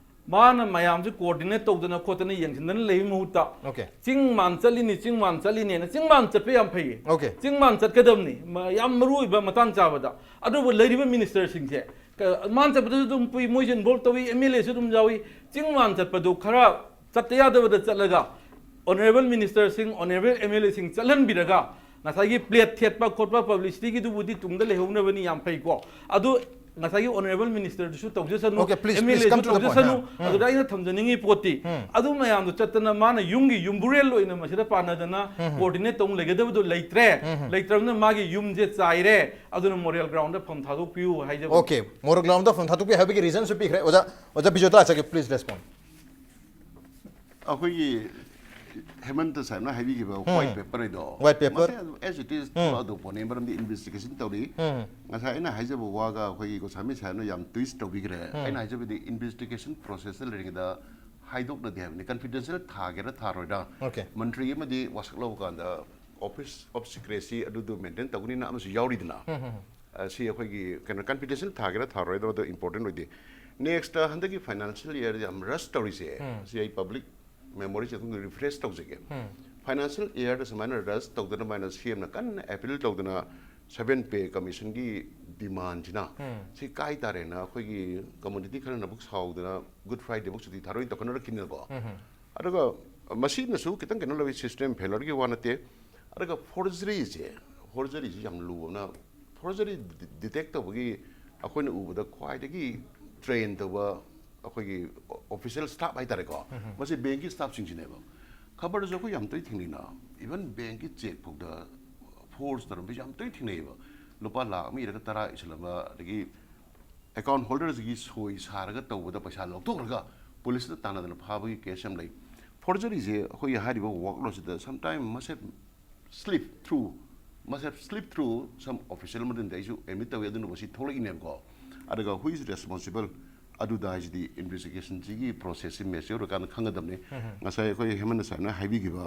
ꯃꯥꯅ ꯃꯌꯥꯝꯁꯦ ꯀꯣꯑꯣꯔꯗꯤꯅꯦꯠ ꯇꯧꯗꯅ ꯈꯣꯠꯇꯅ ꯌꯦꯡꯁꯤꯟꯗꯅ ꯂꯩꯕꯒꯤ ꯃꯍꯨꯠꯇ Okay. ꯆꯤꯡ ꯃꯥꯟ ꯆꯠꯂꯤꯅꯤ, ꯆꯤꯡ ꯃꯥꯟ ꯆꯠꯂꯤꯅꯦꯅ, ꯆꯤꯡ ꯃꯥꯟ ꯆꯠꯄ ꯌꯥꯝ ꯐꯩꯌꯦ꯫ Okay. ꯆꯤꯡ ꯃꯥꯟ ꯆꯠꯀꯗꯕꯅꯤ, ꯃ-, ꯌꯥꯝ ꯃꯔꯨ ꯑꯣꯏꯕ ꯃꯇꯥꯡ ꯆꯥꯕꯗ꯫ ꯑꯗꯨꯕꯨ ꯂꯩꯔꯤꯕ ꯃꯤꯅꯤꯁꯇꯔꯁꯤꯡꯁꯦ, ꯀ-, ꯃꯥꯟ ꯆꯠꯄꯗꯁꯨ ꯑꯗꯨꯝ ꯄꯨꯏ, ꯃꯣꯏꯁꯨ ꯏꯟꯚꯣꯜꯕ ꯇꯧꯏ, ꯑꯦꯝ ꯑꯦꯜ ꯑꯦꯁꯨ ꯑꯗꯨꯝ ꯌꯥꯎꯏ꯫ ꯆꯤꯡ ꯃꯥꯟ ꯆꯠꯄꯗꯨ ꯈꯔ ꯆꯠꯇ ꯌꯥꯗꯕꯗ ꯆꯠꯂꯒ ꯑꯣꯅꯔꯦꯕꯜ ꯃꯤꯅꯤꯁꯇꯔꯁꯤꯡ, ꯑꯣꯅꯔꯦꯕꯜ ꯑꯦꯝ ꯑꯦꯜ ꯑꯦꯁꯤꯡ ꯆꯠꯍꯟꯕꯤꯔꯒ ꯉꯁꯥꯏꯒꯤ ꯄ꯭ꯂꯦꯠ ꯊꯦꯠꯄ ꯈꯣꯠꯄ, ꯄꯕ꯭ꯂꯤꯁꯤꯇꯤꯒꯤꯗꯨꯕꯨꯗꯤ ꯇꯨꯡꯗ ꯂꯩꯍꯧꯅꯕꯅꯤ, ꯌꯥꯝ ꯐꯩꯀꯣ꯫ ꯑꯗꯨ ꯉꯁꯥꯏꯒꯤ ꯑꯣꯅꯔꯦꯕꯜ ꯃꯤꯅꯤꯁꯇꯔꯗꯨꯁꯨ ꯇꯧꯖꯁꯅꯨ, Okay, please, M L please ꯑꯦꯁꯨ come to the point. ꯇꯧꯖꯁꯅꯨ, ꯎꯝ. ꯑꯗꯨꯗ ꯑꯩꯅ ꯊꯝꯖꯅꯤꯡꯉꯤ ꯄꯣꯠꯇꯤ, ꯎꯝ. ꯑꯗꯨ ꯃꯌꯥꯝꯗꯣ ꯆꯠꯇꯅ ꯃꯥꯅ ꯌꯨꯝꯒꯤ ꯌꯨꯝꯕꯨꯔꯦꯜ ꯑꯣꯏꯅ ꯃꯁꯤꯗ ꯄꯥꯟꯅꯗꯅ ꯀꯣꯑꯣꯔꯗꯤꯅꯦꯠ ꯇꯧ ꯂꯩꯒꯗꯕꯗꯣ ꯂꯩꯇ꯭ꯔꯦ꯫ ꯂꯩꯇ꯭ꯔꯕꯅꯤꯅ ꯃꯥꯒꯤ ꯌꯨꯝꯁꯦ ꯆꯥꯏꯔꯦ, ꯑꯗꯨꯅ ꯃꯣꯔꯦꯜ ꯒ꯭ꯔꯥꯎꯟꯗ ꯐꯝ ꯊꯥꯗꯣꯛꯄꯤꯌꯨ ꯍꯥꯏꯖꯕ꯫ Okay, ꯃꯣꯔꯦꯜ ꯒ꯭ꯔꯥꯎꯟꯗ ꯐꯝ ꯊꯥꯗꯣꯛꯄꯤ ꯍꯥꯏꯕꯒꯤ ꯔꯤꯖꯟꯁꯨ ꯄꯤꯈ꯭ꯔꯦ꯫ ꯑꯣꯖꯥ, ꯑꯣꯖꯥ ꯕꯤꯖꯣꯏꯇꯥ ꯂꯥꯛꯆꯒꯦ, please respond. ꯑꯩꯈꯣꯏꯒꯤ ꯍꯦꯃꯟꯇ ꯁꯥꯍꯦꯕꯅ ꯍꯥꯏꯕꯤꯈꯤꯕ ꯋꯥꯏꯠ ꯄꯦꯄꯔ ꯍꯥꯏꯗꯣ, White paper. ꯃꯁꯦ ꯑꯗꯨꯝ as it is ꯊꯣꯛꯂꯛꯑꯗꯧ ꯄꯣꯠꯅꯤ, ꯃꯔꯝꯗꯤ ꯏꯟꯚꯦꯁꯇꯤꯒꯦꯁꯟ ꯇꯧꯔꯤ꯫ ꯉꯁꯥꯏ ꯑꯩꯅ ꯍꯥꯏꯖꯕ ꯋꯥꯒ ꯑꯩꯈꯣꯏꯒꯤ ꯒꯣꯁꯥꯃꯤ ꯁꯥꯍꯦꯕꯅ ꯌꯥꯝ ꯇ꯭ꯋꯤꯁ ꯇꯧꯕꯤꯈ꯭ꯔꯦ꯫ ꯑꯩꯅ ꯍꯥꯏꯖꯕꯗꯤ ꯏꯟꯚꯦꯁꯇꯤꯒꯦꯁꯟ ꯄ꯭ꯔꯣꯁꯦꯁꯇ ꯂꯩꯔꯤꯉꯩꯗ ꯍꯥꯏꯗꯣꯛꯅꯗꯦ ꯍꯥꯏꯕꯅꯤ, ꯀꯟꯐꯤꯗꯦꯟꯁꯤꯌꯦꯜ ꯊꯥꯒꯦꯔꯥ ꯊꯥꯔꯣꯏꯔꯥ꯫ Okay. ꯃꯟꯇ꯭ꯔꯤ ꯑꯃꯗꯤ ꯋꯥꯁꯛ ꯂꯧꯕ ꯀꯥꯟꯗ ꯑꯣꯐꯤꯁ ꯑꯣꯐ ꯁꯤꯀ꯭ꯔꯦꯁꯤ ꯑꯗꯨꯗꯨ ꯃꯦꯟꯇꯦꯟ ꯇꯧꯒꯅꯤꯅ ꯑꯃꯁꯨ ꯌꯥꯎꯔꯤꯗꯅ꯫ ꯑ, ꯁꯤ ꯑꯩꯈꯣꯏꯒꯤ ꯀꯩꯅꯣ ꯀꯟꯐꯤꯗꯦꯟꯁꯤꯌꯦꯜ ꯊꯥꯒꯦꯔꯥ ꯊꯥꯔꯣꯏꯗꯕꯗꯣ ꯏꯝꯄꯣꯔꯇꯦꯟ ꯑꯣꯏꯗꯦ꯫ ꯅꯦꯛꯁꯇ ꯍꯟꯗꯛꯀꯤ ꯐꯥꯏꯅꯥꯟꯁꯤꯌꯦꯜ ꯏꯌꯔ ꯌꯥꯝ ꯔꯁ ꯇꯧꯔꯤꯁꯦ, ꯁꯤ ꯑꯩ ꯄꯕ꯭ꯂꯤꯛ ꯃꯦꯃꯣꯔꯤꯁꯦ ꯑꯗꯨꯝ ꯔꯤꯐ꯭ꯔꯦꯁ ꯇꯧꯖꯒꯦ꯫ ꯐꯥꯏꯅꯥꯟꯁꯤꯌꯦꯜ ꯏꯌꯔꯗ ꯁꯨꯃꯥꯏꯅ ꯔꯁ ꯇꯧꯗꯅ ꯃꯥꯏꯅ ꯁꯤ ꯑꯦꯝꯅ ꯀꯟꯅ ꯑꯦꯄꯤꯜ ꯇꯧꯗꯅ ꯁꯚꯦꯟ ꯄꯦ ꯀꯃꯤꯁꯟꯒꯤ ꯗꯤꯃꯥꯟꯁꯤꯅ ꯁꯤ ꯀꯥꯏ ꯇꯥꯔꯦꯅ ꯑꯩꯈꯣꯏꯒꯤ ꯀꯝꯃꯨꯅꯤꯇꯤ ꯈꯔꯅꯕꯨꯛ ꯁꯥꯎꯗꯅ ꯒꯨꯗ ꯐ꯭ꯔꯥꯏꯗꯦꯕꯨꯛ ꯁꯨꯇꯤ ꯊꯥꯔꯣꯏꯅ ꯇꯧꯈꯠꯅꯔꯛꯈꯤꯅꯤꯅꯀꯣ꯫ ꯑꯗꯨꯒ ꯃꯁꯤꯅꯁꯨ ꯈꯤꯇꯪ ꯀꯩꯅꯣ ꯂꯧꯋꯤ, ꯁꯤꯁꯇꯦꯝ ꯐꯦꯂꯔꯒꯤ ꯋꯥ ꯅꯠꯇꯦ꯫ ꯑꯗꯨꯒ ꯐꯣꯔꯖꯔꯤꯁꯦ, ꯐꯣꯔꯖꯔꯤꯁꯦ ꯌꯥꯝ ꯂꯨꯕꯅ, ꯐꯣꯔꯖꯔꯤ ꯗꯤꯇꯦꯛ ꯇꯧꯕꯒꯤ ꯑꯩꯈꯣꯏꯅ ꯎꯕꯗ ꯈ꯭ꯋꯥꯏꯗꯒꯤ ꯇ꯭ꯔꯦꯟ ꯇꯧꯕ ꯑꯩꯈꯣꯏꯒꯤ ꯑꯣꯐꯤꯁꯤꯌꯦꯜ ꯁ꯭ꯇꯥꯐ ꯍꯥꯏꯇꯥꯔꯦꯀꯣ, ꯃꯁꯤ ꯕꯦꯡꯀꯤ ꯁ꯭ꯇꯥꯐꯁꯤꯡꯁꯤꯅꯦꯕ꯫ ꯈꯕꯔꯗꯁꯨ ꯑꯩꯈꯣꯏ ꯌꯥꯝ ꯇꯣꯏ ꯊꯦꯡꯅꯩꯅ, ꯏꯚꯟ ꯕꯦꯡꯀꯤ ꯆꯦꯛ ꯐꯥꯎꯗ ꯐꯣꯔꯖ ꯇꯧꯔꯝꯕꯁꯨ ꯌꯥꯝ ꯇꯣꯏ ꯊꯦꯡꯅꯩꯌꯦꯕ꯫ ꯂꯨꯄꯥ ꯂꯥꯈ ꯑꯃ ꯏꯔꯒ ꯇꯔꯥ ꯏꯁꯤꯜꯂꯝꯕ, ꯑꯗꯒꯤ ꯑꯦꯀꯥꯎꯟ ꯍꯣꯜꯗꯔꯁꯤꯒꯤ ꯁꯣꯏ ꯁꯥꯔꯒ ꯇꯧꯕꯗ ꯄꯩꯁꯥ ꯂꯧꯊꯣꯛꯈ꯭ꯔꯒ ꯄꯨꯂꯤꯁꯇ ꯇꯥꯟꯅꯗꯅ ꯐꯥꯕꯒꯤ ꯀꯦꯁ ꯌꯥꯝ ꯂꯩ꯫ ꯐꯣꯔꯖꯔꯤꯁꯦ ꯑꯩꯈꯣꯏꯒꯤ ꯍꯥꯏꯔꯤꯕ ꯋꯥꯔꯛꯂꯣꯗꯁꯤꯗ ꯁꯝꯇꯥꯏꯝ ꯃꯁꯦ slip through, must have slipped through some official ꯑꯃꯗꯤ ꯑꯩꯁꯨ ꯑꯦꯗꯃꯤꯠ ꯇꯧꯋꯤ, ꯑꯗꯨꯅ ꯃꯁꯤ ꯊꯣꯛꯂꯛꯏꯅꯦꯕꯀꯣ꯫ ꯑꯗꯨꯒ who is responsible ꯑꯗꯨꯗ ꯍꯥꯏꯁꯤꯗꯤ ꯏꯟꯚꯦꯁꯇꯤꯒꯦꯁꯟꯁꯤꯒꯤ ꯄ꯭ꯔꯣꯁꯦꯁꯁꯤ ꯃꯦꯆ꯭ꯌꯣꯔ ꯑꯣꯏꯔꯀꯥꯟꯗ ꯈꯪꯒꯗꯕꯅꯤ꯫ ꯉꯁꯥꯏ ꯑꯩꯈꯣꯏ ꯍꯦꯃꯟ ꯁꯥꯔꯅ ꯍꯥꯏꯕꯤꯈꯤꯕ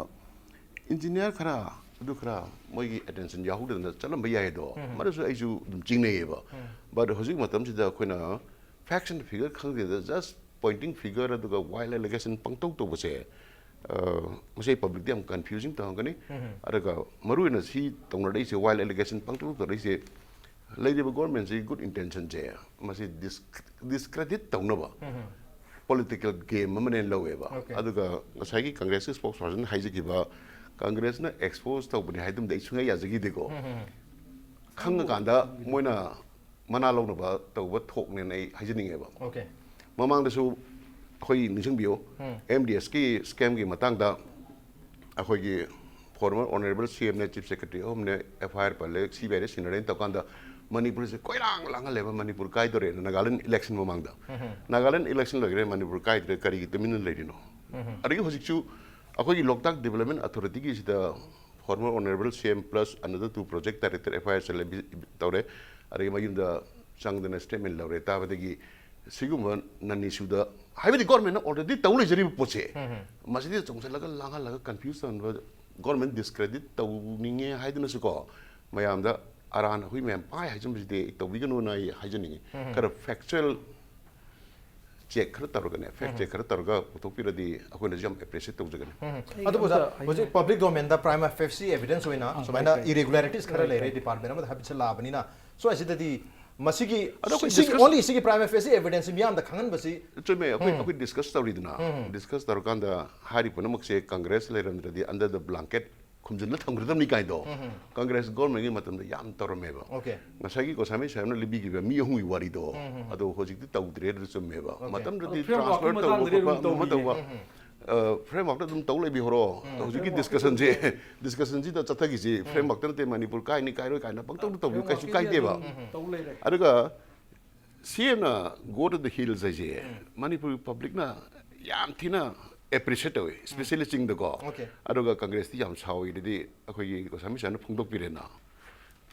ꯏꯟꯖꯤꯅꯤꯌꯥꯔ ꯈꯔ ꯑꯗꯨ ꯈꯔ ꯃꯣꯏꯒꯤ ꯑꯦꯇꯦꯟꯁꯟ ꯌꯥꯎꯍꯧꯗꯗꯅ ꯆꯠꯂꯝꯕ ꯌꯥꯏ ꯑꯗꯣ, ꯃꯗꯨꯁꯨ ꯑꯩꯁꯨ ꯑꯗꯨꯝ ꯆꯤꯡꯅꯩꯌꯦꯕ꯫ But ꯍꯧꯖꯤꯛ ꯃꯇꯝꯁꯤꯗ ꯑꯩꯈꯣꯏꯅ ꯐꯦꯛꯁꯟ ꯐꯤꯒꯔ ꯈꯪꯗꯦꯗ, just pointing figure ꯑꯗꯨꯒ wild allegation ꯄꯪꯇꯧ ꯇꯧꯕꯁꯦ, ꯑ, ꯃꯁꯤ ꯄꯕ꯭ꯂꯤꯛꯇ ꯌꯥꯝ ꯀꯟꯐ꯭ꯌꯨꯖꯤꯡ ꯇꯧꯍꯟꯒꯅꯤ꯫ ꯑꯗꯨꯒ ꯃꯔꯨꯑꯣꯏꯅ ꯁꯤ ꯇꯧꯅꯔꯛꯏꯁꯦ, wild allegation ꯄꯪꯇꯧ ꯇꯧꯔꯛꯏꯁꯦ, ꯂꯩꯔꯤꯕ ꯒꯣꯔꯃꯦꯟꯁꯤ ꯒꯨꯗ ꯏꯟꯇꯦꯟꯁꯟꯁꯦ ꯃꯁꯤ ꯗꯤꯁꯀ꯭ꯔꯦꯗꯤꯠ ꯇꯧꯅꯕ ꯄꯣꯂꯤꯇꯤꯀꯦꯜ ꯒꯦꯝ ꯑꯃꯅꯦꯅ ꯂꯧꯋꯦꯕ꯫ Okay. ꯑꯗꯨꯒ ꯉꯁꯥꯏꯒꯤ ꯀꯪꯒ꯭ꯔꯦꯁꯀꯤ ꯁ꯭ꯄꯣꯛꯁ ꯄꯥꯔꯁꯟ ꯍꯥꯏꯖꯈꯤꯕ, ꯀꯪꯒ꯭ꯔꯦꯁꯅ ꯑꯦꯛꯁꯄꯣꯖ ꯇꯧꯕꯅꯤ ꯍꯥꯏꯗꯨꯝꯗꯤ ꯑꯩ ꯁꯨꯡꯌꯥ ꯌꯥꯖꯈꯤꯗꯦꯀꯣ꯫ ꯈꯪꯉꯀꯥꯟꯗ ꯃꯣꯏꯅ ꯃꯅꯥ ꯂꯧꯅꯕ ꯇꯧꯕ ꯊꯣꯛꯅꯦꯅ ꯑꯩ ꯍꯥꯏꯖꯅꯤꯡꯉꯦꯕ꯫ Okay. ꯃꯃꯥꯡꯗꯁꯨ ꯑꯩꯈꯣꯏ ꯅꯤꯡꯁꯤꯡꯕꯤꯌꯨ, ꯎꯝ. ꯑꯦꯝ ꯗꯤ ꯑꯦꯁꯀꯤ ꯁ꯭ꯀꯦꯝꯒꯤ ꯃꯇꯥꯡꯗ ꯑꯩꯈꯣꯏꯒꯤ former honourable C M ꯅꯦ, Chief Secretary ꯑꯍꯨꯝꯅꯦ, F I R ꯄꯜꯂꯦ, C B I ꯗ ꯁꯤꯟꯅꯔꯦꯅ ꯇꯧꯀꯥꯟꯗ ꯃꯅꯤꯄꯨꯔꯁꯦ ꯀꯣꯏꯔꯥꯡ ꯂꯥꯡꯍꯜꯂꯦꯕ, ꯃꯅꯤꯄꯨꯔ ꯀꯥꯏꯗꯣꯔꯦꯅ, ꯅꯥꯒꯥꯂꯦꯟ election ꯃꯃꯥꯡꯗ꯫ ꯅꯥꯒꯥꯂꯦꯟ election ꯂꯣꯏꯈ꯭ꯔꯦ, ꯃꯅꯤꯄꯨꯔ ꯀꯥꯏꯗ꯭ꯔꯦ, ꯀꯔꯤꯒꯤ ꯇꯨꯃꯤꯟꯅ ꯂꯩꯔꯤꯅꯣ? ꯑꯗꯒꯤ ꯍꯧꯖꯤꯛꯁꯨ ꯑꯩꯈꯣꯏꯒꯤ ꯂꯣꯛꯇꯥꯛ Development Authority ꯒꯤꯁꯤꯗ former honourable C M plus another two project director F I R ꯆꯠꯂꯦ, ꯇꯧꯔꯦ, ꯑꯗꯒꯤ ꯃꯌꯨꯝꯗ ꯆꯪꯗꯅ statement ꯂꯧꯔꯦ꯫ ꯇꯥꯕꯗꯒꯤ ꯁꯤꯒꯨꯝꯕ ꯅꯟ ꯏꯁꯨꯗ, ꯍꯥꯏꯕꯗꯤ government ꯅ already ꯇꯧ ꯂꯩꯖꯔꯤꯕ ꯄꯣꯠꯁꯦ, ꯃꯁꯤꯗ ꯆꯣꯡꯁꯤꯜꯂꯒ ꯂꯥꯡꯍꯜꯂꯒ confuse ꯇꯧꯍꯟꯕ, government discredit ꯇꯧꯅꯤꯡꯉꯦ ꯍꯥꯏꯗꯨꯅꯁꯨꯀꯣ, ꯃꯌꯥꯝꯗ ꯑꯔꯥꯟ ꯑꯩꯈꯣꯏ ꯃꯌꯥꯝ ꯄꯥꯏ ꯍꯥꯏꯖꯟꯕꯁꯤꯗꯤ ꯇꯧꯕꯤꯒꯅꯨꯅ ꯑꯩ ꯍꯥꯏꯖꯅꯤꯡꯉꯤ꯫ ꯈꯔ factual check ꯈꯔ ꯇꯧꯔꯒꯅꯦ, fact check ꯈꯔ ꯇꯧꯔꯒ ꯄꯨꯊꯣꯛꯄꯤꯔꯗꯤ ꯑꯩꯈꯣꯏꯅꯁꯨ ꯌꯥꯝ appreciate ꯇꯧꯖꯒꯅꯤ꯫ ꯑꯗꯨꯕꯨ ꯑꯣꯖꯥ, ꯍꯧꯖꯤꯛ public domain ꯗ prima facie evidence ꯑꯣꯏꯅ ꯁꯨꯃꯥꯏꯅ irregularities ꯈꯔ ꯂꯩꯔꯦ, department ꯑꯃꯗ ꯍꯥꯏꯐꯦꯠ ꯂꯥꯛꯑꯕꯅꯤꯅ, ꯁ꯭ꯋꯥꯏꯁꯤꯗꯗꯤ ꯃꯁꯤꯒꯤ ꯑꯗꯣ ꯑꯩꯈꯣꯏ ꯁꯤꯒꯤ discuss only ꯁꯤꯒꯤ prima facie evidence ꯁꯤ ꯃꯤꯌꯥꯝꯗ ꯈꯪꯍꯟꯕꯁꯤ ꯆꯨꯝꯃꯦ, ꯑꯩꯈꯣꯏ ꯑꯩꯈꯣꯏ discuss ꯇꯧꯔꯤꯗꯅ, discuss ꯇꯧꯔꯀꯥꯟꯗ ꯍꯥꯏꯔꯤ ꯄꯨꯝꯅꯃꯛꯁꯦ Congress ꯂꯩꯔꯝꯗ꯭ꯔꯗꯤ under the blanket ꯈꯨꯝꯖꯤꯜꯂ ꯊꯝꯒꯗꯕꯅꯤ ꯀꯥꯏꯗꯣ Congress government ꯀꯤ ꯃꯇꯝꯗ ꯌꯥꯝ ꯇꯧꯔꯝꯃꯦꯕ꯫ Okay. ꯉꯁꯥꯏꯒꯤ ꯒꯣꯁꯥꯃꯤ ꯁꯥꯍꯦꯕꯅ ꯂꯤꯕꯤꯈꯤꯕ ꯃꯤ ꯑꯍꯨꯝꯒꯤ ꯋꯥꯔꯤꯗꯣ, ꯑꯗꯣ ꯍꯧꯖꯤꯛꯇꯤ ꯇꯧꯗ꯭ꯔꯦ, ꯑꯗꯨ ꯆꯨꯝꯃꯦꯕ꯫ Okay. ꯃꯇꯝꯗꯨꯗꯤ ꯑꯗꯣ framework transfer ꯀꯤ ꯇꯧꯕ ꯃꯇꯥꯡꯗꯗꯤ ꯈꯣꯠꯄ ꯑꯗꯨꯝ ꯑꯃ ꯑꯃ ꯇꯧꯕꯤꯌꯦ꯫ ꯇꯧꯕ, framework ꯇ ꯑꯗꯨꯝ ꯇꯧ ꯂꯩꯕꯤꯍꯣꯔꯣ꯫ ꯍꯧꯖꯤꯛꯀꯤ discussion ꯁꯦ, discussion ꯁꯤꯗ ꯆꯠꯊꯈꯤꯁꯤ, framework ꯇ ꯅꯠꯇꯦ, ꯃꯅꯤꯄꯨꯔ ꯀꯥꯏꯅꯤ ꯀꯥꯏꯔꯣꯏ ꯀꯥꯏꯅ ꯄꯪꯇꯧꯗ ꯇꯧꯕꯤꯌꯨ, ꯀꯩꯁꯨ ꯀꯥꯏꯗꯦꯕ꯫ ꯇꯧ ꯂꯩꯔꯦ꯫ ꯑꯗꯨꯒ C M ꯅ go to the hills ꯍꯥꯏꯁꯦ ꯃꯅꯤꯄꯨꯔ public ꯅ ꯌꯥꯝ ꯊꯤꯅ appreciate ꯇꯧꯋꯤ, especially ꯆꯤꯡꯗꯀꯣ꯫ Okay. ꯑꯗꯨꯒ Congress ꯇꯤ ꯌꯥꯝ ꯁꯥꯎꯏ꯫ ꯑꯗꯨꯗꯤ ꯑꯩꯈꯣꯏꯒꯤ ꯒꯣꯁꯥꯃꯤ ꯁꯥꯍꯦꯕꯅ ꯐꯣꯡꯗꯣꯛꯄꯤꯔꯦꯅ꯫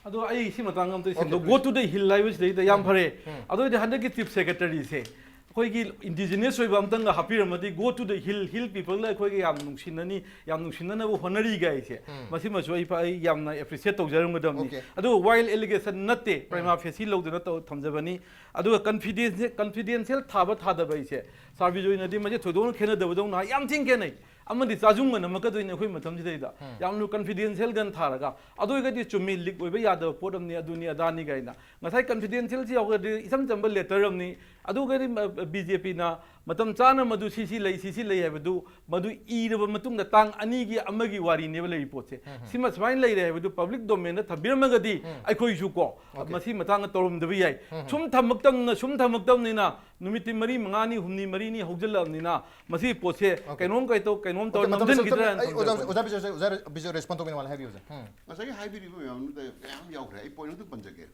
ꯑꯗꯣ ꯑꯩ ꯁꯤ ꯃꯇꯥꯡ ꯑꯝꯇ Okay, ꯁꯦꯝꯗꯣꯛ please. Go to the hill ꯍꯥꯏꯕꯁꯤꯗꯩꯗ ꯌꯥꯝ ꯐꯔꯦ꯫ ꯑꯗꯨ ꯑꯣꯏꯔꯗꯤ ꯍꯟꯗꯛꯀꯤ Chief Secretary ꯁꯦ ꯑꯩꯈꯣꯏꯒꯤ indigenous ꯑꯣꯏꯕ ꯑꯝꯇꯪꯒ ꯍꯥꯞꯄꯤꯔꯝꯃꯗꯤ, go to the hill, hill people ꯅ ꯑꯩꯈꯣꯏꯒꯤ ꯌꯥꯝ ꯅꯨꯡꯁꯤꯅꯅꯤ, ꯌꯥꯝ ꯅꯨꯡꯁꯤꯅꯅꯕ ꯍꯣꯠꯅꯔꯤꯒ ꯍꯥꯏꯁꯦ, ꯃꯁꯤꯃꯁꯨ ꯑꯩ ꯐ-, ꯑꯩ ꯌꯥꯝꯅ appreciate ꯇꯧꯖꯔꯝꯒꯗꯕꯅꯤ꯫ Okay. ꯑꯗꯨ wild allegation ꯅꯠꯇꯦ, prima facie ꯂꯧꯗꯅ ꯇꯧ-, ꯊꯝꯖꯕꯅꯤ꯫ ꯑꯗꯨꯒ confidence, confidential ꯊꯥꯕ ꯊꯥꯗꯕ ꯍꯥꯏꯁꯦ, ꯁꯥꯔ ꯕꯤꯖꯣꯏꯅꯗꯤ ꯃꯁꯤ ꯊꯣꯏꯗꯣꯛꯅ ꯈꯦꯠꯅꯗꯕꯗꯧꯅ ꯌꯥꯝ ꯊꯤꯅ ꯈꯦꯠꯅꯩ꯫ ꯑꯃꯗꯤ ꯆꯥꯖꯨꯡ ꯉꯅꯝꯃꯛꯀꯗꯣꯏꯅꯤ ꯑꯩꯈꯣꯏ ꯃꯇꯝꯁꯤꯗꯩꯗ꯫ ꯌꯥꯝꯅ confidential ꯒꯟ ꯊꯥꯔꯒ, ꯑꯗꯨ ꯑꯣꯏꯔꯒꯗꯤ ꯆꯨꯝꯃꯤ, leak ꯑꯣꯏꯕ ꯌꯥꯗꯕ ꯄꯣꯠ ꯑꯃꯅꯤ, ꯑꯗꯨꯅꯤ ꯑꯗꯥꯅꯤ ꯀꯥꯏꯅ꯫ ꯉꯁꯥꯏ confidential ꯁꯤ ꯌꯥꯎꯔꯒꯗꯤ ꯏꯆꯝ ꯆꯝꯕ letter ꯑꯃꯅꯤ, ꯑꯗꯨꯒꯗꯤ ꯕꯤ ꯖꯦ ꯄꯤꯅ ꯃꯇꯝ ꯆꯥꯅ ꯃꯗꯨ ꯁꯤ ꯁꯤ ꯂꯩ, ꯁꯤ ꯁꯤ ꯂꯩ ꯍꯥꯏꯕꯗꯨ ꯃꯗꯨ ꯏꯔꯕ ꯃꯇꯨꯡꯗ ꯇꯥꯡ ꯑꯅꯤꯒꯤ ꯑꯃꯒꯤ ꯋꯥꯔꯤꯅꯦꯕ ꯂꯩꯔꯤ ꯄꯣꯠꯁꯦ꯫ ꯁꯤꯃ ꯁꯨꯃꯥꯏꯅ ꯂꯩꯔꯦ ꯍꯥꯏꯕꯗꯨ ꯄꯕ꯭ꯂꯤꯛ ꯗꯣꯃꯦꯟꯗ ꯊꯝꯕꯤꯔꯝꯃꯒꯗꯤ ꯑꯩꯈꯣꯏꯁꯨ ꯀꯣ ꯃꯁꯤ ꯃꯇꯥꯡꯗ ꯇꯧꯔꯝꯗꯕ ꯌꯥꯏ꯫ ꯁꯨꯝ ꯊꯝꯃꯛꯇꯕꯅ, ꯁꯨꯝ ꯊꯝꯃꯛꯇꯕꯅꯤꯅ ꯅꯨꯃꯤꯠꯇꯤ ꯃꯔꯤ ꯃꯉꯥꯅꯤ, ꯍꯨꯝꯅꯤ ꯃꯔꯤꯅꯤ ꯍꯧꯖꯤꯜꯂꯛꯑꯕꯅꯤꯅ ꯃꯁꯤ ꯄꯣꯠꯁꯦ ꯀꯩꯅꯣꯝ ꯀꯩꯇꯧ ꯀꯩꯅꯣꯝ ꯇꯧꯔ ꯅꯝꯁꯤꯟꯈꯤꯗ꯭ꯔꯥ ꯍꯥꯏꯅ ꯑꯣꯖꯥ ꯊꯝꯖꯕꯅꯤ꯫ ꯑꯣꯖꯥ ꯕꯤꯖꯣꯏ, ꯑꯣꯖꯥ ꯕꯤꯖꯣꯏ ꯔꯦꯁꯄꯣꯟ ꯇꯧꯕꯤꯅꯤꯡꯕ ꯍꯥꯏꯕꯤꯌꯨ ꯑꯣꯖꯥ꯫ ꯉꯁꯥꯏꯒꯤ ꯍꯥꯏꯕꯤꯔꯤꯕ ꯃꯌꯥꯝꯗꯨꯗ ꯃꯌꯥꯝ ꯌꯥꯎꯈ꯭ꯔꯦ꯫ ꯑꯩ ꯄꯣꯏꯟ ꯑꯗꯨ ꯄꯟꯖꯒꯦ꯫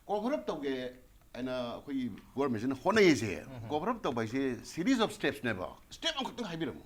ꯀꯣꯚꯔ ꯑꯞ ꯇꯧꯒꯦ ꯍꯥꯏꯅ ꯑꯩꯈꯣꯏꯒꯤ ꯒꯣꯔꯃꯦꯟꯁꯤꯅ ꯍꯣꯠꯅꯩꯁꯦ꯫ ꯀꯣꯚꯔ ꯑꯞ ꯇꯧꯕ ꯍꯥꯏꯁꯦ ꯁꯤꯔꯤꯁ ꯑꯣꯐ ꯁ꯭ꯇꯦꯞꯁꯅꯦꯕ꯫ ꯁ꯭ꯇꯦꯞ ꯑꯃꯈꯛꯇꯪ ꯍꯥꯏꯕꯤꯔꯝꯃꯨ꯫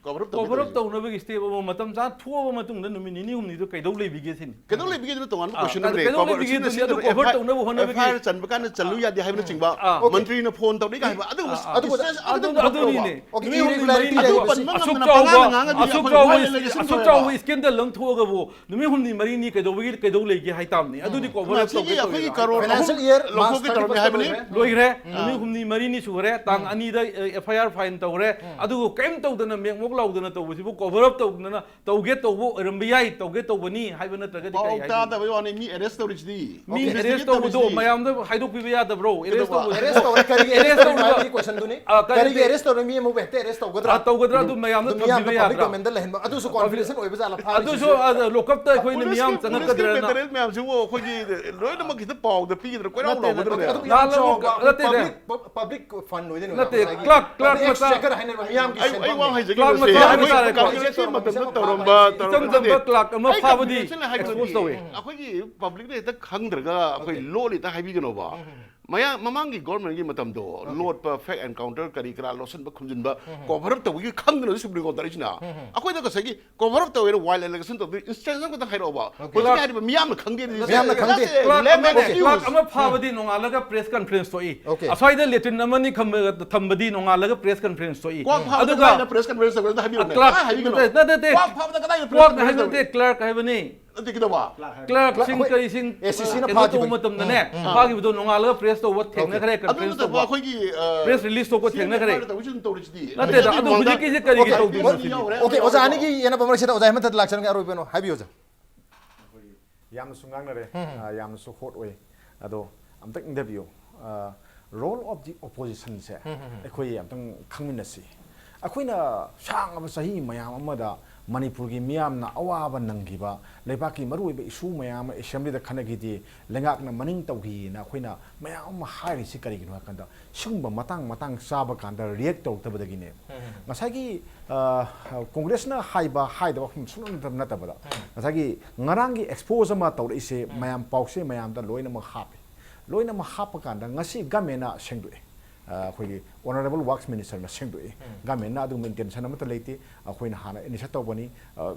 ꯀꯣꯚꯔ ꯑꯞ ꯇꯧꯕꯒꯤ ꯀꯣꯚꯔ ꯑꯞ ꯇꯧꯅꯕꯒꯤ ꯁ꯭ꯇꯦꯞ ꯑꯃ ꯃꯇꯝ ꯆꯥꯅ ꯊꯣꯛꯑꯕ ꯃꯇꯨꯡꯗ ꯅꯨꯃꯤꯠ ꯅꯤꯅꯤ ꯍꯨꯝꯅꯤꯗꯨ ꯀꯩꯗꯧ ꯂꯩꯕꯤꯒꯦ ꯁꯤꯅꯤ꯫ ꯀꯩꯗꯧ ꯂꯩꯕꯤꯒꯦ ꯑꯗꯨꯅ ꯇꯣꯉꯥꯟꯕ ꯑꯥ, ꯀꯣꯏꯁꯟ ꯑꯃ ꯀꯩꯗꯧ ꯂꯩ꯫ ꯂꯩꯕꯤꯒꯦ ꯀꯣꯚꯔ ꯑꯞ ꯑꯗꯨꯅꯤ, ꯇꯧꯁꯤꯅ ꯑꯗꯨ ꯀꯣꯚꯔ ꯇꯧꯅꯕ ꯍꯣꯠꯅꯕꯒꯤ ꯑꯦꯐ ꯑꯥꯏ ꯑꯥꯔ ꯆꯟꯕ ꯀꯥꯟꯗ ꯆꯜꯂꯨ ꯌꯥꯗꯦ ꯍꯥꯏꯕꯅꯆꯤꯡꯕ ꯑꯥ꯫ ꯃꯟꯇ꯭ꯔꯤꯅ ꯐꯣꯟ ꯇꯧꯔꯛꯏ ꯀꯥꯏ ꯍꯥꯏꯕ ꯑꯗꯨꯒꯨꯝꯕ ꯑꯥ, ꯑꯥ꯫ ꯑꯗꯨ, ꯑꯗꯨ, ꯑꯗꯨꯅꯤ, ꯑꯗꯨ ꯑꯗꯨꯅꯤ꯫ ꯃꯔꯨꯞ ꯑꯗꯨ ꯑꯃ꯫ ꯄꯟꯕ ꯉꯝꯗꯅ ꯑꯁꯨꯛ ꯄꯟꯕ ꯆꯥꯎꯕ, ꯉꯝꯗꯅ ꯄꯉꯥꯡꯗ ꯉꯥꯡꯉꯗꯤ ꯑꯁꯨꯛ ꯑꯩꯈꯣꯏ ꯆꯥꯎꯕ, ꯋꯥ ꯂꯩꯔꯒ ꯁꯨꯝ ꯑꯁꯨꯛ ꯇꯧꯋꯦꯕ꯫ ꯆꯥꯎꯕ ꯏꯁꯀꯦꯟꯗꯜ ꯑꯃ ꯊꯣꯛꯑꯒ ꯅꯨꯃꯤꯠ ꯍꯨꯝꯅꯤ ꯃꯔꯤꯅꯤ ꯀꯩꯗꯧꯕꯒꯤ, ꯀꯩꯗꯧ ꯂꯩꯒꯦ ꯍꯥꯏ ꯇꯥꯕꯅꯤ꯫ ꯑꯗꯨꯗꯤ ꯀꯣꯚꯔ ꯑꯞ ꯃꯁꯤꯒꯤ ꯇꯧꯒꯦ ꯑꯩꯈꯣꯏꯒꯤ ꯇꯧꯔꯤꯔꯣ? ꯀꯔꯣꯔ ꯑꯍꯨꯝ ꯐꯥꯏꯅꯥꯟꯁꯤꯌꯦꯜ ꯌꯔ ꯂꯧꯊꯣꯛꯀꯦ ꯃꯥꯔꯆ ꯇꯧꯔꯝꯃꯦ ꯍꯥꯏꯕꯅꯤ꯫ ꯇ꯭ꯋꯦꯟꯇꯤ ꯐꯣꯔ ꯂꯣꯏꯈ꯭ꯔꯦ꯫ ꯂꯣꯏꯈ꯭ꯔꯦ꯫ ꯎꯝ꯫ ꯅꯨꯃꯤꯠ ꯍꯨꯝꯅꯤ ꯃꯔꯤꯅꯤ ꯁꯨꯈ꯭ꯔꯦ꯫ ꯇꯥꯡ ꯎꯝ꯫ ꯑꯅꯤꯗ, ꯑꯦ, ꯑꯦꯐ ꯑꯥꯏ ꯑꯥꯔ ꯐꯥꯏꯜ ꯇꯧꯈ꯭ꯔꯦ꯫ ꯎꯝ꯫ ꯑꯗꯨꯒ ꯀꯔꯤꯝ ꯇꯧꯗꯅ ꯃꯦꯛ ꯃꯣꯛ ꯂꯥꯎꯗꯅ ꯇꯧꯕꯁꯤꯕꯨ ꯀꯣꯚꯔ ꯑꯞ ꯇꯧꯗꯅ ꯇꯧꯒꯦ ꯇꯧꯕ ꯑꯣꯏꯔꯝꯕ ꯌꯥꯏ, ꯇꯧꯒꯦ ꯇꯧꯕꯅꯤ ꯍꯥꯏꯕ ꯅꯠꯇ꯭ꯔꯒꯗꯤ ꯄꯥꯎ ꯀꯔꯤ ꯍꯥꯏꯒꯅꯤ? ꯇꯥꯗꯕꯩ ꯋꯥꯅꯤ, ꯃꯤ ꯑꯦꯔꯦꯁ ꯇꯧꯔꯤꯁꯤꯗꯤ꯫ ꯃꯤ ꯑꯣꯀꯦ, ꯑꯦꯔꯦꯁ ꯏꯟꯚꯦꯁꯇꯤꯒꯦꯠ ꯇꯧꯕꯗꯣ ꯇꯧꯔꯤꯁꯤꯗꯤ꯫ ꯃꯌꯥꯝꯗ ꯍꯥꯏꯗꯣꯛꯄꯤꯕ ꯌꯥꯗꯕ꯭ꯔꯣ? ꯑꯦꯔꯦꯁ ꯀꯩꯗꯧꯕ? ꯇꯧꯕ ꯑꯦꯔꯦꯁ ꯇꯧꯔꯦ, ꯀꯔꯤꯒꯤ ꯑꯦꯔꯦꯁ ꯑꯦꯔꯦꯁ ꯇꯧꯔꯤꯅꯣ ꯇꯧꯕꯗꯣ ꯍꯥꯏꯕꯒꯤ ꯀꯣꯏꯁꯟꯗꯨꯅꯤ꯫ ꯑꯥ, ꯀꯔꯤ ꯀꯔꯤꯒꯤ ꯑꯦꯔꯦꯁ ꯇꯧꯔꯤꯅꯣ? ꯃꯤ ꯑꯃꯕꯨ ꯍꯦꯛꯇ ꯑꯦꯔꯦꯁ ꯇꯧꯒꯗ꯭ꯔꯥ? ꯑꯥ, ꯇꯧꯒꯗ꯭ꯔꯥ? ꯑꯗꯨ ꯃꯌꯥꯝꯗ ꯑꯗꯨ ꯃꯤꯌꯥꯝꯅ ꯊꯝꯕꯤꯕ ꯄꯕ꯭ꯂꯤꯛ ꯌꯥꯗ꯭ꯔꯥ? ꯗꯣꯃꯦꯟꯗ ꯂꯩꯍꯟꯕ, ꯑꯗꯨꯁꯨ ꯀꯣꯟꯐꯤꯗꯦꯟꯁꯤꯌꯦꯜ ꯑꯣꯏꯕ ꯖꯥꯠꯂ ꯐꯥꯔꯤꯁꯤꯁꯨ? ꯑꯗꯨꯁꯨ, ꯑꯥ, ꯂꯣꯀꯞꯇ ꯑꯩꯈꯣꯏꯅ ꯄꯨꯂꯤꯁꯀꯤ, ꯃꯤꯌꯥꯝ ꯄꯨꯂꯤꯁꯀꯤ ꯆꯪꯉꯛꯀꯗ꯭ꯔꯅ꯫ ꯃꯦꯇꯔꯤꯌꯦꯜ ꯃꯌꯥꯝꯁꯤꯕꯨ ꯑꯩꯈꯣꯏꯒꯤ ꯂꯣꯏꯅꯃꯛ ꯈꯤꯇ ꯄꯥꯎꯗ ꯄꯤꯒꯗ꯭ꯔꯥ? ꯀꯣꯏꯔꯥꯎ ꯅꯠꯇꯦ, ꯅꯠꯇꯦ, ꯂꯥꯎꯒꯗ꯭ꯔꯅꯦ? ꯑꯗꯨ ꯌꯥꯝ ꯂꯥꯜꯂꯒ ꯆꯥꯎꯕ ꯅꯠꯇꯦꯗ꯫ ꯄꯕ꯭ꯂꯤꯛ, ꯄ-, ꯄꯕ꯭ꯂꯤꯛ ꯐꯟ ꯑꯣꯏꯗꯣꯏꯅꯤ ꯅꯠꯇꯦ, ꯑꯣꯖꯥ, ꯉꯁꯥꯏꯒꯤ꯫ ꯀ꯭ꯂꯥꯔꯛ, ꯀ꯭ꯂꯥꯔꯛ ꯑꯗꯨ ꯃꯆꯥ꯫ ꯑꯦꯛꯁꯆꯦꯀꯔ ꯍꯥꯏꯅ ꯃꯌꯥꯝꯒꯤ ꯑꯩ, ꯑꯩ ꯋꯥ ꯁꯦꯟꯐꯝꯅꯤ꯫ ꯍꯥꯏꯖꯒꯦ ꯀ꯭ꯂꯥꯔꯛ ꯅꯠꯇꯦ꯫ ꯃꯆꯥ ꯑꯩꯈꯣꯏ ꯍꯥꯏꯇꯥꯔꯦꯀꯣ꯫ ꯀꯪꯒ꯭ꯔꯦꯁꯀꯤ ꯃꯇꯝꯗ ꯇꯧꯔꯝꯕ, ꯑꯩ ꯇꯧꯔꯝꯕ ꯀꯟꯐꯤꯗꯦꯟꯁꯅ ꯍꯥꯏꯕꯗꯨꯗꯤ ꯀ꯭ꯂꯥꯔꯛ ꯑꯃ ꯐꯥꯕꯗꯤ ꯑꯦꯛꯁꯄꯣꯖ ꯇꯧꯋꯦ꯫ ꯑꯩꯈꯣꯏꯒꯤ ꯄꯕ꯭ꯂꯤꯛꯅ ꯍꯦꯛꯇ ꯈꯪꯗ꯭ꯔꯒ ꯑꯩꯈꯣꯏ ꯑꯣꯀꯦ꯫ ꯂꯣꯜꯂꯤ ꯍꯦꯛꯇ ꯍꯥꯏꯕꯤꯒꯅꯣꯕ꯫ ꯎꯝ, ꯎꯝ, ꯎꯝ꯫ ꯃꯌꯥꯝ ꯃꯃꯥꯡꯒꯤ ꯒꯣꯔꯃꯦꯟꯒꯤ ꯃꯇꯝꯗꯣ ꯑꯣꯀꯦ꯫ ꯂꯣꯠꯄ, ꯐꯦꯛ ꯑꯦꯟꯀꯥꯎꯟꯇꯔ ꯀꯔꯤ ꯀꯔꯥ ꯂꯣꯠꯁꯤꯟꯕ ꯈꯨꯝꯖꯤꯟꯕ, ꯎꯝ, ꯎꯝ꯫ ꯀꯣꯚꯔ ꯑꯞ ꯇꯧꯕꯒꯤ ꯈꯪꯗꯅ ꯁꯨꯄ꯭ꯔꯤꯝ ꯀꯣꯔꯠ ꯇꯧꯔꯛꯏꯁꯤꯅ꯫ ꯎꯝ, ꯎꯝ꯫ ꯑꯩꯈꯣꯏꯗ ꯉꯁꯥꯏꯒꯤ ꯀꯣꯚꯔ ꯑꯞ ꯇꯧꯋꯦꯅ ꯋꯥꯏꯜ ꯑꯦꯂꯤꯒꯦꯁꯟ ꯇꯧꯕꯗ ꯏꯟꯁꯇ꯭ꯔꯛꯁꯟ ꯈꯛꯇꯪ ꯍꯥꯏꯔꯛꯑꯣꯕ꯫ ꯑꯣꯀꯦ꯫ ꯍꯧꯖꯤꯛ ꯍꯥꯏꯔꯤꯕ ꯃꯤꯌꯥꯝꯅ ꯈꯪꯗꯦ꯫ ꯃꯤꯌꯥꯝꯅ ꯈꯪꯗꯦ꯫ ꯀ꯭ꯂꯥꯔꯛ ꯑꯃꯅꯦ, ꯀ꯭ꯂꯥꯔꯛ ꯑꯃ ꯐꯥꯕꯗꯤ ꯅꯣꯡꯉꯥꯜꯂꯒ ꯄ꯭ꯔꯦꯁ ꯀꯟꯐꯔꯦꯟꯁ ꯊꯣꯛꯏ꯫ ꯑꯣꯀꯦ꯫ ꯑꯁ꯭ꯋꯥꯏꯗ ꯂꯦꯇ꯭ꯔꯤꯟ ꯑꯃꯅꯤ ꯈꯝꯕ-, ꯊꯝꯕꯗꯤ ꯅꯣꯡꯉꯥꯜꯂꯒ ꯄ꯭ꯔꯦꯁ ꯀꯟꯐꯔꯦꯟꯁ ꯊꯣꯛꯏ꯫ ꯀ꯭ꯋꯥꯛ ꯐꯥꯕꯗ ꯑꯗꯨꯒ ꯀꯗꯥꯏꯗ ꯄ꯭ꯔꯦꯁ ꯀꯟꯐꯔꯦꯟꯁ ꯇꯧꯒꯦ? ꯑꯝꯇ ꯍꯥꯏꯕꯤꯌꯨꯅꯦ꯫ ꯀ꯭ꯂꯥꯔꯛ ꯑꯝꯇ ꯍꯥꯏꯕꯤꯒꯅꯣ꯫ ꯅꯠꯇꯦ, ꯅꯠꯇꯦ, ꯀ꯭ꯋꯥꯛ ꯐꯥꯕꯗ ꯀꯗꯥꯏꯗ ꯄ꯭ꯔꯦꯁ ꯀ꯭ꯋꯥꯛꯅ ꯍꯥꯏꯕ ꯀꯟꯐꯔꯦꯟꯁ ꯅꯠꯇꯦ, ꯇꯧꯒꯦ? ꯀ꯭ꯂꯥꯔꯛ ꯍꯥꯏꯕꯅꯤ꯫ ꯅꯠꯇꯦ, ꯀꯩꯗꯧꯕ? ꯀ꯭ꯂꯥꯔꯛꯁꯤꯡ ꯑꯩꯈꯣꯏ ꯀꯔꯤꯁꯤꯡ, ꯑꯦ ꯁꯤ ꯁꯤꯅ ꯀꯩꯅꯣ ꯇꯧꯕ ꯐꯥꯈꯤꯕꯅꯤ꯫ ꯃꯇꯝꯗꯅꯦ, ꯎꯝ, ꯎꯝ꯫ ꯐꯥꯈꯤꯕꯗꯣ ꯅꯣꯡꯉꯥꯜꯂꯒ ꯄ꯭ꯔꯦꯁ ꯇꯧꯕ ꯊꯦꯡꯅꯈ꯭ꯔꯦ, ꯑꯗꯨ ꯀꯟꯐꯔꯦꯟꯁ ꯅꯠꯇꯕ ꯇꯧꯕ꯫ ꯑꯩꯈꯣꯏꯒꯤ, ꯑ, ꯄ꯭ꯔꯦꯁ ꯔꯤꯂꯤꯁ ꯇꯧꯕ ꯁꯤ ꯊꯦꯡꯅꯈ꯭ꯔꯦ꯫ ꯐꯥꯏꯜ ꯇꯧꯕꯁꯤ ꯑꯗꯨꯝ ꯇꯧꯔꯤꯁꯤꯗꯤ꯫ ꯅꯠꯇꯦꯗ, ꯑꯗꯨ ꯑꯗꯨꯒꯤ ꯍꯧꯖꯤꯛꯀꯤꯁꯦ ꯀꯔꯤꯒꯤ ꯑꯣꯀꯦ, ꯇꯧꯗꯣꯏꯅꯣ ꯁꯤꯅꯤ? ꯌꯥꯎꯔꯦ꯫ ꯑꯣꯀꯦ, ꯑꯣꯖꯥ ꯑꯅꯤꯒꯤ ꯌꯦꯟꯅꯕ ꯃꯔꯛꯁꯤꯗ ꯑꯣꯖꯥ ꯍꯦꯃꯟꯇꯗ ꯂꯥꯛꯆꯔꯝꯒꯦ, ꯑꯔꯣꯏꯕ ꯑꯣꯏꯅ ꯍꯥꯏꯕꯤꯌꯨ ꯑꯣꯖꯥ꯫ ꯑꯩꯈꯣꯏꯒꯤ ꯌꯥꯝꯅꯁꯨ ꯉꯥꯡꯅꯔꯦ, ꯎꯝ, ꯎꯝ꯫ ꯑ, ꯌꯥꯝꯅꯁꯨ ꯍꯣꯠ ꯑꯣꯏ꯫ ꯑꯗꯣ ꯑꯝꯇꯪ ꯏꯪꯊꯕꯤꯌꯨ꯫ ꯑ, Role of the opposition ꯁꯦ ꯑꯩꯈꯣꯏ ꯑꯝꯇꯪ ꯈꯪꯃꯤꯟꯅꯁꯤ꯫ ꯑꯩꯈꯣꯏꯅ ꯁꯥꯡꯉꯕ ꯆꯍꯤ ꯃꯌꯥꯝ ꯑꯃꯗ ꯃꯅꯤꯄꯨꯔꯒꯤ ꯃꯤꯌꯥꯝꯅ ꯑꯋꯥꯕ ꯅꯪꯈꯤꯕ, ꯂꯩꯕꯥꯛꯀꯤ ꯃꯔꯨꯑꯣꯏꯕ ꯏꯁꯨ ꯃꯌꯥꯝ ꯑꯃ ꯑꯦꯁꯦꯝꯕ꯭ꯂꯤꯗ ꯈꯟꯅꯈꯤꯗꯦ, ꯂꯩꯉꯥꯛꯅ ꯃꯅꯤꯡ ꯇꯧꯈꯤꯅ ꯑꯩꯈꯣꯏꯅ ꯃꯌꯥꯝ ꯑꯃ ꯍꯥꯏꯔꯤꯁꯤ ꯀꯔꯤꯒꯤꯅꯣ ꯍꯥꯏ ꯀꯥꯟꯗ, ꯁꯤꯒꯨꯝꯕ ꯃꯇꯥꯡ ꯃꯇꯥꯡ ꯆꯥꯕ ꯀꯥꯟꯗ ꯔꯤꯌꯦꯛ ꯇꯧꯔꯛꯇꯕꯗꯒꯤꯅꯦ꯫ ꯉꯁꯥꯏꯒꯤ ꯀꯣꯡꯒ꯭ꯔꯦꯁꯅ ꯍꯥꯏꯕ ꯍꯥꯏꯗꯕ ꯁꯨꯡꯅꯠꯇꯕ ꯅꯠꯇꯕꯗ, ꯉꯁꯥꯏꯒꯤ ꯉꯔꯥꯡꯒꯤ ꯑꯦꯛꯁꯄꯣꯖ ꯑꯃ ꯇꯧꯔꯛꯏꯁꯦ ꯃꯌꯥꯝ ꯄꯥꯎꯁꯦ ꯃꯌꯥꯝꯗ ꯂꯣꯏꯅꯃꯛ ꯍꯥꯞꯄꯦ꯫ ꯂꯣꯏꯅꯃꯛ ꯍꯥꯞꯄ ꯀꯥꯟꯗ ꯉꯁꯤ ꯒꯃꯦꯟꯅ ꯁꯦꯡꯗꯣꯛꯑꯦ꯫ ꯑꯩꯈꯣꯏꯒꯤ ꯑꯣꯅꯔꯦꯕꯜ ꯋꯥꯔꯛꯁ ꯃꯤꯅꯤꯁꯇꯔꯅ ꯁꯦꯡꯗꯣꯛꯑꯦ꯫ ꯒꯃꯦꯟꯅ ꯑꯗꯨꯒꯨꯝꯕ ꯏꯟꯇꯦꯟꯁꯟ ꯑꯃꯠꯇ ꯂꯩꯇꯦ꯫ ꯑꯩꯈꯣꯏꯅ ꯍꯥꯟꯅ ꯏꯅꯤꯁꯤꯌꯦꯠ ꯇꯧꯕꯅꯤ꯫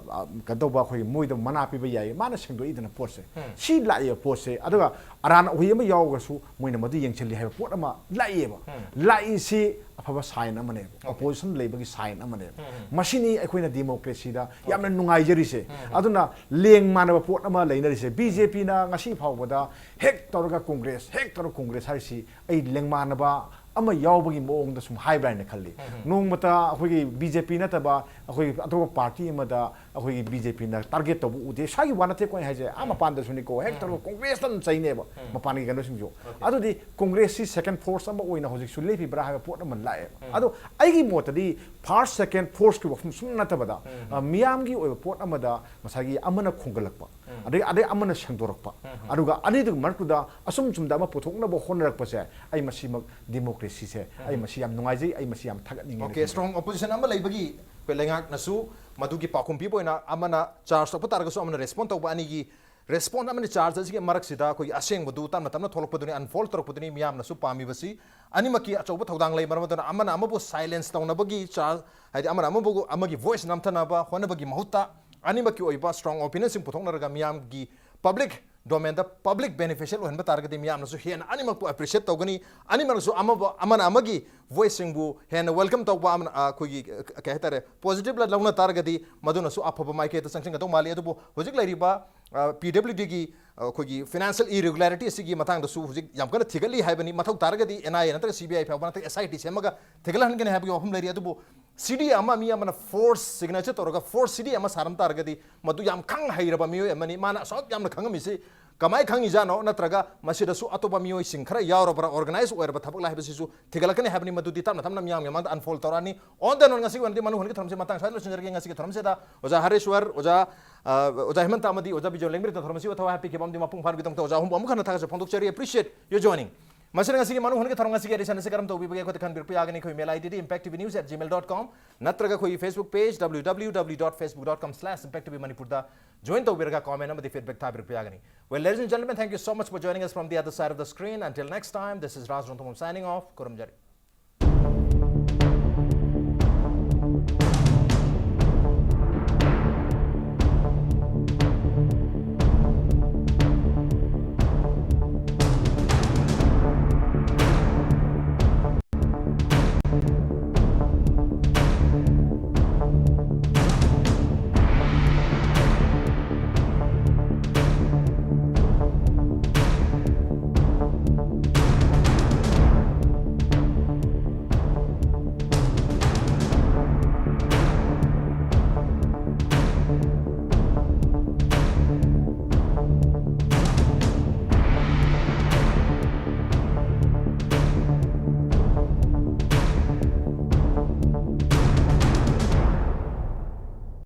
ꯀꯩꯅꯣ ꯇꯧꯕ, ꯑꯩꯈꯣꯏꯒꯤ ꯃꯣꯏꯗ ꯃꯅꯥ ꯄꯤꯕ ꯌꯥꯏ, ꯃꯥꯅ ꯁꯦꯡꯗꯣꯛꯏꯗꯅ ꯄꯣꯠꯁꯦ꯫ ꯁꯤ ꯂꯥꯛꯏꯕ ꯄꯣꯠꯁꯦ, ꯑꯗꯨꯒ ꯑꯔꯥꯟ ꯑꯍꯨꯏ ꯑꯃ ꯌꯥꯎꯔꯒꯁꯨ ꯃꯣꯏꯅ ꯃꯗꯨ ꯌꯦꯡꯁꯤꯜꯂꯤ ꯍꯥꯏꯕ ꯄꯣꯠ ꯑꯃ ꯂꯥꯛꯏꯑꯕ꯫ ꯂꯥꯛꯏꯁꯤ ꯑꯐꯕ ꯁꯥꯏꯟ ꯑꯃꯅꯦꯕ, ꯑꯣꯄꯣꯖꯤꯁꯟ ꯂꯩꯕꯒꯤ ꯁꯥꯏꯟ ꯑꯃꯅꯦꯕ꯫ ꯃꯁꯤꯅꯤ ꯑꯩꯈꯣꯏꯅ ꯗꯦꯃꯣꯀ꯭ꯔꯦꯁꯤꯗ ꯌꯥꯝꯅ ꯅꯨꯡꯉꯥꯏꯖꯔꯤꯁꯦ꯫ ꯑꯗꯨꯅ ꯂꯦꯡ ꯃꯥꯟꯅꯕ ꯄꯣꯠ ꯑꯃ ꯂꯩꯅꯔꯤꯁꯦ꯫ ꯕꯤ ꯖꯦ ꯄꯤꯅ ꯉꯁꯤ ꯐꯥꯎꯕꯗ ꯍꯦꯛ ꯇꯧꯔꯒ ꯀꯣꯡꯒ꯭ꯔꯦꯁ, ꯍꯦꯛ ꯇꯧꯔꯒ ꯀꯣꯡꯒ꯭ꯔꯦꯁ ꯍꯥꯏꯔꯤꯁꯤ ꯑꯩ ꯂꯦꯡꯃꯥꯟꯅꯕ ꯑꯃ ꯌꯥꯎꯕꯒꯤ ꯃꯑꯣꯡꯗ ꯁꯨꯝ ꯍꯥꯏꯕ꯭ꯔꯥ ꯍꯥꯏꯅ ꯈꯜꯂꯤ꯫ ꯅꯣꯡꯃꯇ ꯑꯩꯈꯣꯏꯒꯤ ꯕꯤ ꯖꯦ ꯄꯤ ꯅꯠꯇꯕ ꯑꯩꯈꯣꯏꯒꯤ ꯑꯇꯣꯞꯄ ꯄꯥꯔꯇꯤ ꯑꯃꯗ ꯑꯩꯈꯣꯏꯒꯤ ꯕꯤ ꯖꯦ ꯄꯤꯅ ꯇꯥꯔꯒꯦꯠ ꯇꯧꯕ ꯎꯗꯦ꯫ ꯁ꯭ꯋꯥꯏꯒꯤ ꯋꯥ ꯅꯠꯇꯦꯀꯣ ꯑꯩꯅ ꯍꯥꯏꯁꯦ, ꯑꯥ ꯃꯄꯥꯟꯗꯁꯨꯅꯤꯀꯣ, ꯍꯦꯛ ꯇꯧꯔꯒ ꯀꯣꯡꯒ꯭ꯔꯦꯁꯇ ꯑꯗꯨꯝ ꯆꯩꯅꯦꯕ ꯃꯄꯥꯟꯒꯤ ꯀꯩꯅꯣꯁꯤꯡꯁꯨ꯫ ꯑꯗꯨꯗꯤ ꯀꯣꯡꯒ꯭ꯔꯦꯁꯁꯤ ꯁꯦꯀꯦꯟ ꯐꯣꯔꯁ ꯑꯃ ꯑꯣꯏꯅ ꯍꯧꯖꯤꯛꯁꯨ ꯂꯦꯞꯄꯤꯕ꯭ꯔꯥ ꯍꯥꯏꯕ ꯄꯣꯠ ꯑꯃ ꯂꯥꯛꯑꯦꯕ꯫ ꯑꯗꯣ ꯑꯩꯒꯤ ꯃꯣꯠꯇꯗꯤ ꯐꯥꯔꯁ, ꯁꯦꯀꯦꯟ ꯐꯣꯔꯁꯀꯤ ꯋꯥꯐꯝ ꯁꯨꯝ ꯅꯠꯇꯕꯗ, ꯑ, ꯃꯤꯌꯥꯝꯒꯤ ꯑꯣꯏꯕ ꯄꯣꯠ ꯑꯃꯗ ꯉꯁꯥꯏꯒꯤ ꯑꯃꯅ ꯈꯣꯝꯒꯠꯂꯛꯄ, ꯑꯗꯩ, ꯑꯗꯩ ꯑꯃꯅ ꯁꯦꯡꯗꯣꯔꯛꯄ, ꯑꯗꯨꯒ ꯑꯅꯤꯗꯨꯒꯤ ꯃꯔꯛꯇꯨꯗ ꯑꯁꯨꯝ ꯆꯨꯝꯗ ꯑꯃ ꯄꯨꯊꯣꯛꯅꯕ ꯍꯣꯠꯅꯔꯛꯄꯁꯦ, ꯑꯩ ꯃꯁꯤꯃꯛ ꯗꯦꯃꯣꯀ꯭ꯔꯦꯁꯤꯁꯦ ꯑꯩ ꯃꯁꯤ ꯌꯥꯝ ꯅꯨꯡꯉꯥꯏꯖꯩ, ꯑꯩ ꯃꯁꯤ ꯌꯥꯝ ꯊꯥꯒꯠꯅꯤꯡꯉꯦ꯫ ꯑꯣꯀꯦ, ꯁ꯭ꯇꯔꯣꯡ ꯑꯣꯄꯣꯖꯤꯁꯟ ꯑꯃ ꯂꯩꯕꯒꯤ ꯑꯩꯈꯣꯏ ꯂꯩꯉꯥꯛꯅꯁꯨ ꯃꯗꯨꯒꯤ ꯄꯥꯎꯈꯨꯝ ꯄꯤꯕ ꯑꯣꯏꯅ ꯑꯃꯅ ꯆꯥꯔꯖ ꯇꯧꯕ ꯇꯥꯔꯒꯁꯨ ꯑꯃꯅ ꯔꯦꯁꯄꯣꯟ ꯇꯧꯕ, ꯑꯅꯤꯒꯤ ꯔꯦꯁꯄꯣꯟ ꯑꯃꯗꯤ ꯆꯥꯔꯖ ꯑꯁꯤꯒꯤ ꯃꯔꯛꯁꯤꯗ ꯑꯩꯈꯣꯏꯒꯤ ꯑꯁꯦꯡꯕꯗꯨ ꯇꯞꯅ ꯇꯞꯅ ꯊꯣꯛꯂꯛꯄꯗꯨꯅꯤ, ꯑꯟꯐꯣꯜꯗ ꯇꯧꯔꯛꯄꯗꯨꯅꯤ ꯃꯤꯌꯥꯝꯅꯁꯨ ꯄꯥꯝꯃꯤꯕꯁꯤ꯫ ꯑꯅꯤꯃꯛꯀꯤ ꯑꯆꯧꯕ ꯊꯧꯗꯥꯡ ꯂꯩ꯫ ꯃꯔꯝ ꯑꯗꯨꯅ ꯑꯃꯅ ꯑꯃꯕꯨ ꯁꯥꯏꯂꯦꯟꯁ ꯇꯧꯅꯕꯒꯤ ꯆꯥꯔꯖ, ꯍꯥꯏꯗꯤ ꯑꯃꯅ ꯑꯃꯕꯨ, ꯑꯃꯒꯤ ꯚꯣꯏꯁ ꯅꯝꯊꯅꯕ ꯍꯣꯠꯅꯕꯒꯤ ꯃꯍꯨꯠꯇ, ꯑꯅꯤꯃꯛꯀꯤ ꯑꯣꯏꯕ ꯁ꯭ꯇꯔꯣꯡ ꯑꯣꯄꯤꯅꯤꯌꯟꯁꯤꯡ ꯄꯨꯊꯣꯛꯅꯔꯒ ꯃꯤꯌꯥꯝꯒꯤ ꯄꯕ꯭ꯂꯤꯛ ꯗꯣꯃꯦꯟꯗ ꯄꯕ꯭ꯂꯤꯛ ꯕꯦꯅꯤꯐꯤꯁꯤꯌꯦꯜ ꯑꯣꯏꯍꯟꯕ ꯇꯥꯔꯒꯗꯤ ꯃꯤꯌꯥꯝꯅꯁꯨ ꯍꯦꯟꯅ ꯑꯅꯤꯃꯛꯄꯨ ꯑꯦꯄ꯭ꯔꯤꯁꯤꯌꯦꯠ ꯇꯧꯒꯅꯤ꯫ ꯑꯅꯤꯃꯛꯅꯁꯨ ꯑꯃꯕꯨ, ꯑꯃꯅ ꯑꯃꯒꯤ ꯚꯣꯏꯁꯁꯤꯡꯕꯨ ꯍꯦꯟꯅ ꯋꯦꯜꯀꯝ ꯇꯧꯕ, ꯑꯃꯅ, ꯑ, ꯑꯩꯈꯣꯏꯒꯤ, ꯑ, ꯀꯩ ꯍꯥꯏꯇꯥꯔꯦ, ꯄꯣꯖꯤꯇꯤꯚ ꯂꯥꯏꯠ ꯂꯧꯅ ꯇꯥꯔꯒꯗꯤ ꯃꯗꯨꯅꯁꯨ ꯑꯐꯕ ꯃꯥꯏꯀꯩꯗ ꯆꯪꯁꯤꯟꯒꯗꯧ ꯃꯥꯜꯂꯤ꯫ ꯑꯗꯨꯕꯨ ꯍꯧꯖꯤꯛ ꯂꯩꯔꯤꯕ, ꯑ, ꯄꯤ ꯗꯕ꯭ꯂꯤꯌꯨ ꯗꯤꯒꯤ, ꯑ, ꯑꯩꯈꯣꯏꯒꯤ ꯐꯥꯏꯅꯥꯟꯁꯤꯌꯦꯜ ꯏꯔꯤꯒꯨꯂꯔꯤꯇꯤ ꯑꯁꯤꯒꯤ ꯃꯇꯥꯡꯗꯁꯨ ꯍꯧꯖꯤꯛ ꯌꯥꯝ ꯀꯟꯅ ꯊꯤꯒꯠꯂꯤ ꯍꯥꯏꯕꯅꯤ꯫ ꯃꯊꯧ ꯇꯥꯔꯒꯗꯤ ꯑꯦꯟ ꯑꯥꯏ ꯑꯦ ꯅꯠꯇ꯭ꯔꯒ ꯁꯤ ꯕꯤ ꯑꯥꯏ ꯐꯥꯎꯕ ꯅꯠꯇ꯭ꯔꯒ ꯑꯦꯁ ꯑꯥꯏ ꯇꯤ ꯁꯦꯝꯃꯒ ꯊꯤꯒꯠꯍꯟꯒꯅꯤ ꯍꯥꯏꯕꯒꯤ ꯋꯥꯐꯝ ꯂꯩꯔꯤ꯫ ꯑꯗꯨꯕꯨ ꯁꯤꯗꯤ ꯑꯃ, ꯃꯤ ꯑꯃꯅ ꯐꯣꯔꯁ ꯁꯤꯒꯅꯦꯆꯔ ꯇꯧꯔꯒ ꯐꯣꯔꯁ ꯁꯤꯗꯤ ꯑꯃ ꯁꯥꯔꯝ ꯇꯥꯔꯒꯗꯤ ꯃꯗꯨ ꯌꯥꯝ ꯈꯪ ꯍꯩꯔꯕ ꯃꯤꯑꯣꯏ ꯑꯃꯅꯤ꯫ ꯃꯥꯅ ꯑꯁꯨꯛ ꯌꯥꯝꯅ ꯈꯪꯉꯝꯃꯤꯁꯤ ꯀꯃꯥꯏꯅ ꯈꯪꯉꯤꯖꯥꯠꯅꯣ? ꯅꯠꯇ꯭ꯔꯒ ꯃꯁꯤꯗꯁꯨ ꯑꯇꯣꯞꯄ ꯃꯤꯑꯣꯏꯁꯤꯡ ꯈꯔ ꯌꯥꯎꯔꯕ꯭ꯔꯥ? Organize ꯑꯣꯏꯔꯕ ꯊꯕꯛꯂ ꯍꯥꯏꯕꯁꯤꯁꯨ ꯊꯤꯒꯠꯂꯛꯀꯅꯤ ꯍꯥꯏꯕꯅꯤ꯫ ꯃꯗꯨꯗꯤ ꯇꯞꯅ ꯇꯞꯅ ꯃꯤꯌꯥꯝꯒꯤ ꯃꯃꯥꯡꯗ unfold ꯇꯧꯔꯛꯑꯅꯤ꯫ On the note, ꯉꯁꯤꯒꯤ ꯑꯣꯏꯅꯗꯤ ꯃꯅꯨ ꯍꯨꯟꯒꯤ ꯊꯧꯔꯝꯁꯤ ꯃꯇꯥꯡ ꯁ꯭ꯋꯥꯏꯗ ꯂꯣꯏꯁꯤꯟꯖꯔꯒꯦ꯫ ꯉꯁꯤꯒꯤ ꯊꯧꯔꯝꯁꯤꯗ ꯑꯣꯖꯥ ꯍꯔꯦꯁ꯭ꯋꯔ, ꯑꯣꯖꯥ, ꯑ, ꯑꯣꯖꯥ ꯍꯦꯃꯟꯇ ꯑꯃꯗꯤ ꯑꯣꯖꯥ ꯕꯤꯖꯣꯏ ꯂꯦꯡꯕꯤꯔꯛꯇ ꯊꯧꯔꯝ ꯑꯁꯤꯕꯨ ꯊꯋꯥꯏ ꯍꯥꯞꯄꯤꯈꯤꯕ ꯑꯃꯗꯤ ꯃꯄꯨꯡ ꯐꯥꯍꯟꯕꯒꯤꯗꯃꯛꯇ ꯑꯣꯖꯥ ꯑꯍꯨꯝꯕꯨ ꯑꯃꯨꯛ ꯍꯟꯅ ꯊꯥꯒꯠꯆꯕ ꯐꯣꯡꯗꯣꯛꯆꯔꯤ꯫ Appreciate your joining꯫ ꯃꯁꯤꯅ ꯉꯁꯤꯒꯤ ꯃꯅꯨ ꯍꯨꯟꯒꯤ ꯊꯧꯔꯝ ꯉꯁꯤꯒꯤ edition ꯑꯁꯤ ꯀꯔꯝ ꯇꯧꯕꯤꯕꯒꯦ? ꯑꯩꯈꯣꯏꯗ ꯈꯟꯕꯤꯔꯛꯄ ꯌꯥꯒꯅꯤ꯫ ꯑꯩꯈꯣꯏ email ID D impact T V news at gmail dot com ꯅꯠꯇ꯭ꯔꯒ ꯑꯩꯈꯣꯏꯒꯤ Facebook page W W W dot facebook dot com slash impact T V Manipur ꯗ join ꯇꯧꯕꯤꯔꯒ comment ꯑꯃꯗꯤ feedback ꯊꯥꯕꯤꯔꯛꯄ ꯌꯥꯒꯅꯤ꯫ Well, ladies and gentlemen, thank you so much for joining us from the other side of the screen. Until next time, this is Raj Rongthongam signing off. ꯈꯨꯔꯨꯝꯖꯔꯤ꯫